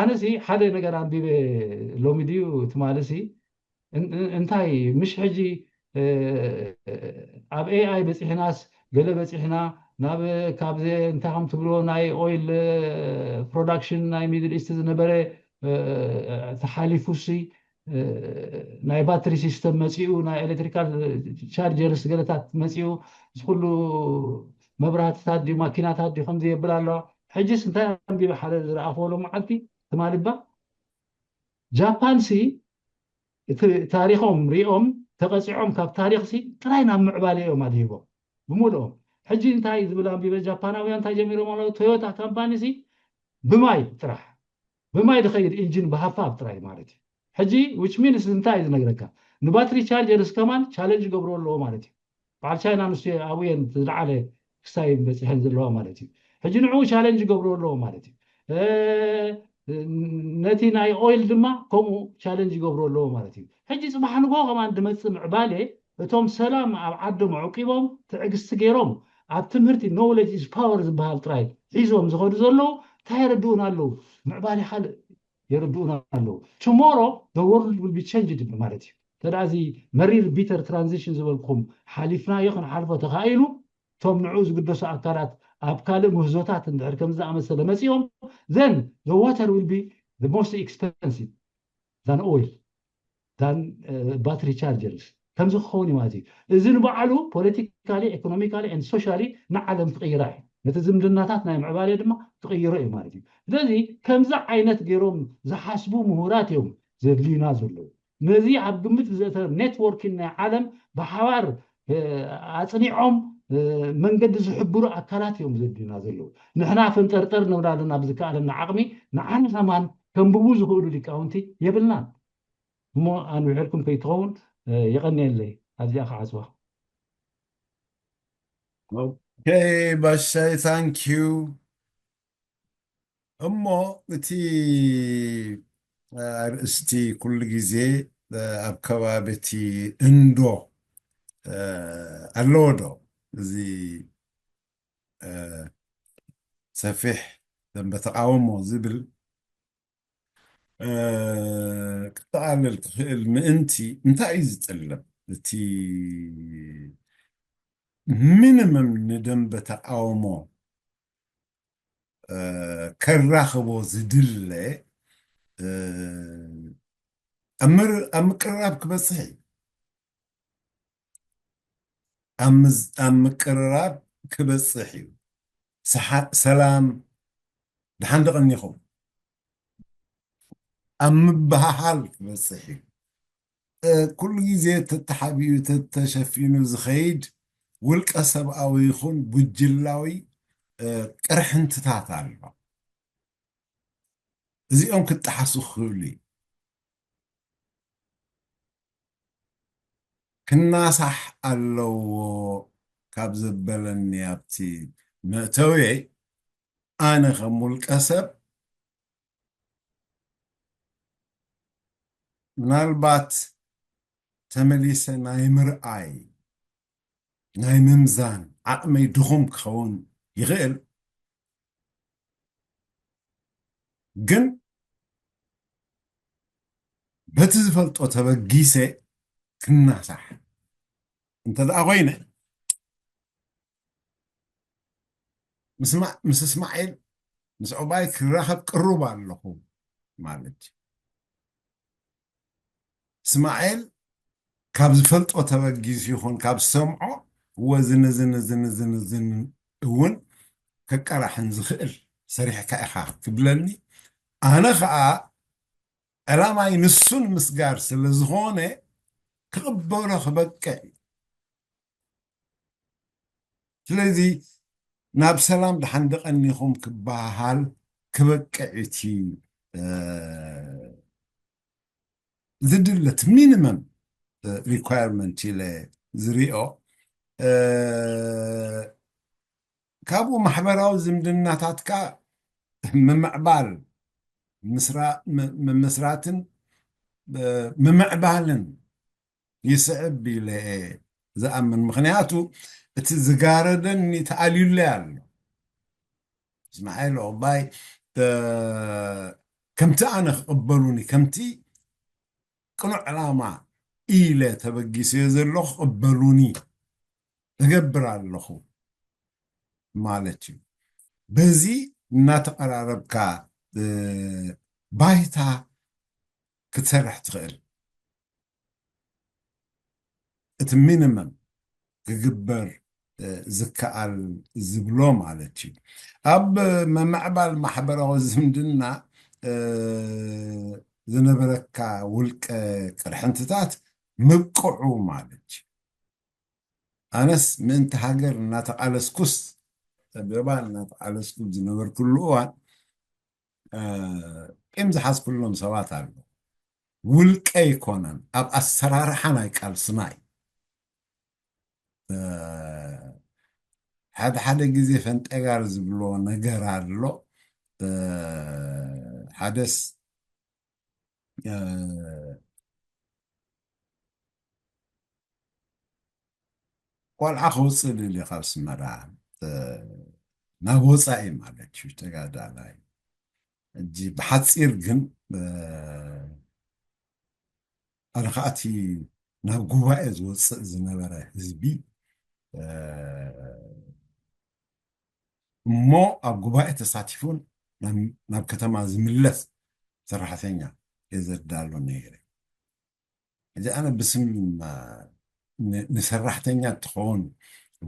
ኣነሲ ሓደ ነገር ኣንቢበ ሎሚ ድዩ ትማልሲ እንታይ ምሽ ሕጂ ኣብ ኤኣይ በፂሕናስ ገለ በፂሕና ናብ ካብዚ እንታይ ከም ትብሎ ናይ ኦይል ፕሮዳክሽን ናይ ሚድል ኢስት ዝነበረ ተሓሊፉሲ ናይ ባትሪ ሲስተም መፂኡ፣ ናይ ኤሌክትሪካል ቻርጀርስ ገለታት መፂኡ፣ እዚ ኩሉ መብራህትታት ድዩ ማኪናታት ድዩ ከምዚ የብል ኣለዋ። ሕጅስ እንታይ ኣንቢበ ሓደ ዝረኣኽዎ ሎ መዓልቲ ትማሊ እባ ጃፓን ሲ እቲ ታሪኾም ሪኦም ተቐፂዖም ካብ ታሪኽ ሲ ጥራይ ናብ ምዕባለ እዮም ኣድሂቦም ብምልኦም። ሕጂ እንታይ ዝብል ኣንቢበ ጃፓናውያን እንታይ ጀሚሮም ኣለዉ? ቶዮታ ካምፓኒ ሲ ብማይ ጥራሕ ብማይ ዝኸይድ ኢንጂን ብሃፋፍ ጥራይ ማለት እዩ። ሕጂ which means እንታይ እዩ ዝነግረካ? ንባትሪ ቻርጀርስ ከማን ቻለንጅ ገብሮ ኣለዎ ማለት እዩ። በዓል ቻይና ንሱ ኣብየን ዝለዓለ ክሳይ በፂሐን ዘለዋ ማለት እዩ። ሕጂ ንዕኡ ቻለንጅ ገብሮ ኣለዎ ማለት እዩ። ነቲ ናይ ኦይል ድማ ከምኡ ቻለንጅ ይገብሩ ኣለዎ ማለት እዩ። ሕጂ ፅባሕ ንጎ ከማን ድመፅእ ምዕባለ እቶም ሰላም ኣብ ዓዶም ኣዕቂቦም ትዕግስቲ ገይሮም ኣብ ትምህርቲ knowledge is power ዝበሃል ጥራይ ሒዞም ዝኸዱ ዘለዉ እንታይ የረድኡና ኣለዉ? ምዕባለ ካልእ የረድኡና ኣለዉ። Tomorrow the world will be changed ማለት እዩ። ተዳዚ መሪር ቢተር ትራንዚሽን ዝበልኩም ሓሊፍናዮ ክንሓልፎ ተኻኢሉ እቶም ንዑ ዝግደሱ ኣካላት ኣብ ካልእ ምህዞታት እንድሕር ከም ዝኣመሰለ መፂኦም then the water will be the most expensive than oil than battery chargers ከምዚ ክኸውን እዩ ማለት እዩ። እዚ ንባዕሉ ፖለቲካሊ ኢኮኖሚካሊ ን ሶሻሊ ንዓለም ክቕይራ እዩ። ነቲ ዝምድናታት ናይ ምዕባለ ድማ ክቕይሮ እዩ ማለት እዩ። ስለዚ ከምዚ ዓይነት ገይሮም ዝሓስቡ ምሁራት እዮም ዘድልዩና ዘለዉ። ነዚ ኣብ ግምት ዘእተ ኔትወርኪን ናይ ዓለም ብሓባር ኣፅኒዖም መንገዲ ዝሕብሩ ኣካላት እዮም ዘድልዩና ዘለዉ። ንሕና ፈንጠርጠር ንብል ኣለና ብዝከኣለና ዓቕሚ። ንዓና ከማን ከንብቡ ዝኽእሉ ሊቃውንቲ የብልናን። እሞ ኣንዊሐልኩም ከይትኸውን የቐንየለይ። ኣብዚኣ ክዓፅዋ። ኦኬ ባሻይ፣ thank you። እሞ እቲ ኣርእስቲ ኩሉ ግዜ ኣብ ከባቢ እቲ እንዶ ኣለዎ ዶ? እዚ ሰፊሕ ደንበ ተቃውሞ ዝብል ክጠቓለል ክኽእል ምእንቲ እንታይ እዩ ዝጠልብ? እቲ ሚኒመም ንደንበ ተቃውሞ ከራኽቦ ዝድለ ኣብ ምቅርራብ ክበፅሕ እዩ። ኣብ ምዝ- ኣብ ምቅርራብ ክበፅሕ እዩ። ሰሓ- ሰላም፣ ደሓን ደቐኒኹም፣ ኣብ ምበሃሃል ክበፅሕ እዩ። እ፣ ኩሉ ግዜ ተተሓቢኡ ተተሸፊኑ ዝኸይድ ውልቀ ሰብኣዊ ይኹን ጉጅላዊ እ፣ ቅርሕንትታት ኣሎ። እዚኦም ክጠሓሱ ክኽእሉ እዩ። ክናሳሕ ኣለዎ ካብ ዘበለኒ ኣብቲ መእተውየይ፣ ኣነ ከም ውልቀ ሰብ ምናልባት ተመሊሰ ናይ ምርኣይ ናይ ምምዛን ዓቕመይ ድኹም ክኸውን ይኽእል፣ ግን በቲ ዝፈልጦ ተበጊሰ ክናሳሕ እንተ ደኣ ኮይነ፣ ምስ ማ- ምስ እስማዒል ምስ ዑባይ ክራኸብ ቅሩብ ኣለኹ ማለት እዩ። እስማዒል ካብ ዝፈልጦ ተበጊሱ ይኹን ካብ ዝሰምዖ፣ እወ ዝን ዝን ዝን ዝን ዝን እውን ከቀራሕን ዝኽእል ሰሪሕካ ኢኻ ክብለኒ፣ ኣነ ኸኣ ዕላማይ ንሱ ንምስጋር ስለ ዝኾነ ክቕበሎ ክበቅዕ እዩ። ስለዚ ናብ ሰላም ደሓን ደቐኒኹም ክበሃል ክበቅዕ እቲ ዝድለት ሚኒመም ሪኳየርመንት ኢለ ዝሪኦ። ካብኡ ማሕበራዊ ዝምድናታትካ ምምዕባል፣ ምስራ- ም- ምምስራትን ምምዕባልን ይስዕብ ኢለ እየ ዝኣምን። ምኽንያቱ እቲ ዝጋረደኒ ተኣልዩለይ ኣሎ። እስማዒል ዑባይ ከምቲ ኣነ ክቕበሉኒ፣ ከምቲ ቅኑዕ ዕላማ ኢለ ተበጊሰዮ ዘለኹ ክቕበሉኒ እገብር ኣለኹ። ማለት እዩ። በዚ እናተቐራረብካ ባይታ ክትሰርሕ ትኽእል። እቲ ሚኒመም ክግበር ዝከኣል ዝብሎ ማለት እዩ። ኣብ ምምዕባል ማሕበራዊ ዝምድና ዝነበረካ ውልቀ ቅርሕንትታት ምብቅዑ ማለት እዩ። ኣነስ ምእንቲ ሃገር እናተቓለስኩስ፣ ጸበባ እናተቓለስኩ ዝነበርኩሉ እዋን ቂም ዝሓዝኩሎም ሰባት ኣሎ። ውልቀ ኣይኮነን፣ ኣብ ኣሰራርሓ ናይ ቃልስና እዩ። ሓደ ሓደ ግዜ ፈንጠጋር ዝብሎ ነገር ኣሎ። ሓደስ ቆልዓ ክውፅእ ድልዩ ካብ ኣስመራ ናብ ወፃኢ ማለት እዩ ተጋዳላይ። ሕጂ ብሓፂር ግን ኣነ ከዓ እቲ ናብ ጉባኤ ዝወፅእ ዝነበረ ህዝቢ እሞ ኣብ ጉባኤ ተሳቲፉን ናብ ከተማ ዝምለስ ሰራሕተኛ እየ ዘዳሎ ነይረ። እዚ ኣነ ብስም ንሰራሕተኛ እትኸውን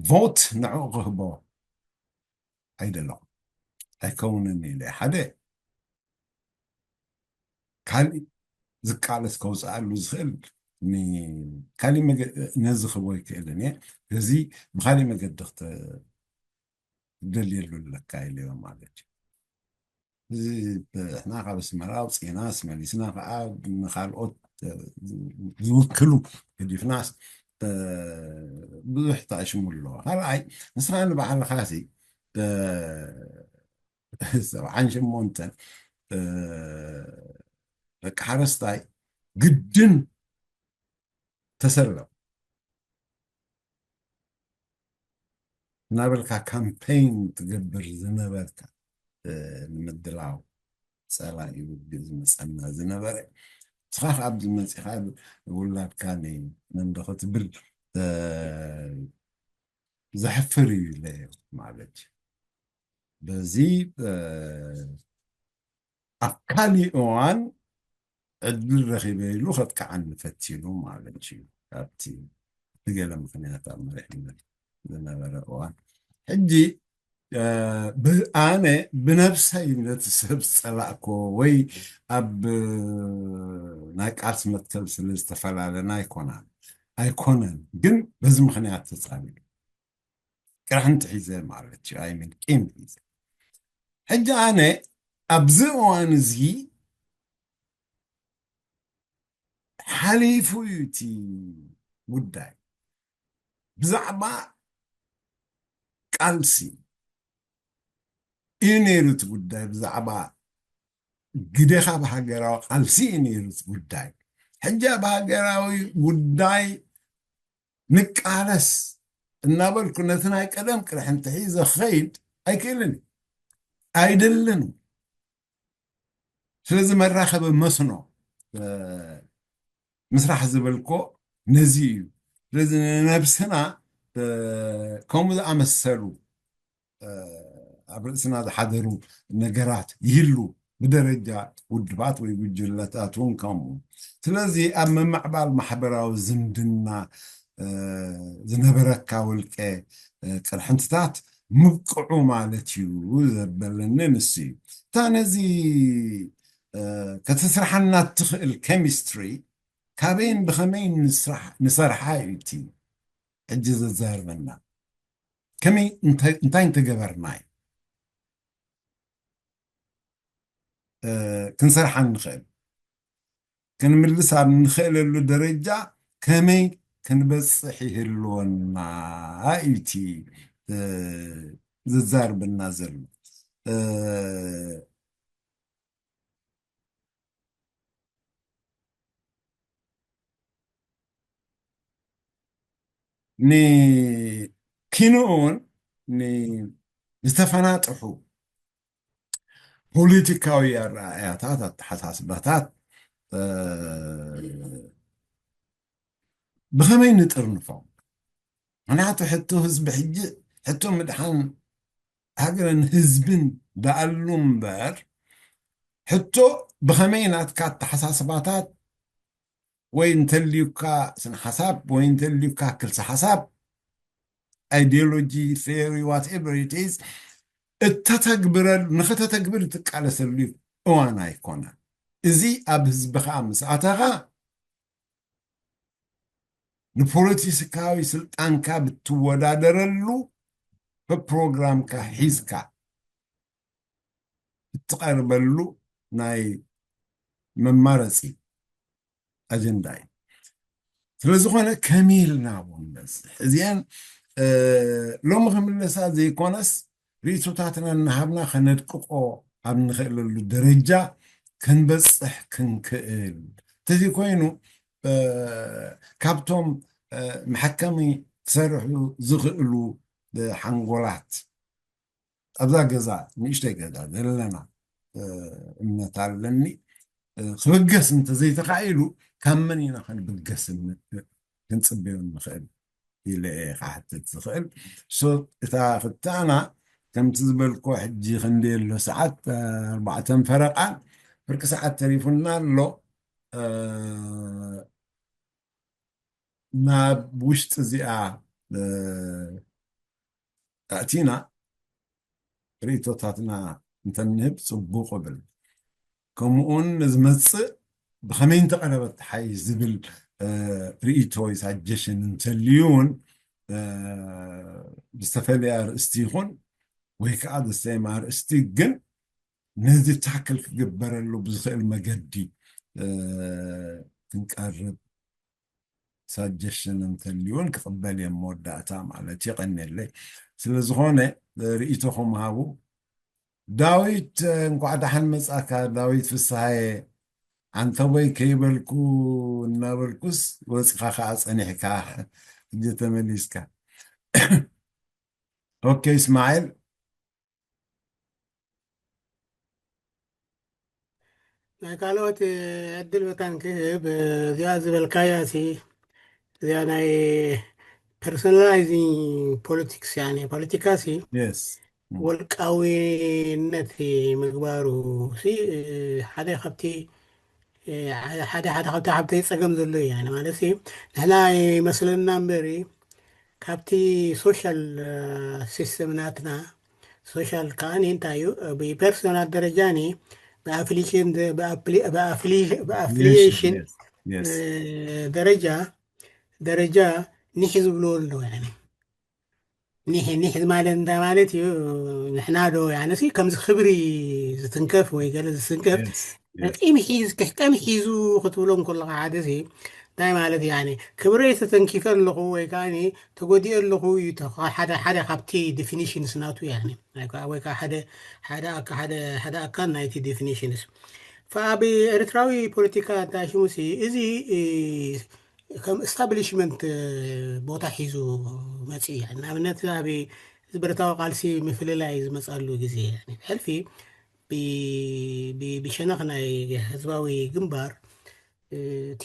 ቮት ንዕኡ ክህቦ ኣይደለኹ ኣይከውንን ኢለ ሓደ ካልእ ዝቃለስ ከውፅኣሉ ዝኽእል ካልእ ነዚ ክህቦ ይክእልን እየ። እዚ ብካሊእ መገዲ ክትደልየሉ ኣለካ ኢለዮ ማለት እዩ። እዚ ንሕና ካብ ኣስመራ ኣውፂእናስ መሊስና ከዓ ንካልኦት ዝውክሉ ገዲፍናስ ብዙሕ ተኣሽሙ ኣለዎ። ካልኣይ ንስኻ ንባዕልኻ ሲ ሰብዓን ሸሞንተን ደቂ ሓረስታይ ግድን ተሰለፍ እናበልካ ካምፔይን ትገብር ዝነበርካ ንምድላው ፀላኢ ውግእ ዝመፀና ዝነበረ ንስኻ ካብ ዝመፅኻ ውላድካ መንዶ ክትብል ዘሕፍር እዩ ኢለ ማለት እዩ። በዚ ኣብ ካሊእ እዋን ዕድል ረኺበ ኢሉ ከጥቅዓኒ ፈቲኑ ማለት እዩ። ካብቲ ብገለ ምኽንያት ኣብ መሪሕነት ዝነበረ እዋን ሕጂ ኣነ ብነብሰይ ነቲ ሰብ ዝፀላእኮ ወይ ኣብ ናይ ቃልሲ መትከል ስለ ዝተፈላለና ኣይኮናን ኣይኮነን ግን በዚ ምኽንያት ተፃሚዱ ቅርሕንቲ ሒዘ ማለት እዩ ኣይምን ቂም ሒዘ ሕጂ ኣነ ኣብዚ እዋን እዚ ሓሊፉ እዩ እቲ ጉዳይ ብዛዕባ ቃልሲ እዩ ነይሩ እቲ ጉዳይ ብዛዕባ ግዴኻ ብሃገራዊ ቃልሲ እዩ ነይሩ እቲ ጉዳይ ሕጂ ኣብ ሃገራዊ ጉዳይ ንቃለስ እናበልኩ ነቲ ናይ ቀደም ቅርሕንቲ ሒዘ ክኸይድ ኣይክእልን ኣይደልን ስለዚ መራኸቢ መስኖ ምስራሕ ዝበልኮ ነዚ እዩ ስለዚ ንነብስና ከምኡ ዝኣመሰሉ ኣብ ርእስና ዝሓደሩ ነገራት ይህሉ ብደረጃ ውድባት ወይ ጉጅለታት እውን ከምኡ ስለዚ ኣብ ምምዕባል ማሕበራዊ ዝምድና ዝነበረካ ውልቀ ቅርሕንትታት ምብቅዑ ማለት እዩ ዘበለኒ ንሱ እዩ እታ ነዚ ከተስርሓና እትኽእል ኬሚስትሪ ካበይን ብኸመይ ንሰርሓ እዩ እቲ ሕጂ ዘዛርበና ከመይ እንታይ እንተገበርና እዩ ክንሰርሓ ንኽእል ክንምልስ ኣብ ንኽእለሉ ደረጃ ከመይ ክንበፅሕ ይህልወና እዩ እቲ ዘዛርበና ዘሎ ንኪንኡን ዝተፈናጥሑ ፖለቲካዊ ኣረኣእያታት ኣተሓሳስባታት ብኸመይ ንጥርንፎም ምክንያቱ ሕቶ ህዝቢ ሕጂ ሕቶ ምድሓን ሃገርን ህዝብን ደኣሉ እምበር፣ ሕቶ ብኸመይ ናትካ ኣተሓሳስባታት ወይ እንተልዩካ ስነ ሓሳብ ወይ እንተልዩካ ክልሲ ሓሳብ፣ ideology, theory, whatever it is, እተተግብረሉ፣ ንኸተተግብር እትቃለሰሉ እዋን ኣይኮነን። እዚ ኣብ ህዝብኻ ምስ ኣተኻ ንፖለቲካዊ ስልጣንካ ብትወዳደረሉ፣ ብፕሮግራምካ ሒዝካ እትቐርበሉ ናይ መማረፂ ኣጀንዳ እዩ። ስለዝኾነ ከመይ ኢልና ኣብኡ ንበፅሕ? እዚአን ሎሚ ክምለሳ ዘይኮነስ ርእይቶታትና እናሃብና ከነድቅቆ ኣብ ንኽእለሉ ደረጃ ክንበፅሕ ክንክእል። እንተዘይኮይኑ ካብቶም መሐከሚ ክሰርሑ ዝኽእሉ ሓንጎላት ኣብዛ ገዛ፣ ንእሽተይ ገዛ ዘለና እምነት ኣለኒ። ክብገስ እንተዘይተኻኢሉ ካብ መን ኢና ክንብገስ ክንፅበዮ ንኽእል ኢለ እየ ክሓትት ዝኽእል። እታ ክታና ከምቲ ዝበልኮ ሕጂ ክንደይ ኣሎ ሰዓት ኣርባዕተን ፈረቓን ፍርቂ ሰዓት ተሪፉና ኣሎ። ናብ ውሽጢ እዚኣ ኣእቲና ርእቶታትና እንተንህብ ፅቡቕ እብል። ከምኡውን ንዝመፅእ ብኸመይ እንተቐረበት ሓይ ዝብል ርእቶ ወይ ሳጀሽን እንተልዩ እውን ብዝተፈለየ ኣርእስቲ ይኹን ወይ ከዓ ዘሰየም ኣርእስቲ ግን ነዚ ታክል ክግበረሉ ብዝኽእል መገዲ ክንቀርብ ሳጀሽን እንተልዩን ክቕበል እየ መወዳእታ ማለት የቐንየለይ። ስለዝኾነ ርእይቶኹም ሃቡ። ዳዊት እንኳዕ ደሓን መጻካ። ዳዊት ፍስሃየ ኣንተቦይ ከይበልኩ እናበልኩስ ወፂኻ ከዓ ፀኒሕካ እጀ ተመሊስካ። ኦኬ እስማኤል። ናይ ካልኦት ዕድል መታን ክህብ እዚኣ ዝበልካያ ሲ እዚኣ ናይ personalizing politics ያኔ ፖለቲካ ሲ ወልቃዊነት ምግባሩ ሲ ሓደ ካብቲ ሓደ ሓደ ካብቲ ሓብተይ ፀገም ዘሎ እዩ ያኔ ማለት ሲ ንሕና ይመስለና እምበሪ ካብቲ social system ናትና social ከዓኒ እንታይ እዩ ብፐርሶናል ደረጃ ኒ ብኣፍሊሽን ብኣፍሊሽን ደረጃ ደረጃ ኒሕ ዝብልዎ ኣለዉ ያኒ ኒሕ ኒሕ ማለት እንታይ ማለት እዩ ንሕና ዶ ያነሲ ከምዚ ክብሪ ዝትንከፍ ወይ ገለ ዝትንከፍ ቂም ሒዝ ክሕቀም ሒዙ ክትብሎ እንከለካ ሓደ ሲ እንታይ ማለት ያኒ ክብረይ ተተንኪፈ ኣለኹ ወይ ከዓ ተጎዲኤ ኣለኹ እዩ ሓደ ሓደ ካብቲ definitions ናቱ ያኒ ወይ ከዓ ሓደ ሓደ ኣካ ሓደ ሓደ ኣካል ናይቲ definitions ፈኣብ ኤርትራዊ ፖለቲካ እንታይ ሽሙሲ እዚ ከም establishment ቦታ ሒዙ መፂ ንኣብነት ኣብ ዝበረታዊ ቃልሲ ምፍልላይ ዝመፃሉ ግዜ ሕልፊ ብሸነኽ ናይ ህዝባዊ ግንባር እቲ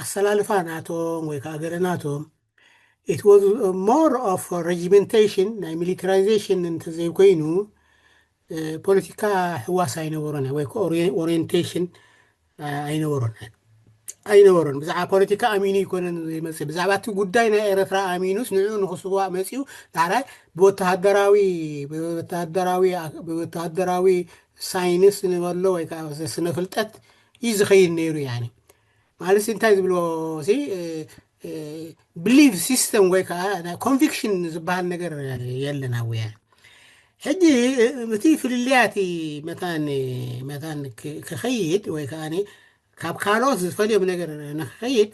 ኣሰላልፋ ናቶም ወይ ከዓ ገለ ናቶም it was more of regimentation ናይ militarization እንተዘይኮይኑ ፖለቲካ ሕዋስ ኣይነበሮን ወይ orientation ኣይነበሮን ኣይነበሮን ብዛዕባ ፖለቲካ ኣሚኑ ይኮነን ይመፅእ ብዛዕባ እቲ ጉዳይ ናይ ኤረትራ ኣሚኑስ ንዑ ንክስዋእ መፅኡ ዳሕራይ ብወተሃደራዊ ብወተሃደራዊ ብወተሃደራዊ ሳይንስ ንበሎ ወይ ከዓ ስነ ፍልጠት እዩ ዝኸይድ ነይሩ ያኒ ማለት እንታይ ዝብልዎ belief system ወይ ከዓ conviction ዝበሃል ነገር የለን ኣብ ወያነ ሕጂ እቲ ፍልልያት መታን መታን ክኸይድ ወይ ከዓ ካብ ካልኦት ዝፈልዮም ነገር ንክኸይድ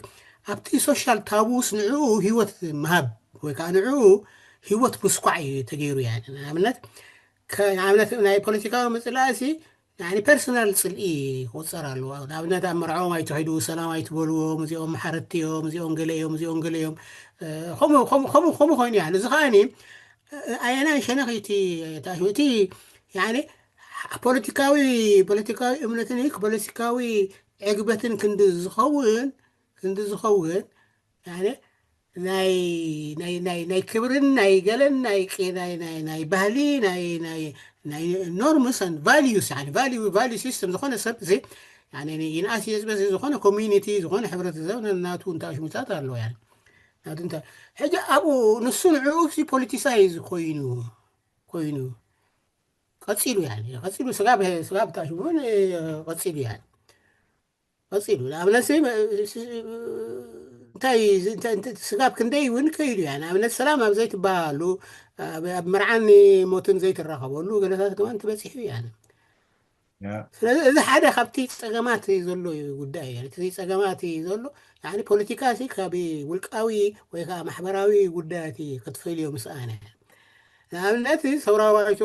ኣብቲ social tabus ንዕኡ ህይወት ምሃብ ወይ ከዓ ንዕኡ ህይወት ምስኳዕ እዩ ተገይሩ እያ ንኣብነት ንኣብነት ናይ ፖለቲካዊ ምፅላእሲ ናይ personal ፅልኢ ክቁፀር ኣለዎ ንኣብነት ኣብ መርዓኦም ኣይትኸዱ ሰላም ኣይትበልዎም እዚኦም ሓረቲ እዮም እዚኦም ገለ እዮም እዚኦም ገለ እዮም ከምኡ ኮይኑ ያለ እዚ ከዓኒ ኣየናይ ሸነኽ እቲ እቲ ፖለቲካዊ ፖለቲካዊ እምነትን ፖለቲካዊ ዕግበትን ክንዲ ዝኸውን ክንዲ ዝኸውን ናይ ናይ ናይ ናይ ክብርን ናይ ገለን ናይ ቂ- ናይ ናይ ናይ ባህሊ ናይ ናይ ናይ norms and values፣ يعني value value system ዝኾነ ሰብ እዚ፣ يعني ይንኣስ ይዝበዝ፣ ዝኾነ community፣ ዝኾነ ሕብረተሰብ ናቱ እንተ ኣሽሙታት ኣለዎ። يعني ናቱ እንተ ሕጂ ኣብኡ ንሱ ንዕኡ ሲ politicize ኮይኑ ኮይኑ ቀጺሉ፣ يعني ቀጺሉ ስጋብ ስጋብ ታሽሙን ቀጺሉ፣ يعني ቀጺሉ። ንኣብነት ሲ- ሲ- እንታይ ዚ- እንታይ- እንታይ- ስጋብ ክንደይ እውን ከይዱ እያ። ንኣብነት ሰላም ኣብ ዘይትበሃሉ፣ ኣብ ኣብ መርዓን ሞትን ዘይትራኸበሉ ገለታት ከማን ትበፂሑ እያ። ስለዚ እዚ ሓደ ካብቲ ፀገማት ዘሎ ጉዳይ እዩ። እቲ ፀገማት ዘሎ፣ ያኒ ፖለቲካ ሲ ካብ ውልቃዊ ወይ ከዓ ማሕበራዊ ጉዳያት ክትፈልዮ ምስኣነ። ንኣብነት ሰውራዊ ባይቶ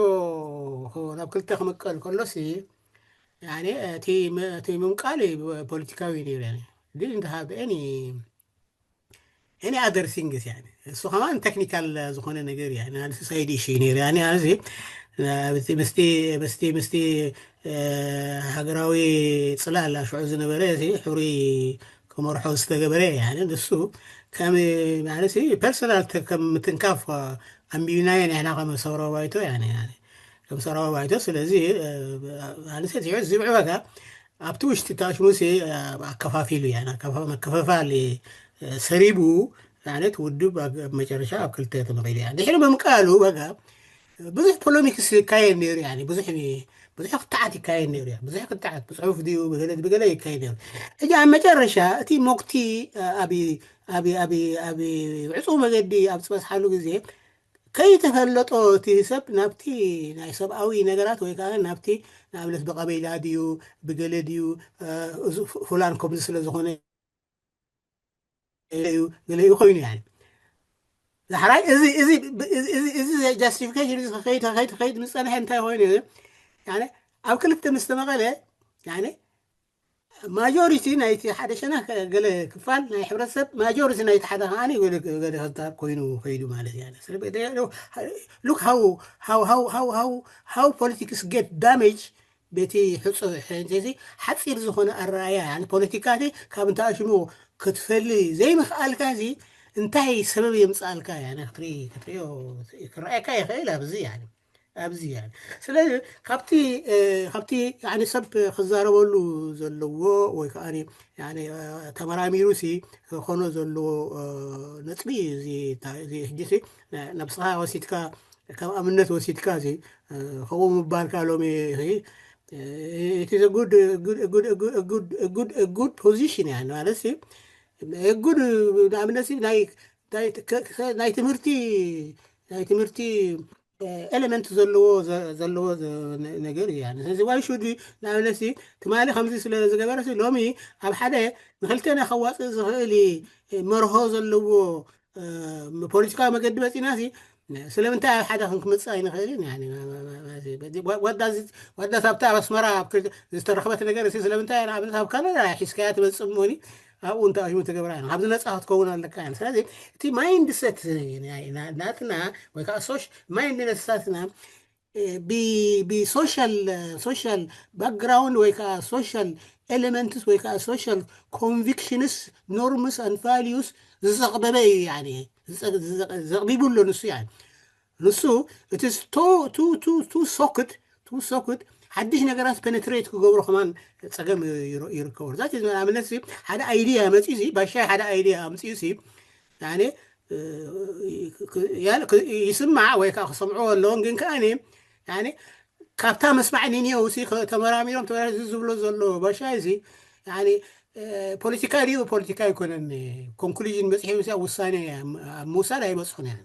ናብ ክልተ ክምቀል ከሎሲ፣ ያኒ እቲ ም- እቲ ምምቃል ፖለቲካዊ ነይሩ። ያኒ didn't have any any other things። ያኒ እሱ ከማን ቴክኒካል ዝኾነ ነገር እያ። ያኒ side issue ነይሩ። ያኒ ኣብዚ ምስቲ ምስቲ ምስቲ ሃገራዊ ፅላል ሽዑ ዝነበረ እዚ ሕሩይ ክመርሖ ዝተገበረ፣ ያኒ ንሱ ከም ማለት ፐርሰናል ከም ምትንካፍ ኣንቢብናዮ ንሕና ከም ሰውራዊ ባይቶ። ያኒ ከም ሰውራዊ ባይቶ። ስለዚ ኣንሰት ዝብዕ በጋ ኣብቲ ውሽጢ ታሽሙሲ ኣከፋፊሉ፣ ያኒ መከፈፋል ሰሪቡ፣ ማለት ውድብ ኣብ መጨረሻ ኣብ ክልተ ተመቒሉ። ያኒ ድሕሪ ምምቃሉ በጋ ብዙሕ ፖለሚክስ ይካየድ ነይሩ። ያኒ ብዙሕ ብዙሕ ክትዓት ይካየድ ነይሩ። ያኒ ብዙሕ ክትዓት ብፅሑፍ ድዩ ብገለ ብገለ ይካየድ ነይሩ። ሕጂ ኣብ መጨረሻ እቲ ሞክቲ ኣብ ኣብ ኣብ ዕፁው መገዲ ኣብ ዝበፅሓሉ ግዜ ከይተፈለጦ እቲ ሰብ ናብቲ ናይ ሰብኣዊ ነገራት ወይ ከዓ ናብቲ ንኣብነት ብቀበይላ ድዩ ብገለ ድዩ፣ እዚ ፍላን ከምዚ ስለ ዝኾነ እዩ ገለ እዩ ኮይኑ። ያኒ ዳሕራይ እዚ እዚ እዚ እዚ ጃስቲፊኬሽን እዚ ከኸይድ ከኸይድ ከኸይድ ምስ ፀንሐ እንታይ ኮይኑ? ያኒ ኣብ ክልተ ምስ ተመቐለ፣ ያኒ ማጆሪቲ ናይቲ ሓደ ሸነኽ ገለ ክፋል ናይ ሕብረተሰብ፣ ማጆሪቲ ናይቲ ሓደ ከዓኒ ገለ ገለ ክፋል ኮይኑ ከይዱ ማለት እዩ። ያኒ ስለ በ- ደ- ደ- look how how how how how how politics get damage በቲ ሕፁ ሕንሴሲ ሓፂር ዝኾነ ኣረኣያ። ያኒ ፖለቲካ ሲ ካብ እንተኣሽሙ ክትፈሊ ዘይምኽኣልካ ሲ እንታይ ሰበብ የምፅኣልካ? ያኒ ክትርኢ ክትሪኦ ክረኣየካ ይኽእል ኣብዚ። ያኒ ኣብዚ። ያኒ ስለዚ ካብቲ ካብቲ ያኒ ሰብ ክዛረበሉ ዘለዎ ወይ ከዓ ያኒ ተመራሚሩ ሲ ክኾኖ ዘለዎ ነጥቢ እዚ። እዚ ሕጂ ሲ ነብስኻ ወሲድካ ከም ኣብነት ወሲድካ ሲ ከምኡ ምባልካ ሎሚ ሲ it is a good good good good position። ያኒ ማለት ሲ good ንኣብነት ሲ ናይ ናይ ትምህርቲ ናይ ትምህርቲ ኤለመንት ዘለዎ ዘለዎ ነገር እዩ። ያኒ ስለዚ why should ንኣብነት ትማሊ ከምዚ ስለ ዝገበረ ሲ ሎሚ ኣብ ሓደ ንክልቴና ከዋፅእ ዝኽእል መርሆ ዘለዎ ፖለቲካዊ መገዲ መፂና ሲ ስለምንታይ ኣብ ሓደ ክንክምፅእ ኣይንኽእልን? ያኒ ወዳስ ኣብታ ኣብ ኣስመራ ዝተረኽበት ነገር ሲ ስለምንታይ ንኣብነት ኣብ ካናዳ ሒዝካያ ትመፅእ እሞኒ ኣብኡ እንተኣሽሙ ትገብራ ኢና ካብዚ ነፃ ክትከውን ኣለካ። ያኒ ስለዚ እቲ ማይንድሰት ናትና ወይ ከዓ ማይንድነሳትና ብሶሻል ሶሻል ባክግራውንድ ወይ ከዓ ሶሻል ኤሌመንትስ ወይ ከዓ ሶሻል ኮንቪክሽንስ ኖርምስ ኣንድ ቫሊዩስ ዝዘቕበበ እዩ። ያኒ ዘቕቢቡ ኣሎ ንሱ። ያኒ ንሱ እቲ ቱ ሶክድ ቱ ሶክድ ሓድሽ ነገራት ፔኔትሬት ክገብሮ ከማን ፀገም ይርከቦ። ዛት ንኣብነት ሓደ ኣይዲያ መፅኡ ሲ ባሻይ ሓደ ኣይዲያ ኣምፅኡ ሲ ያኒ ይስማዕ ወይ ከዓ ክሰምዑ ኣለዎም። ግን ከዓ ካብታ መስማዕ ኒኒዮው ሲ ተመራሚሮም ተመራ ዝብሎ ዘሎ ባሻይ ሲ ፖለቲካ ድዩ ፖለቲካ ኣይኮነን ኮንክሉዥን በፂሖም ሲ ውሳኔ ኣብ ምውሳድ ኣይበፅሑን። ያ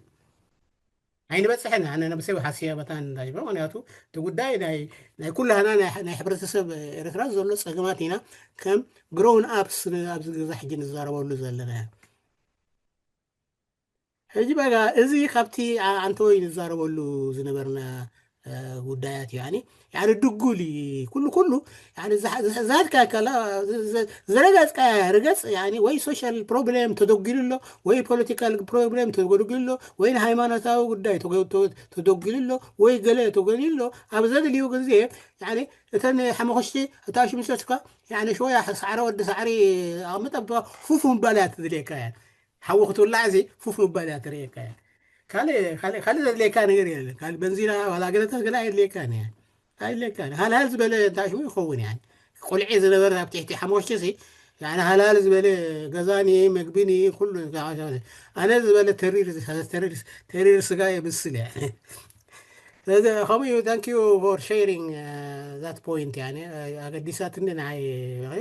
ኣይንበፅሕን ኣነ ነብሰይ ሓስያ መታን እንዳጅበ ምክንያቱ እቲ ጉዳይ ናይ ናይ ኩላህና ናይ ናይ ሕብረተሰብ ኤርትራ ዘሎ ፀገማት ኢና ከም ግሮውን ኣፕስ ኣብዚ ገዛ ሕጂ ንዛረበሉ ዘለና። ሕጂ በጋ እዚ ካብቲ ኣንተወይ ንዛረበሉ ዝነበርና ጉዳያት እዩ። ያኒ ያኒ ድጉል እዩ ኩሉ ኩሉ። ያኒ ዛድካ ከላ ዘረጋፅካ ርገፅ። ያኒ ወይ ሶሻል ፕሮብሌም ተደጉሉ ኣሎ ወይ ፖለቲካል ፕሮብሌም ተደጉሉ ኣሎ ወይ ንሃይማኖታዊ ጉዳይ ተደጉሉ ኣሎ ወይ ገለ ተገሉ ኣሎ። ኣብ ዘድልዩ ግዜ ያኒ እተን ሓመኽሽቲ እታ ሽምሸትካ ያኒ ሽወያ ሳዕሪ ወዲ ሳዕሪ ኣቕምጠ ፉፉ ምባል እያ ትድልየካ። ያ ሓዊ ክትውላዕ እዚ ፉፍ ምባል እያ ትርእየካ እያ። ካልእ ካልእ ካልእ ዘድልየካ ነገር የለን። ካልእ በንዚና ዋላ ገለታት ገለ ኣየድልየካን እያ። ኣየድልየካን። ሃልሃል ዝበለ እንታይ ሽሙ ይኸውን እያ። ቆልዒ ዝነበረ ኣብ ትሕቲ ሓሙሽተ ሲ ያኒ ሃልሃል ዝበለ ገዛኒ መግቢኒ ኩሉ ኣነ ዝበለ ተሪር ተሪር ተሪር ስጋ የብስል እያ። ስለዚ ከምኡ እዩ። Thank you for sharing that point። ያኒ ኣገዲሳትኒ ንዓይ።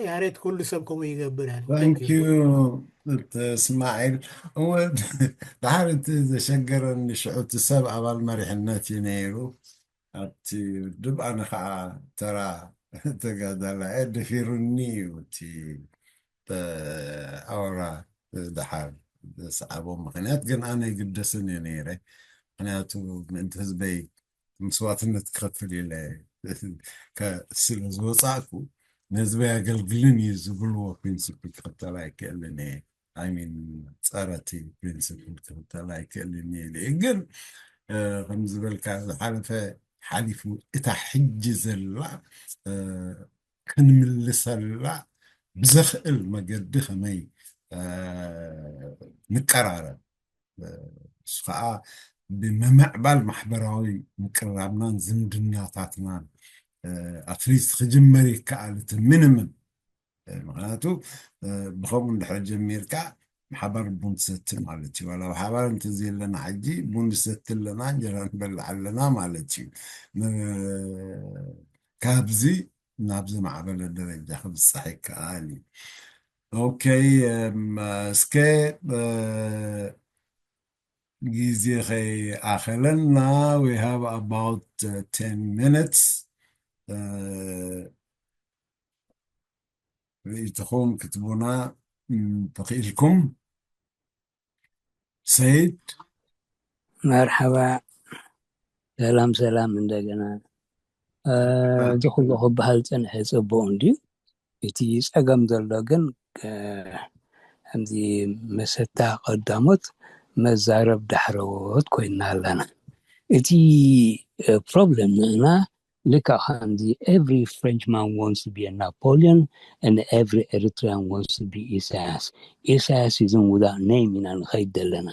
ያሬት ኩሉ ሰብ ከምኡ ይገብር። ያኒ Thank you እስማዒል። እወ፣ ድሓር እቲ ዘሸገረኒ ሽዑ እቲ ሰብ ኣባል መሪሕነት እዩ ነይሩ ኣብቲ ውድብ፣ ኣነ ከዓ ተራ ተጋዳላይ እየ። ደፊሩኒ እዩ እቲ ኣወራ ድሓር ዘስዓቦ ምኽንያት። ግን ኣነ ይግደስን እየ ነይረ፣ ምኽንያቱ ምእንቲ ህዝበይ መስዋዕትነት ክኸፍል ኢለ ስለ ዝወፃእኩ፣ ንህዝበይ ኣገልግልን እዩ ዝብልዎ ፕሪንሲፕል ክኽተል ኣይክእልን እየ። I mean ፀረ እቲ ፕሪንሲፕል ክኽተል ኣይክእልን እየ ኢለ። ግን ከም ዝበልካ ዝሓለፈ ሓሊፉ፣ እታ ሕጂ ዘላ ክንምልሰላ ብዘኽእል መገዲ ከመይ ንቀራረብ፣ እሱ ከዓ ብምምዕባል ማሕበራዊ ምቅርራብናን ዝምድናታትናን ኣትሊስት ክጅመር ይከኣል። እቲ ሚኒመም፣ ምክንያቱ ብከምኡ እንድሕር ጀሚርካ ብሓባር ቡን ትሰቲ ማለት እዩ። ዋላ ብሓባር እንተዘየለና ሕጂ ቡን ንሰቲ ኣለና፣ እንጀራ ንበልዕ ኣለና ማለት እዩ። ካብዚ ናብ ዝማዕበለ ደረጃ ክብፃሕ ይከኣል እዩ። ኦኬ፣ እስከ ግዜ ከይኣኸለና፣ we have about ten minutes። ርእይትኹም ክትቡና ተኽኢልኩም። ሰይድ። መርሓባ፣ ሰላም ሰላም። እንደገና እዚ ኩሉ ክበሃል ፀንሐ፣ ፅቡቅ እንድዩ። እቲ ፀገም ዘሎ ግን ከምዚ መሰታ ቀዳሞት መዛረብ ዳሕረዎት ኮይና ኣለና። እቲ ፕሮብለም ንዕና ልክዕ ከምዚ every Frenchman wants to be a Napoleon and every Eritrean wants to be ኢሳያስ። ኢሳያስ is without name ኢና ንኸይድ ዘለና።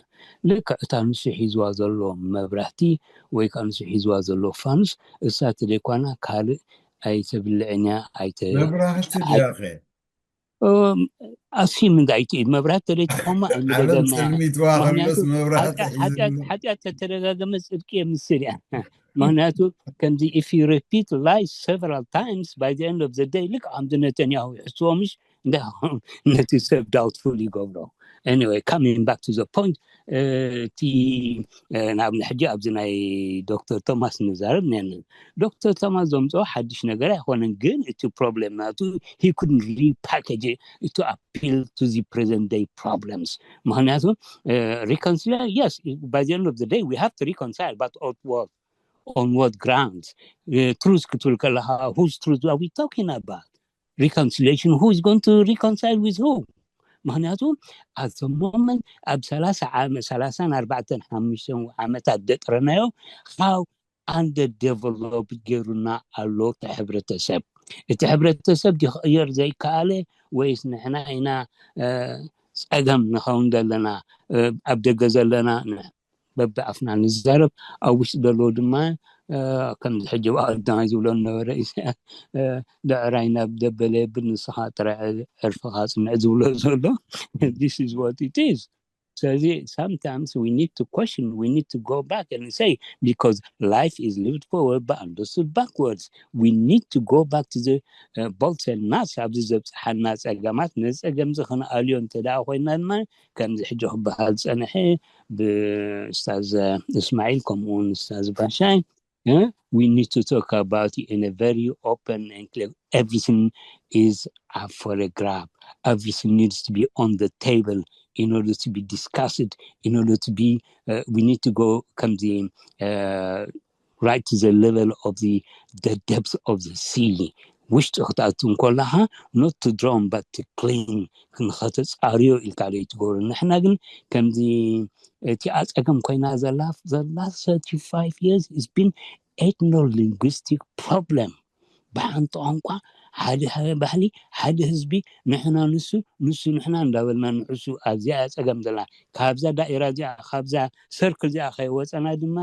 ልክዕ እታ ንሱ ሒዝዋ ዘሎ መብራህቲ ወይ ከዓ ንሱ ሒዝዋ ዘሎ ፋኑስ እሳ ተደይኳና ካልእ ኣይተብልዕን እያ። ኣይተ መብራህቲ ድያኸ ኣስፊ ምንታይ ትኢድ መብራህቲ ተደይትኾማ ዓለም ፀልሚትዋ ከሎስ መብራህቲ ሓጢኣት ተተደጋገመ ፅድቂ የምስል እያ። ምክንያቱ ከምዚ if you repeat lies several times, by the end of the day ልክ ከምዚ ነተንያሁ ይሕስዎ ምሽ እንታይ ነቲ ሰብ doubtful ይገብሮ። Anyway, coming back to the point፣ እቲ ናብ ሕጂ ኣብዚ ናይ ዶክተር ቶማስ ንዛረብ ነና። ዶክተር ቶማስ ዘምፅኦ ሓድሽ ነገር ኣይኮነን፣ ግን እቲ ፕሮብለም ናቱ he couldn't repackage it to appeal to the present day problems። ምክንያቱ reconcile, yes, by the end of the day we have to reconcile, but at what, on what grounds? Truth ክትብል ከለካ whose truth are we talking about? Reconciliation, who is going to reconcile with who? ምክንያቱ at the moment ኣብ ሰላሳ ዓመት ሰላሳን ኣርባዕተን ሓሙሽተን ዓመታት ደጥረናዮ how underdeveloped ገይሩና ኣሎ እቲ ሕብረተሰብ። እቲ ሕብረተሰብ ድዩ ክቕየር ዘይከኣለ ወይስ ንሕና ኢና ፀገም ንኸውን ዘለና? ኣብ ደገ ዘለና በብኣፍና ንዛረብ፣ ኣብ ውሽጢ ዘለዉ ድማ ከምዚ ሕጂ ቀዳማይ ዝብሎ ነበረ ኢሳያስ፣ ብዕራይ ናብ ደበለ የብል፣ ንስኻ ጥራይ ዕርፍኻ ጽንዕ ዝብሎ ዘሎ። This is what it is። ስለዚ sometimes we need to question, we need to go back and say, because life is lived forward but understood backwards. We need to go back to the bolts and nuts ኣብዚ ዘብፅሓና ፀገማት። ነዚ ፀገም እዚ ክንኣልዮ እንተ ደኣ ኮይና ድማ ከምዚ ሕጂ ክበሃል ዝፀንሐ ብኡስታዝ እስማዒል ከምኡ እውን ኡስታዝ ባሻይ, we need to talk about it in a very open and clear. Everything is up for a grab. Everything needs to be on the table in order to be discussed, in order to be, uh, we need to go ከምዚ, uh, right to the level of the, the depth of the sea. ውሽጢ ክትኣቱ እንከለኻ not to drown but to cling ንኸተፃርዮ ኢልካ ዶ ትገብሮ። ንሕና ግን ከምዚ እቲ ኣፀገም ኮይና ዘላ ዘላ thirty-five years it's been ethno-linguistic problem። ብሓንቲ ቋንቋ ሓደ ሀ- ባህሊ፣ ሓደ ህዝቢ፣ ንሕና ንሱ፣ ንሱ ንሕና እንዳበልና ንዕሱ ኣብዚኣ እያ ጸገም ዘላ። ካብዛ ዳኢራ እዚኣ፣ ካብዛ ሰርክል እዚኣ ከይወጸና ድማ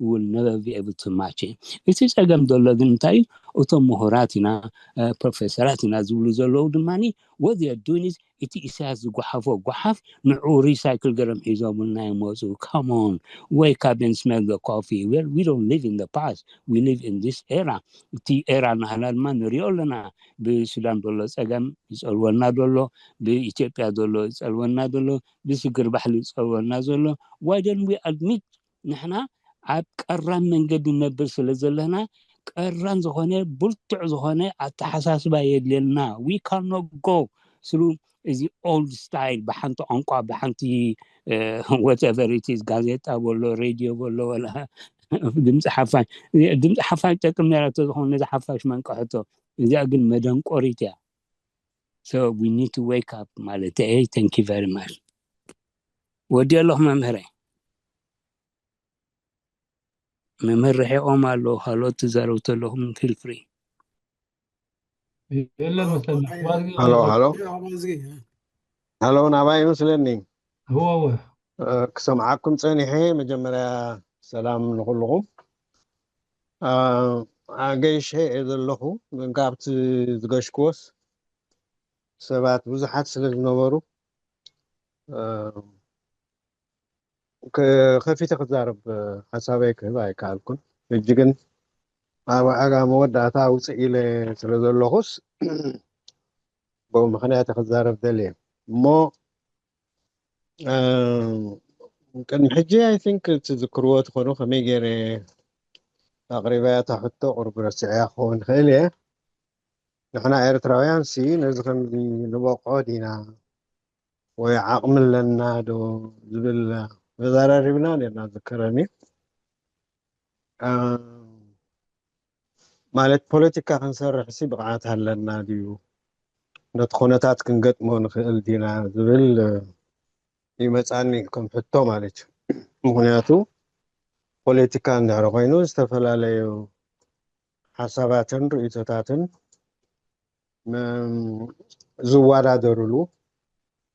will never be able to match። እቲ ጸገም ዘሎ ግን እንታይ እዩ? እቶም ምሁራት ኢና፣ እ፣ ፕሮፌሰራት ኢና ዝብሉ ዘለዉ ድማ what they are doing is እቲ ኢሳያስ ዝጓሓፎ ጓሓፍ ንዑ ሪሳይክል ገረም ሒዞምልና ይመፁ። Come on, wake up and smell the coffee. Well, we don't live in the past, we live in this era። እቲ ኤራ ናህና ድማ ንሪኦ ኣለና። ብሱዳን ዘሎ ፀገም ይፀልወና ዘሎ፣ ብኢትዮጵያ ዘሎ ይፀልወና ዘሎ፣ ብስግር ባሕሊ ይፀልወና ዘሎ። Why don't we admit ንሕና ኣብ ቀራን መንገዲ ንነብር ስለ ዘለና ቀራን ዝኾነ ብርቱዕ ዝኾነ ኣተሓሳስባ የድልየና። We cannot go through እዚ old style፣ ብሓንቲ ቋንቋ፣ ብሓንቲ whatever it is፣ ጋዜጣ በሎ፣ ሬድዮ በሎ፣ ወላ ድምፂ ሓፋሽ። ድምፂ ሓፋሽ ጠቅም ነራ ተዝኾነ ነዚ ሓፋሽ መንቀሐቶ። እዚኣ ግን መደንቆሪት እያ። So we need to wake up ማለት እየ። Thank you very much። ወዲ ኣለኹ መምህረይ። መምህር ርሒቖም ኣለዉ። ካልኦት ትዛረቡ ተለኹም feel free። የለን መሰለኒ። ሃሎ ሃሎ ሃሎ፣ ናባይ ይመስለኒ። እወ እወ። ክሰምዓኩም ጸኒሐ። መጀመርያ ሰላም ንኹልኹም። ገይሸ እየ ዘለኹ፣ ግን ካብቲ ዝገሽክዎስ ሰባት ብዙሓት ስለ ዝነበሩ ከፊተ ክዛረብ ሓሳበይ ክህብ ኣይከኣልኩን። ሕጂ ግን ኣብ ዕጋ መወዳእታ ውፅእ ኢለ ስለ ዘለኹስ ብኡ ምኽንያት ክዛረብ ደልየ እሞ ቅድሚ ሕጂ I think ትዝክርዎ ትኾኑ ከመይ ገይረ ኣቕሪበያ እታ ሕቶ ቁሩብ ረሲዐያ ክኸውን ይኽእል እየ። ንሕና ኤርትራውያን ሲ ነዚ ከምዚ ንበቕዖ ዲና ወይ ዓቕሚ ኣለና ዶ ዝብል ተዘራሪብና ነርና ዝከረኒ። ማለት ፖለቲካ ክንሰርሕ ሲ ብቕዓት ኣለና ድዩ፣ ነቲ ኩነታት ክንገጥሞ ንኽእል ዲና ዝብል ይመፃኒ ከም ሕቶ ማለት እዩ። ምክንያቱ ፖለቲካ እንድሕር ኮይኑ ዝተፈላለዩ ሓሳባትን ርእይቶታትን ዝወዳደሩሉ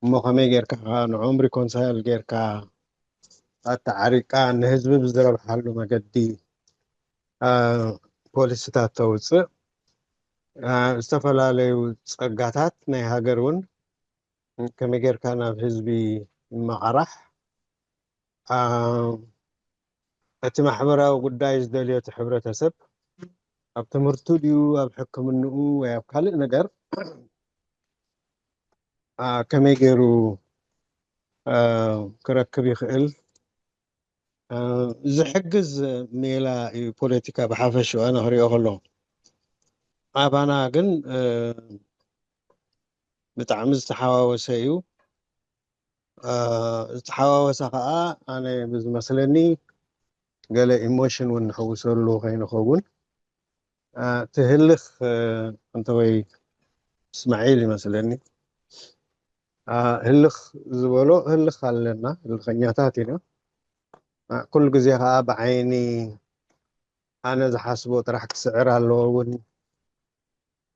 እሞ ከመይ ጌርካ ከዓ ንዕኦም reconcile ጌርካ ኣተዓሪቃ ንህዝቢ ብዝረብሓሉ መገዲ ፖሊሲታት ተውፅእ፣ ዝተፈላለዩ ፀጋታት ናይ ሃገር እውን ከመይ ጌርካ ናብ ህዝቢ ይመቓራሕ፣ እቲ ማሕበራዊ ጉዳይ ዝደልዮ እቲ ሕብረተሰብ ኣብ ትምህርቱ ድዩ ኣብ ሕክምንኡ ወይ ኣብ ካልእ ነገር ከመይ ገይሩ ክረክብ ይኽእል ዝሕግዝ ሜላ እዩ። ፖለቲካ ብሓፈሽኡ ኣነ ክሪኦ ከለኹ ኣባና ግን ብጣዕሚ ዝተሓዋወሰ እዩ። ዝተሓዋወሰ ከዓ ኣነ ብዝመስለኒ ገለ ኢሞሽን እውን ንሕውሰሉ ከይንኸውን ትህልኽ እንተወይ እስማዒል ይመስለኒ ህልኽ ዝበሎ ህልኽ ኣለና፣ ህልኸኛታት ኢና። ኩሉ ግዜ ከዓ ብዓይኒ ኣነ ዝሓስቦ ጥራሕ ክስዕር ኣለዎ እውን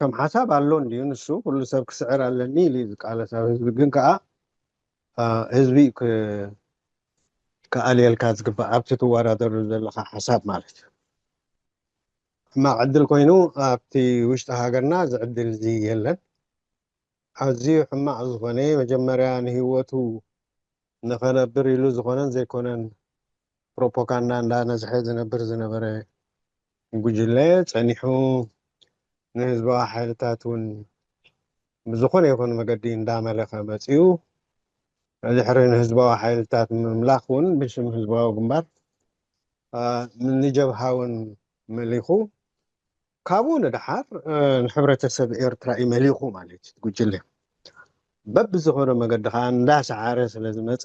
ከም ሓሳብ ኣሎ እንድዩ። ንሱ ኩሉ ሰብ ክስዕር ኣለኒ ኢሉ እዩ ዝቃለስ ኣብ ህዝቢ። ግን ከዓ ህዝቢ ክኣልየልካ ዝግባእ ኣብቲ ትወዳደሩ ዘለካ ሓሳብ ማለት እዩ። ሕማቕ ዕድል ኮይኑ ኣብቲ ውሽጢ ሃገርና እዚ ዕድል እዚ የለን። ኣዝዩ ሕማቕ ዝኾነ መጀመርያ ንህይወቱ ንኸነብር ኢሉ ዝኾነን ዘይኮነን ፕሮፓጋንዳ እንዳነዝሐ ዝነብር ዝነበረ ጉጅለ ጸኒሑ ንህዝባዊ ሓይልታት እውን ብዝኾነ ይኹን መገዲ እንዳመለኸ መጺኡ። ድሕሪ ንህዝባዊ ሓይልታት ምምላኽ እውን ብሽም ህዝባዊ ግንባር ንጀብሃ እውን መሊኹ ካብኡ ንደሓር ንሕብረተሰብ ኤርትራ እዩ መሊኹ ማለት እዩ። ጉጅለ በብዝኾነ መገዲ ከዓ እንዳሰዓረ ስለ ዝመፀ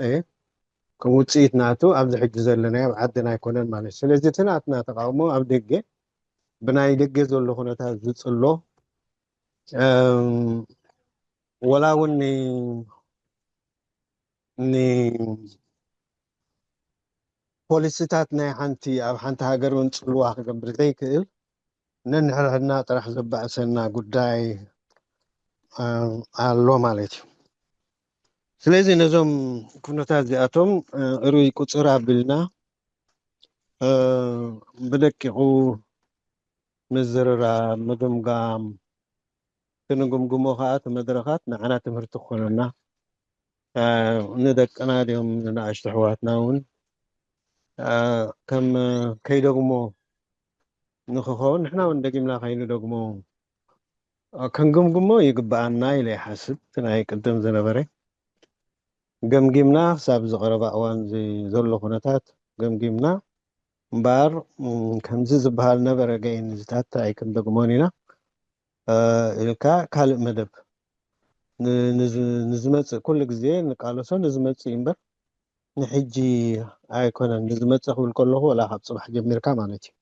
ከም ውፅኢት ናቱ ኣብዚ ሕጂ ዘለናዮ ኣብ ዓድና ኣይኮነን ማለት እዩ። ስለዚ እቲ ናትና ተቃውሞ ኣብ ደገ ብናይ ደገ ዘሎ ኩነታት ዝፅሎ ወላ እውን ንፖሊሲታት ናይ ሓንቲ ኣብ ሓንቲ ሃገር እውን ፅልዋ ክገብር ዘይክእል ነንሕድሕድና ጥራሕ ዘባእሰና ጉዳይ ኣሎ ማለት እዩ። ስለዚ ነዞም ኩነታት እዚኣቶም ሩይ ቁፅር ኣቢልና ብደቂቑ ምዝርራብ፣ ምግምጋም፣ ክንግምግሞ ከዓ እቲ መድረኻት ንዓና ትምህርቲ ክኾነና፣ ንደቅና ድዮም ንንኣሽቱ ኣሕዋትና እውን ከም ከይደግሞ ንክኸውን ንሕና እውን ደጊምና ከይንደግሞ ክንግምግሞ ይግብኣና ኢለ ይሓስብ። እቲ ናይ ቅድም ዝነበረ ገምጊምና ክሳብ ዝቐረባ እዋን ዘሎ ኩነታት ገምጊምና እምበኣር ከምዚ ዝበሃል ነበረ ገይን እዚታት ኣይክንደግሞን ኢና ኢልካ ካልእ መደብ ንዝመፅእ ኩሉ ግዜ ንቃለሶ ንዝመፅእ እዩ እምበር ንሕጂ ኣይኮነን። ንዝመፅእ ክብል ከለኹ ወላ ካብ ፅባሕ ጀሚርካ ማለት እዩ።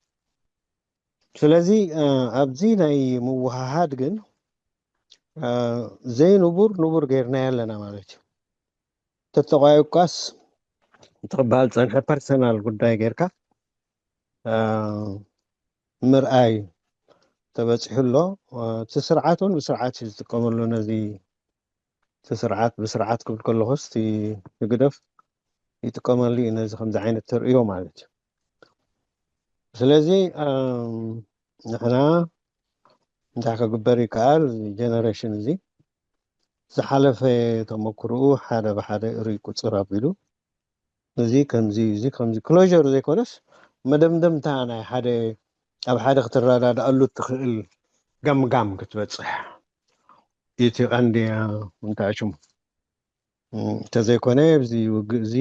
ስለዚ ኣብዚ ናይ ምውሃሃድ ግን ዘይንቡር ንቡር ገይርናዮ ኣለና ማለት እዩ። ተተቋይቋስ ትቕበሃል ፀንሐ ፐርሰናል ጉዳይ ጌርካ ምርኣይ ተበፂሑ ኣሎ። እቲ ስርዓት እውን ብስርዓት እዩ ዝጥቀመሉ ነዚ እቲ ስርዓት ብስርዓት ክብል ከለኹስ እቲ ህግደፍ ይጥቀመሉ እዩ ነዚ ከምዚ ዓይነት ተርእዮ ማለት እዩ። ስለዚ ንሕና እንታይ ክግበር ይከኣል? ጀነሬሽን እዚ ዝሓለፈ ተመክርኡ ሓደ ብሓደ ርይ ቁፅር ኣቢሉ እዚ ከምዚ እዚ ከምዚ ክሎር ዘይኮነስ መደምደምታ ናይ ሓደ ኣብ ሓደ ክትረዳድኣሉ እትኽእል ገምጋም ክትበፅሕ እቲ ቀንዲ እንታይ ሽሙ እንተዘይኮነ ኣብዚ ውግእ እዚ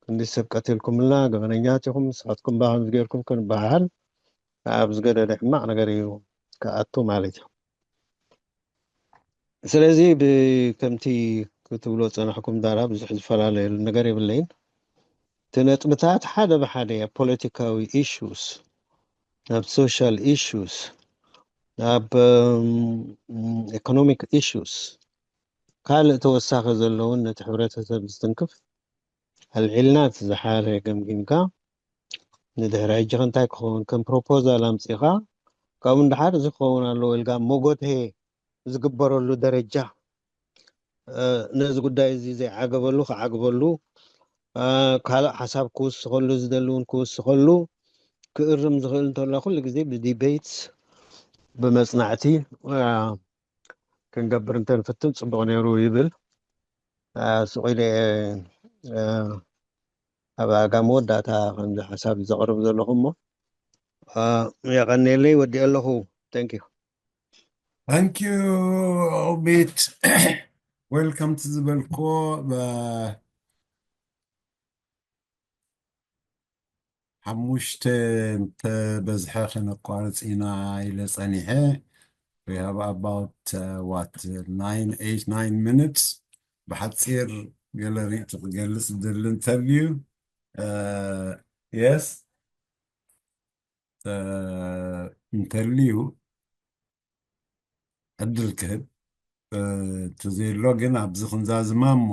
ክንዲ ሰብ ቀቲልኩምልና ገበነኛት ኢኹም ንስኻትኩም ባ ከምዚ ገይርኩም ክንበሃል ኣብ ዝገደደ ሕማቕ ነገር እዩ ክኣቱ ማለት እዩ። ስለዚ ብከምቲ ክትብሎ ዝፀናሕኩም ዳራ ብዙሕ ዝፈላለየሉ ነገር የብለይን። እቲ ነጥብታት ሓደ ብሓደ ኣብ ፖለቲካዊ ኢሹስ፣ ኣብ ሶሻል ኢሹስ፣ ኣብ ኢኮኖሚክ ኢሹስ ካልእ ተወሳኺ ዘለውን ነቲ ሕብረተሰብ ዝትንክፍ ኣልዒልና እቲ ዝሓረ ገምጊምካ ንድሕሪ ሕጂ ከ እንታይ ክኸውን ከም ፕሮፖዛል ኣምፂእኻ ካብኡ ንድሓር እዚ ክኸውን ኣለዎ ኢልካ መጎትሄ ዝግበረሉ ደረጃ ነዚ ጉዳይ እዚ ዘይዓገበሉ ክዓግበሉ ካልእ ሓሳብ ክውስኸሉ ዝደሊ እውን ክውስኸሉ ክእርም ዝኽእል እንተሎ ኩሉ ግዜ ብዲቤት ብመፅናዕቲ ክንገብር እንተንፍትን ፅቡቕ ነይሩ ይብል። ስቕ ኢለ ኣብ ኣጋ መወዳእታ ከምዚ ሓሳብ ዘቕርብ ዘለኹ እሞ የቐንየለይ ወዲኦ ኣለኹ። Thank you። Thank you ቤት። Welcome to ዝበልኮ ሓሙሽተ እንተበዝሐ ከነቋርፅ ኢና ኢለ ፀኒሐ። We have about uh, what nine, eight, nine minutes. ብሓፂር ገለ ርእይቶ ክገልፅ ዝደሊ እንተልዩ yes እንተልዩ ዕድል ክህብ እንተዘየሎ ግን ኣብዚ ክንዛዝማ እሞ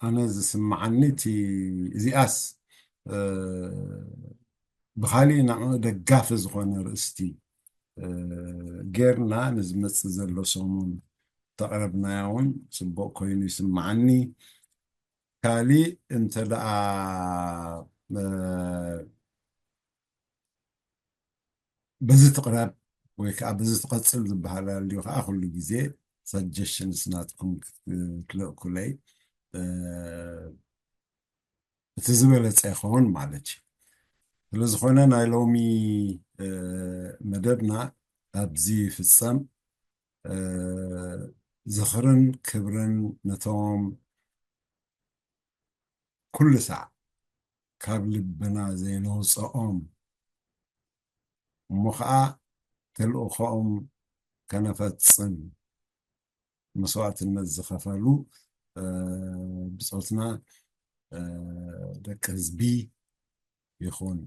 ኣነ ዝስምዓኒ እቲ እዚኣስ ብካሊእ ንዕኡ ደጋፊ ዝኾነ ርእስቲ ጌርና ንዝመፅእ ዘሎ ሰሙን ተቕረብናያ እውን ፅቡቕ ኮይኑ ይስምዓኒ። ካሊእ እንተ ደኣ በዚ ትቕረብ ወይ ከዓ በዚ ትቐፅል ዝበሃል ኣልዩ ከዓ ኩሉ ግዜ suggestions ናትኩም ክትልእኩለይ እቲ ዝበለፀ ይኸውን ማለት እዩ። ስለዝኾነ ናይ ሎሚ መደብና ኣብዚ ይፍፀም። ዝኽርን ክብርን ነቶም ኩሉ ሳዕ ካብ ልብና ዘይነውፅኦም እሞ ከዓ ተልእኾኦም ከነፈፅም መስዋእትነት ዝኸፈሉ ብፆትና ደቂ ህዝቢ ይኹን